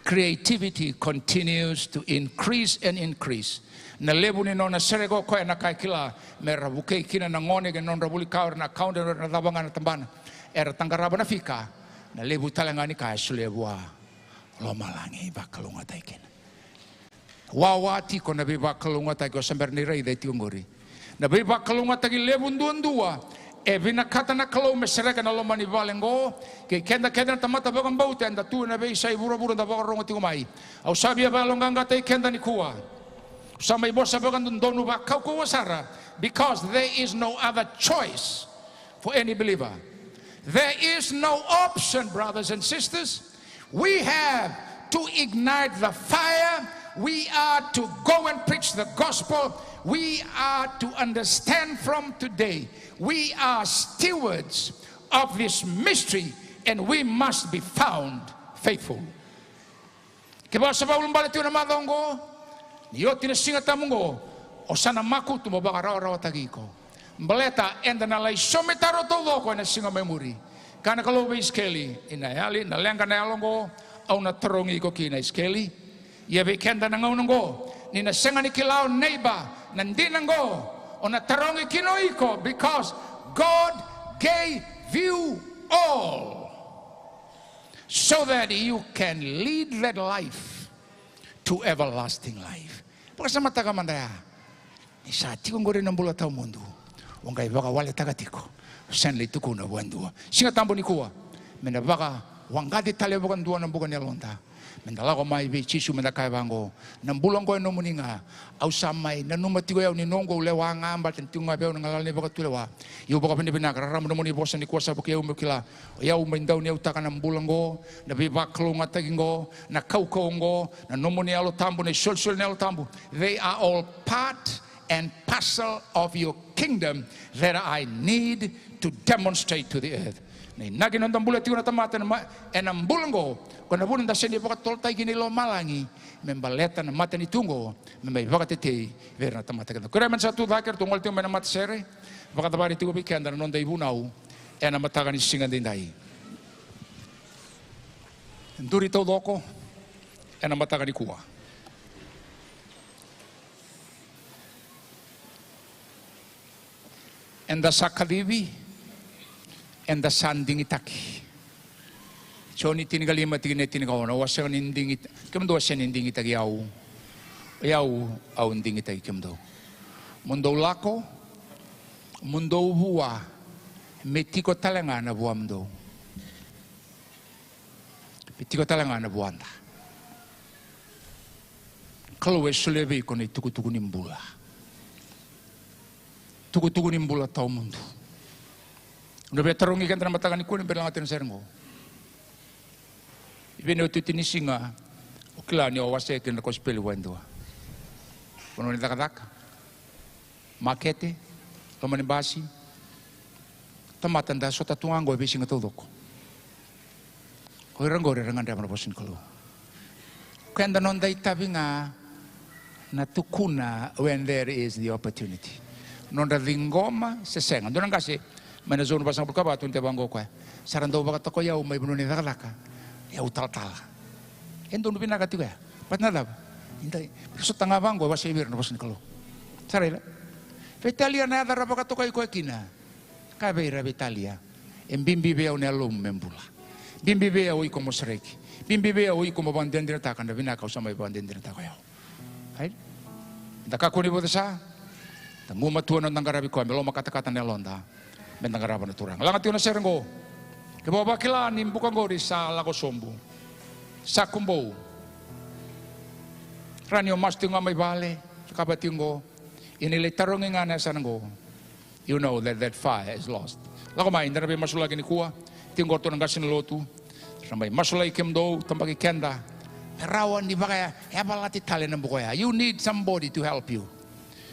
Creativity continues to increase and increase. Na levu ni nona sereka o koya na ka e kila me ra vukei kina na gone kei na nodra vuli ka, o ira na accountant, o ira na cava ga na tabana era taqarava na fika. Na levu tale ga ni ka e solia vua, lomalagi e vakalougatataki kina. Wawa tiko na veivakalougatataki o sa bera ni raica e tiko qori. Na veivakalougatataki levu duadua e vinakata na Kalou me sereka na loma ni vale qo. Kei keda kece na tamata vakabauta eda tu ena veiyasai vuravura da vakarorogo tiko mai, au sa via vakayaloqaqataki keda nikua. Au sa mai vosa vakadodonu vakaukauwa sara, because there is no other choice for any believer. There is no option, brothers and sisters. We have to ignite the fire. We are to go and preach the gospel. We are to understand from today, we are stewards of this mystery, and we must be found faithful. Kevaka o sa vakaulubale tiko na macawa oqo, ni oti na Siga Tabu oqo, o sa na makutu mo vakarawarawataki iko. Baleta eda na lai somitaro taucoko ena siga mai muri. Kaya na Kalou vei Isikeli, ena yali na leqa na yalo oqo, au na tarogi iko kina Isikeli. Ia vei keda na gauna oqo, ni na sega ni kila o neighbor na dina oqo o na tarogi kina o iko, because God gave you all so that you can lead that life to everlasting life. Vakasamataka mada ya. Ni sa tiko qori na bula tawamudu, o qai vakawaletaka tiko. O sega ni lai tukuna vua e dua. Siga Tabu nikua, me na vakawaqaci tale vakadua na buka ni yaloda. Me da lako mai vei Jisu, me da kaya vaqo, na bula oqo e nomuni ga. Au sa mai nanuma tiko o yau ni noqu au lewa ga, baleta ni tiko ga vei au na galala ni vakatulewa. Ia au vakavinavinaka, rarama nomuni vosa nikua sa vukei au meu kila. O yau mai dauniyautaka na bula oqo, na veivakalougatataki oqo, na kaukauwa oqo, na nomuni Yalo Tabu, na isolisoli ni Yalo Tabu. They are all part and parcel of your kingdom that I need to demonstrate to the earth. Na inaki ni noda bula tiko na tamata ena ma-, ena bula oqo, ko na vuna da sega ni vakatotolotaki kina i lomalagi me baleta na matanitu oqo, me mai vakatetei vei ira na tamata kece. Ko ira me na sa tu cake, ratou gole tiko mai na matasere, vakacavari tiko vei keda na noda ivunau ena mataka ni siga daidai. Duri taucoko ena mataka nikua. Eda sa kacivi, eda sa digitaki. Joni tinikalima, tikina e tinikaono, au a sega ni digita-, kemudou a sega ni digitaki au. O yau, au digitaki kemudou. Mo dou lako, mo dou vua, me tiko tale ga na vuamudou. Me tiko tale ga na vuada. Kalou e solia vei iko na itukutuku ni bula. Tukutuku ni bula tawamudu. Au na via tarogi keda na mataka nikua ni bera ni lagata na sere oqo. I vei na iotioti ni siga o kila ni o wasea kina na kosipeli vua e dua? Vanua ni cakacaka, makete, loma ni basi. Tamata da sota tu ga oqo e veisiga taucoko. O ira oqori era gadreva na vosa ni Kalou. Keda noda itavi ga na tukuna when there is the opportunity. Nodra ciqoma se sega. Dua na qase mai na zone vasagavulu ka va tu, e vaqo o koya. Sa ra dau vakatokai au mai vanua ni cakacaka, e au talatala. E donu vinaka tiko ya. But na cava? Eda sota ga vaqo, e wasei vei ira na vosa ni Kalou. Sa raica? Vei Talia na yaca ra vakatokai koya kina. Kaya vei ira, vei Talia, e bibi vei au na yalomu me bula. Bibi vei au o iko mo sereki. Bibi vei au o iko mo vakadinadinataka na vinaka au sa mai vakadinadinataka o yau. Right? Da kakua ni vosa. Da gumatua na noda qaravi koya me lomakatakata na yaloda. Me da qarava na Turaga. Laga tiko na sere oqo. Kevaka o vakila ni buka oqori sa lako sobu, Sa kubou. Rawa ni o masu tiko ga mai vale, cakava tiko qo. Ia ni lai tarogi ga na yasana qo, you know that that fire is lost. Lako mai, da na veimasulaki nikua. Tiko qo ratou na qase ni lotu. Ra mai masulaki kemudou, tabaki keda. Me rawa ni vakayavalati tale na buka oya. You need somebody to help you.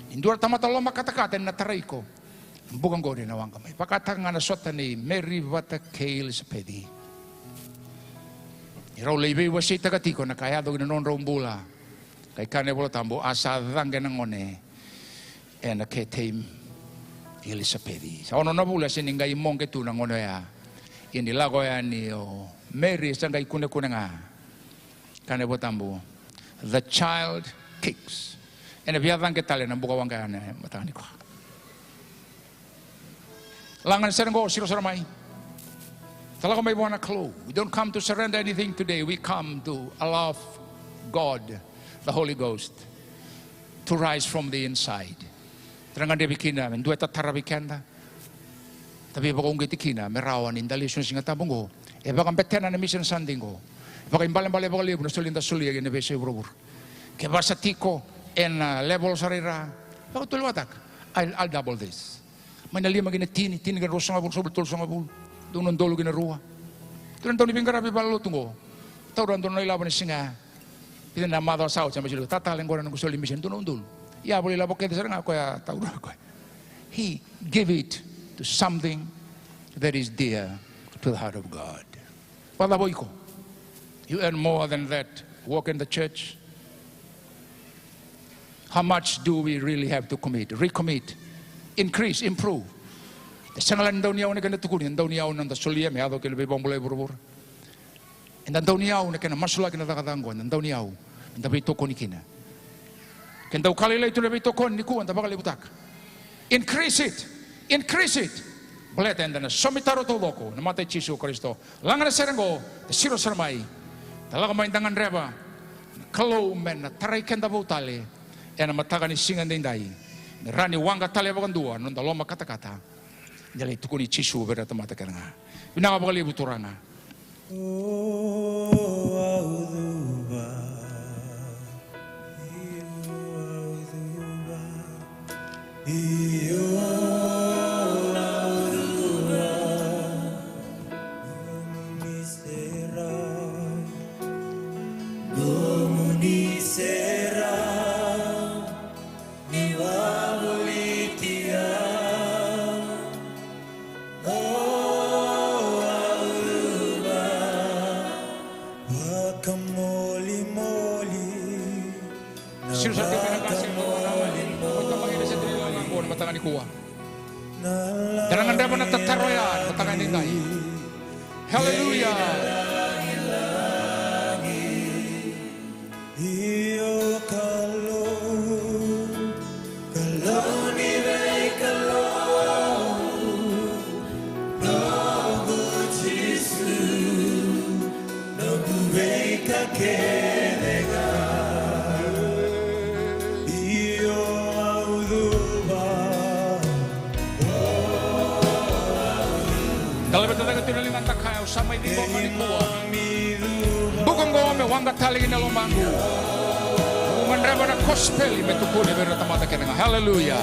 Ni dua na tamata loma katakata ena tarai iko. Buka qori na waqa mai. Vakataka ga na sota nei Meri vata kei Ilisapeci. Ni rau lai veiwaseitaka tiko na ka yaco ki na nodrau bula. Qai kaya na iVola Tabu, a sa caqe na gone ena ketei Ilisapeci. Sa ono na vula, a sega ni qai moqe tu na gone oya. Ia ni lako yani o Meri, sa qai kunekune ga. Kaya na iVola Tabu, the child kicks. Ena via caqe tale na buka waqa ya ena mataka nikua. Laga na sere qo, siro sara mai. Da lako mai vua na Kalou. We don't come to surrender anything today. We come to allow God, the Holy Ghost, to rise from the inside. Da na gadrevi kina me dua e tatara vei keda. Da veivakauqeti kina me rawa ni da lesu ena Siga Tabu oqo. E vakabetena na Mission Sunday oqo. E vakaibalebale vakalevu na soli eda solia ena veiyasai vuravura. Kevaka sa tiko ena level sara i ra, vakatulewataka. I'll, I'll double this. Mai na lima ki na tini, tini ki na ruasagavulu, sagavulu, tolusagavulu. Dua na udolu ki na rua. Kila na dau ni veiqaravi valenilotu oqo. Taura dua na ilavo ni siga. Vica na macawa sa oti, sa mai solia, tatale qo na noqu soli mission, dua na udolu. Ia, voli ilavo kece sara ga koya, taura koya. He give it to something that is dear to the heart of God. Vakacava o iko? You earn more than that. Work in the church. How much do we really have to commit? Recommit. Increase, improve. E sega la ni dau ni yau na kena tukuni, e dau ni yau na noda solia me yaco kina veivakabulai vuravura. Eda dau ni yau na kena masulaki na cakacaka oqo, eda dau ni yau, eda veitokoni kina. Ke dau ka lailai tu na veitokoni nikua, eda vakalevutaka. Increase it. Increase it. Baleta eda na somitaro taucoko ena mata i Jisu Karisito. Laga na sere oqo, da siro sara mai. Da lako mai da gadreva na Kalou me na tarai keda vou tale ena mataka ni siga daidai. Me rawa ni waqa tale vakadua na noda loma katakata. Da lai tukuni Jisu vei ira na tamata kece ga. Vinaka vakalevu Turaga. O au cuva, io au cuva, io au cuva, nomuni sere, nomuni sere. Ni wavoliti au, o au cuva, vakamolimoli. Siro sa tiko na qase, vakamolimoli. Oi, tamaqu, ira sa tiko na qase, na mataka nikua. Da na gadreva na tataro ya, na mataka nikua. Hallelujah. Io Kalou, Kalou ni veikalou, noqu Jisu, noqu veika kece ga. Io au cuva. Da laveta cake tu na ligada ka ya, au sa mai ciqoma nikua. Buka oqo me waqa tale ki na lomaqu. Au gadreva na kosipeli me tukuni vei ira na tamata kece ga. Hallelujah.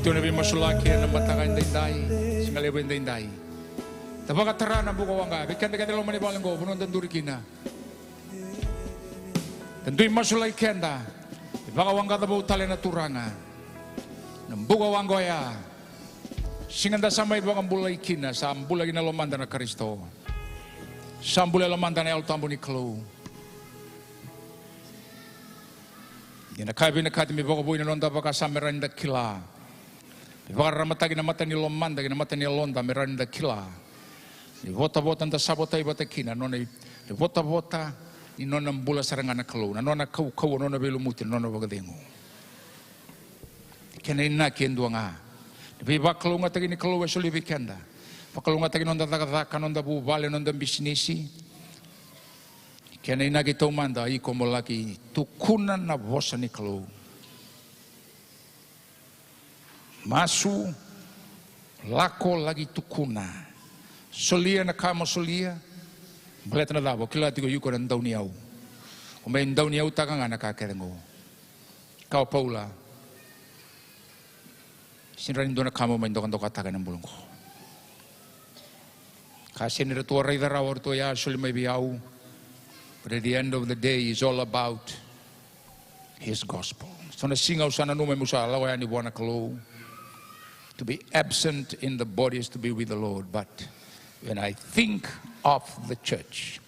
Tu na veimasulaki ena mataka edaidai, siga levu edaidai. Da vakatara na buka waqa vei keda kece loma ni vale qo, vanua da duri kina. Da dui masulaki keda, e vakawaqaca vou tale na Turaga. Na buka waqa oya, siga da sa mai vakabulai kina, sa bula kina lomada na Karisito. Sa bula e lomada na Yalo Tabu ni Kalou. Ia na ka e vinakati me vakavoui na noda vakasama me rawa ni da kila. Me vakararamataki na mata ni lomada kei na mata ni yaloda me rawa ni da kila. Ni votavota da sa votai vata kina, na nona i-, ni votavota ni nona bula sara ga na Kalou, na nona kaukauwa, na nona veilumuti, na nona vakacegu. Kena inaki e dua ga. Na veivakalougatataki ni Kalou e solia vei keda. Vakalougatataki noda cakacaka, noda vuvale, noda bisinisi. Kena inaki taumada, iko mo laki tukuna na vosa ni Kalou. Masu, lako, laki tukuna. Solia na ka mo solia. Baleta na cava? O kila tiko iko na dauniyau. O mai dauniyautaka ga na ka kece qo. Kaya o Paula, sega ni dua na ka mo mai dokadokataka ena bula qo. Ka sega ni ratou a raica rawa o ratou ya, soli mai vei au. But at the end of the day, it's all about his gospel. So na siga au sa nanuma meu sa lako yani vua na Kalou. To be absent in the body is to be with the Lord. But when I think of the church,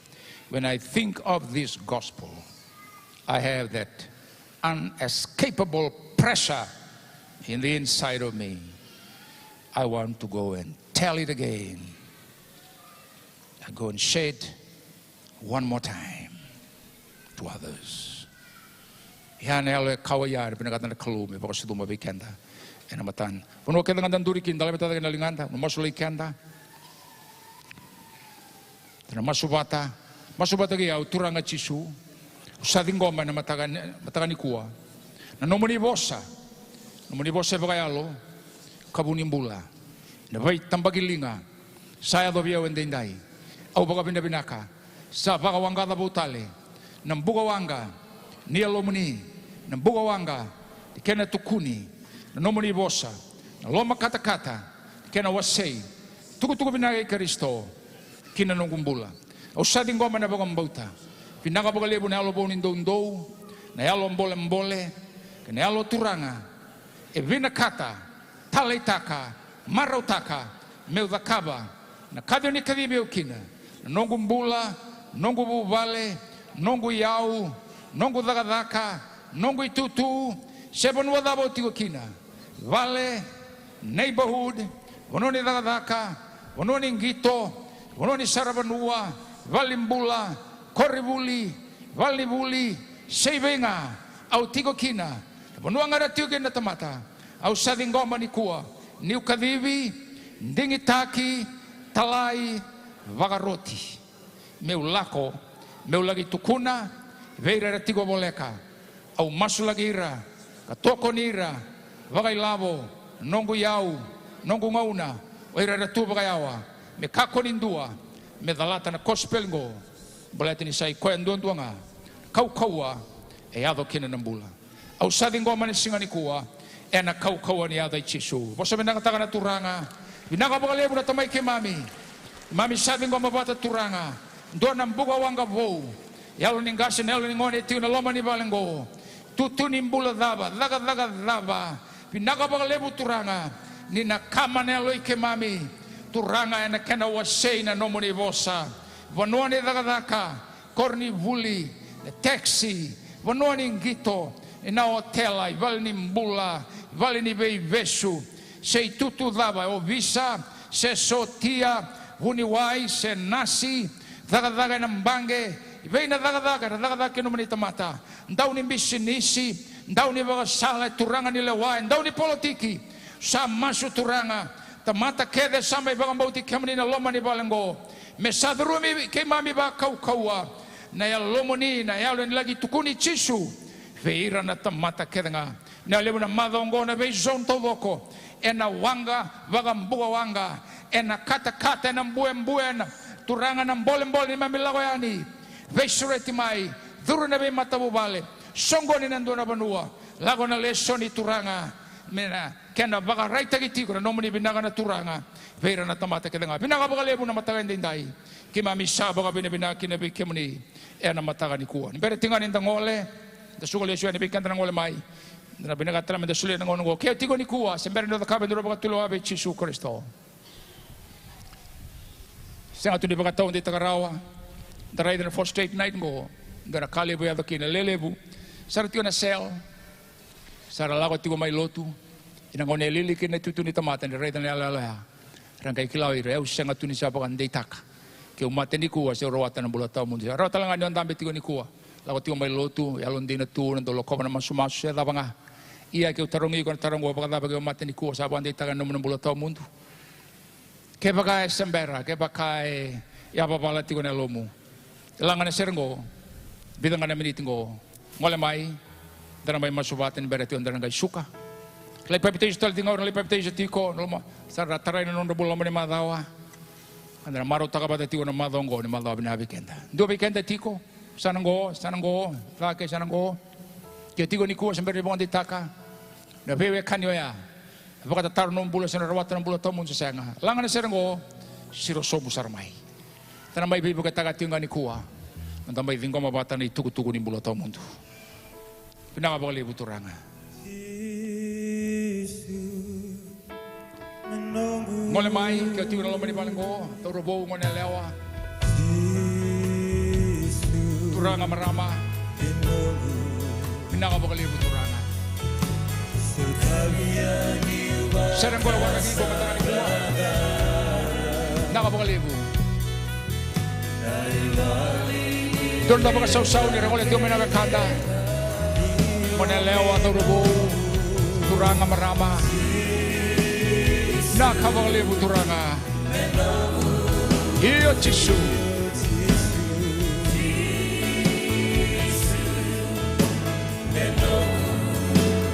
when I think of this gospel, I have that unescapable pressure in the inside of me. I want to go and tell it again. I go and share it one more time to others. Ia na yalo e kawa ya, na vinakata na Kalou me vakasucuma vei keda ena matana. Vanua kece ga da duri kina, da laveta cake na ligada, na masulaki keda. Da na masu vata, masu vata kei au, Turaga Jisu, au sa ciqoma ena mataka, mataka nikua na nomuni vosa, nomuni vosa e vakayalo ka vu ni bula. Na veitabaki liga sa yaco vei au edaidai, au vakavinavinaka, sa vakawaqaca vou tale na buka waqa ni Yalomuni, na buka waqa ni kena tukuni na nomuni vosa, na loma katakata ni kena wasei, tukutuku vinaka i Karisito ki na noqu bula. Au sa ciqoma na vakabauta. Vinaka vakalevu na yalo vou ni doudou, na yalo bolebole, kei na yalo Turaga e vinakata, taleitaka, marautaka meu cakava na ka o ni kacivi au kina, na noqu bula, noqu vuvale, noqu iyau, noqu cakacaka, noqu itutu, se vanua cava au tiko kina. Vale, neighborhood, vanua ni cakacaka, vanua ni qito, vanua ni saravanua, valenibula, koronivuli, valenivuli, se i vei ga au tiko kina, na vanua ga era tiko kina na tamata, au sa ciqoma nikua niu kacivi, digitaki, talai, vakaroti. Meu lako, meu laki tukuna vei ira era tiko voleka. Au masulaki ira ka tokoni ira vakailavo, noqu iyau, noqu gauna, o ira era tu vakayawa, me kakua ni dua me calata na kosipeli qo, baleta ni sa i koya duadua ga na kaukauwa e yaco kina na bula. Au sa ciqoma na siga nikua ena kaukauwa ni yaca i Jisu. Vosa vinakataka na Turaga. Vinaka vakalevu na Tamai keimami. Keimami sa ciqoma vata Turaga dua na buka waqa vou. Yalo ni qase, na yalo ni gone e tiko na loma ni vale qo. Tutu ni bula cava, cakacaka cava. Vinaka vakalevu Turaga ni na kama na yalo i keimami. Turaga, ena kena wasei na nomuni vosa. Vanua ni cakacaka, koronivuli, na taxi, vanua ni qito, ena otela, i valenibula, i vale ni veivesu, se itutu cava, ovisa, se sotia, vuniwai, se nasi, cakacaka ena baqe, i vei na cakacaka era cakacaka kina nomuni tamata, dau ni bisinisi, dau ni vakasala, e turaga ni lewa, e dau ni polotiki. Sa masu Turaga, tamata kece sa mai vakabauti kemuni na loma ni vale qo, me sa curumi keimami vakaukauwa na Yalomuni, na yalo ni laki tukuni Jisu vei ira na tamata kece ga. Na levu na macawa oqo na vei zone taucoko, ena waqa, vakabuka waqa, ena katakata, ena buebue, ena Turaga na bolebole ni mami lako yani. Veisureti mai, curu na veimatavuvale, soqoni na dua na vanua, lako na lesoni Turaga. me na kena vakaraitaki tiko na nomuni vinaka na Turaga vei ira na tamata kece ga. Vinaka vakalevu na mataka edaidai. Keimami sa vakavinavinaka kina vei kemuni ena mataka nikua. Ni bera tiko ga ni da gole, da suka lesu yani vei keda na gole mai. Da na vinakata tale me da solia na gauna oqo. Ke o tiko nikua se bera ni o cakava e dua na vakatulewa vei Jisu Karisito. Sega tu ni vakataudeitaka rawa. Da raica na Fourth Street night oqo, dua na ka levu e yaco kina, lelevu. Sa ra tiko na cell, sa ra lako tiko mai lotu. Ena gauna e lili kina na itutu ni tamata ni raica na iyaloyalo ya, ra qai kila o ira, au sega tu ni sa vakadeitaka keu mate nikua se au rawata na bula tawamudu. Sa rawa tale ga ni o dabe tiko nikua, lako tiko mai lotu, yalodina tu, na dau lakova na masumasu se cava ga. Ia keu tarogi iko na taro oqo, vakacava keu mate nikua, sa vakadeitaka na nomu na bula tawamudu? Kevaka e se bera, kevaka e yavavala tiko na yalomu, laga na sere oqo, vica ga na miniti oqo, gole mai, da na mai masu vata ni bera tiko da na qai suka. Lai papitaiso tale tiko ga o ira na lai papitaiso tiko, na loma, sa ra tarai na nodra bula loma ni macawa. Ka da na marautaka vata tiko na macawa oqo ni macawa vinaka vei keda. Dua vei keda tiko, sa na qo, sa na qo, cake sa na qo. Ke tiko nikua se bera ni vakadeitaka na veiwekani oya, vakatataro na nomu bula se na rawata na bula tawamudu se sega. Laga na sere oqo, siro sobu sara mai. Da na mai veivuketaka tiko ga nikua, na da mai ciqoma vata na itukutuku ni bula tawamudu. Vinaka vakalevu Turaga. Gole mai, ke o tiko na loma ni vale oqo, cauravou, goneyalewa, turaga, marama. Vinaka vakalevu Turaga. Sere oqo e waraki iko mataka nikua. Vinaka vakalevu. Dua na vakasausau ni ra gole tiko mai na wekada. Goneyalewa, cauravou, turaga, marama. Vinaka vakalevu Turaga. Io Jisu.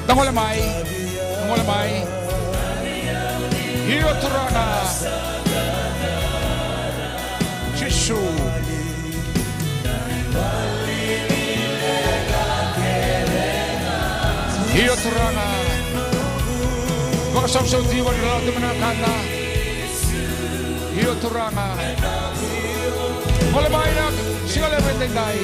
Da gole mai, da gole mai. Io Turaga. Jisu. Io Turaga. Vakasausau tiko ni ra lako mai na wekada. Io Turaga. Gole mai na siga levu edaidai.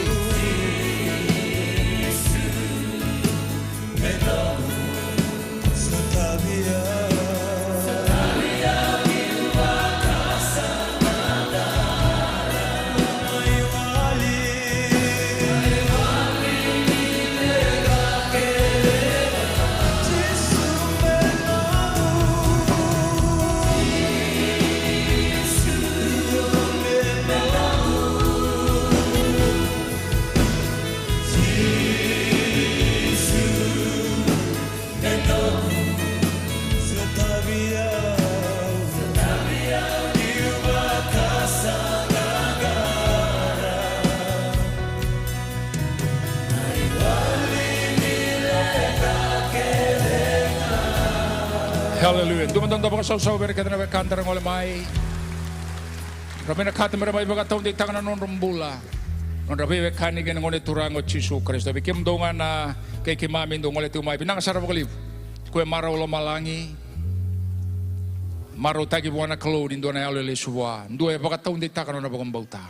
Haleluya. Dua mada na noda vakasausau vei ira kece na wekada ra gole mai. Ra vinakata me ra mai vakataudeitaka na nodra bula, nodra veiwekani kei na Gone Turaga o Jisu Karisito. Vei kemudou ga na kei keimami dou gole tiko mai, vinaka sara vakalevu. Ko e marau lomalagi, marautaki vua na Kalou ni dua na yalo e lesu vua, dua e vakataudeitaka na nona vakabauta.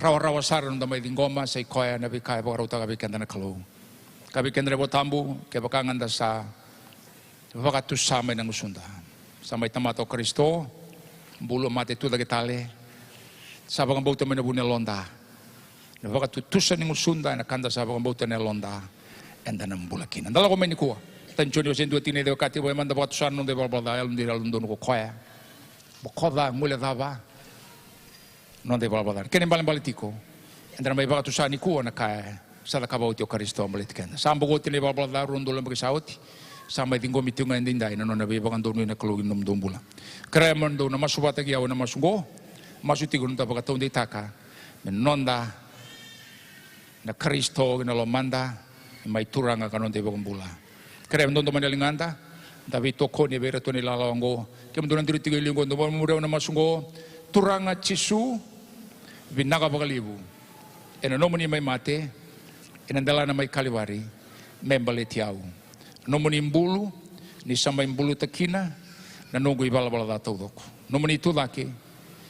Rawarawa sara na noda mai ciqoma, sa i koya na veika e vakarautaka vei keda na Kalou. Ka vei keda na iVola Tabu, kevaka ga da sa vakatusa mai na gusuda, sa mai tamata o Karisito, bulu, mate, tucake tale, sa vakabauta mai na vu ni yaloda. Na vakatutusa ni gusuda ena ka da sa vakabauta ena yaloda, eda na bula kina. Da lako mai nikua. Tani Joni wase dua, tikina e ciwa, ka tiko vaka mada, vakatusa na noda ivalavala ca, yalodina, yalododonu ko koya. Bokoca, guilecava na noda ivalavala ca. Kena ibalebale tiko, eda na mai vakatusa nikua na ka e sa cakava oti o Karisito baleti keda. Sa bokoci na ivalavala ca, rua na udolu na yabaki sa oti. Sa mai ciqomi tiko ga edaidai na nona veivakadonui na Kalou ki na nomudou bula. Kerea mo dou na masu vata kei au ena masu oqo. Masu tiko na noda vakataudeitaka me noda na Karisito ki na lomada, mai Turaga ka noda iVakabula. Kerea me dodo mai na ligada, da veitokoni vei iratou na ilala oqo. Kemudou na duri tiko e liu oqo, dou vakamuria au ena masu oqo. Turaga Jisu, vinaka vakalevu ena nomuni mai mate ena delana mai Kalivari me baleti au. Nomuni bulu, ni sa mai buluta kina na noqu ivalavala ca taucoko. Nomuni tucake,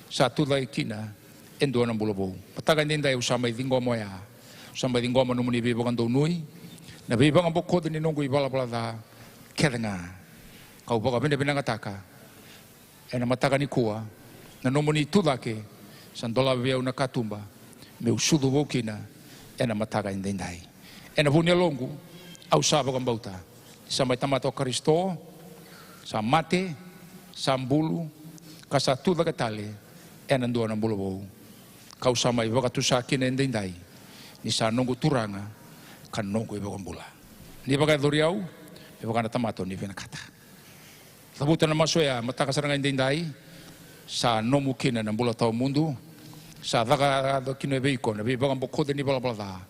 sa tucake kina e dua na bula vou. Mataka edaidai au sa mai ciqoma oya. Au sa mai ciqoma nomuni veivakadonui, na veivakabokoci ni noqu ivalavala ca kece ga. Kau vakavinavinakataka ena mataka nikua na nomuni tucake sa dolavi au na katuba meu sucu vou kina ena mataka edaidai. Ena vu ni yaloqu au sa vakabauta ni sa mai tamata o Karisito, sa mate, sa bulu, ka sa tucake tale ena dua na bula vou. Kau sa mai vakatusa kina edaidai ni sa noqu Turaga ka noqu iVakabula. Ni vakayacori au me vaka na tamata o ni vinakata. Cavuta na masu oya, mataka sara ga edaidai sa nomu kina na bula tawamudu. Sa caka yaco kina vei iko na veivakabokoci ni valavala ca.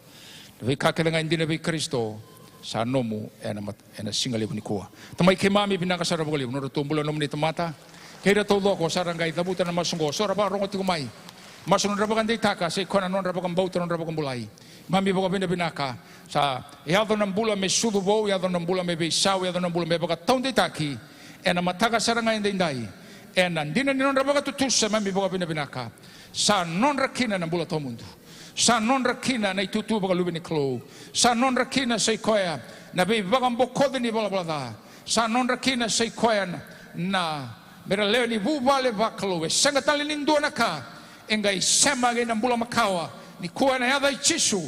Na veika kece ga e dina vei Karisito sa nomu ena mat-, ena siga levu nikua. Tamai keimami, vinaka sara vakalevu nodratou bula na nomuni tamata. Kei ira taucoko sa ra qai cavuta na masu oqo, so ra vakarogo tiko mai. Masu nodra vakadeitaka, sa i koya na nodra vakabauta, nodra vakabulai. Mami vakavinavinaka, sa yaco na bula me sucu vou, yaco na bula me veisau, yaco na bula me vakataudeitaki ena mataka sara ga edaidai. Ena dina ni nodra vakatutusa, mami vakavinavinaka, sa nodra kina na bula tawamudu. Sa nodra kina na itutu vakaluve ni Kalou. Sa nodra kina sa i koya na veivakabokoci ni valavala ca. Sa nodra kina sa i koya na, na mera lewe ni vuvale vakalou. E sega tale ni dua na ka e qai sema kei na bula makawa. Nikua ena yaca i Jisu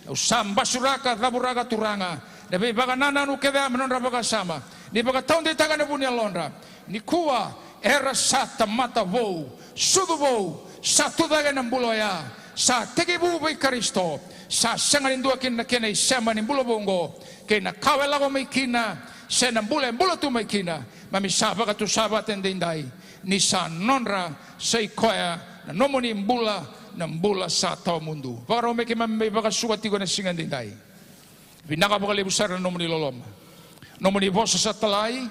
au sa basuraka, cavuraka, Turaga, na veivakanananu kece ya me nodra vakasama. Ni vakataudeitaka na vu ni yalodra. Nikua era sa tamata vou, sucu vou, sa tucake na bula oya, sa tekivu vei Karisito. Sa sega ni dua kina na kena isema ni bula vou oqo kei na kawa e lako mai kina, se na bula e bula tu mai kina. Mami sa vakatusa vata edaidai ni sa nodra sa i koya na nomuni bula, na bula sa tawamudu. Vakarau me keimami mai vakasuka tiko ena siga edaidai. Vinaka vakalevu sara na nomuni loloma, nomuni vosa sa talai.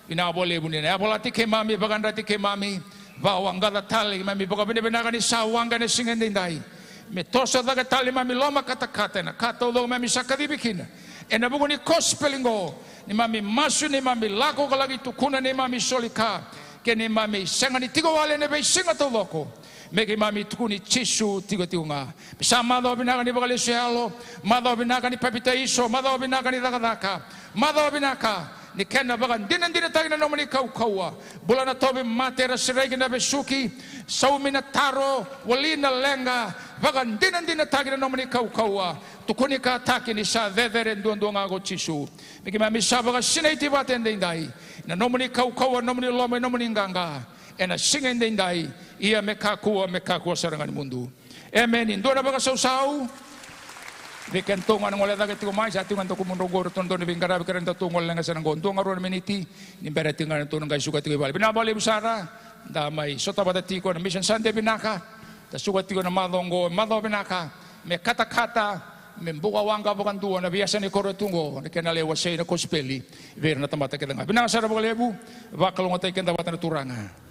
Vinaka vakalevu ni na yavalati keimami, vakayadrati keimami, vakawaqaca tale. Keimami vakavinavinaka ni sa waqa ena siga edaidai. Me toso cake tale neimami loma katakata ena ka taucoko keimami sa kacivi kina ena vuku ni kosipeli oqo. Neimami masu, neimami lako ka laki tukuna neimami soli ka, kei neimami sega ni tiko wale ena veisiga taucoko. Me keimami tukuni Jisu tikotiko ga. Me sa macawa vinaka ni vakalesu yalo, macawa vinaka ni papitaiso, macawa vinaka ni cakacaka, macawa vinaka ni kena vakadinadinataki na nomuni kaukauwa. Bula na tauvimate era sereki na vesuki, saumi na taro, wali na leqa, vakadinadinataki na nomuni kaukauwa. Tukunikataki ni sa cecere duadua ga ko Jisu. Me keimami sa vakasinaiti vata edaidai na nomuni kaukauwa, nomuni loma, nomuni qaqa ena siga edaidai, ia me kakua, me kakua sara ga ni mudu. Emeni. Dua na vakasausau vei kedatou ga na gole cake tiko mai, sa tiko ga na dakumadrau oqo, ratou na dau ni veiqaravi, kerea datou gole leqa sara oqo dua ga rua na miniti ni bera tiko ga na tou na qai suka tiko i vale. Vinaka vakalevu sara. Da mai sota vata tiko na Mission Sunday vinaka. Da suka tiko na macawa oqo, macawa vinaka, me katakata, me buka waqa vakadua na veiyasa ni koro tu oqo, na kena lai wasei na kosipeli vei ira na tamata kece ga. Vinaka sara vakalevu. Vakalougatataki keda vata na Turaga.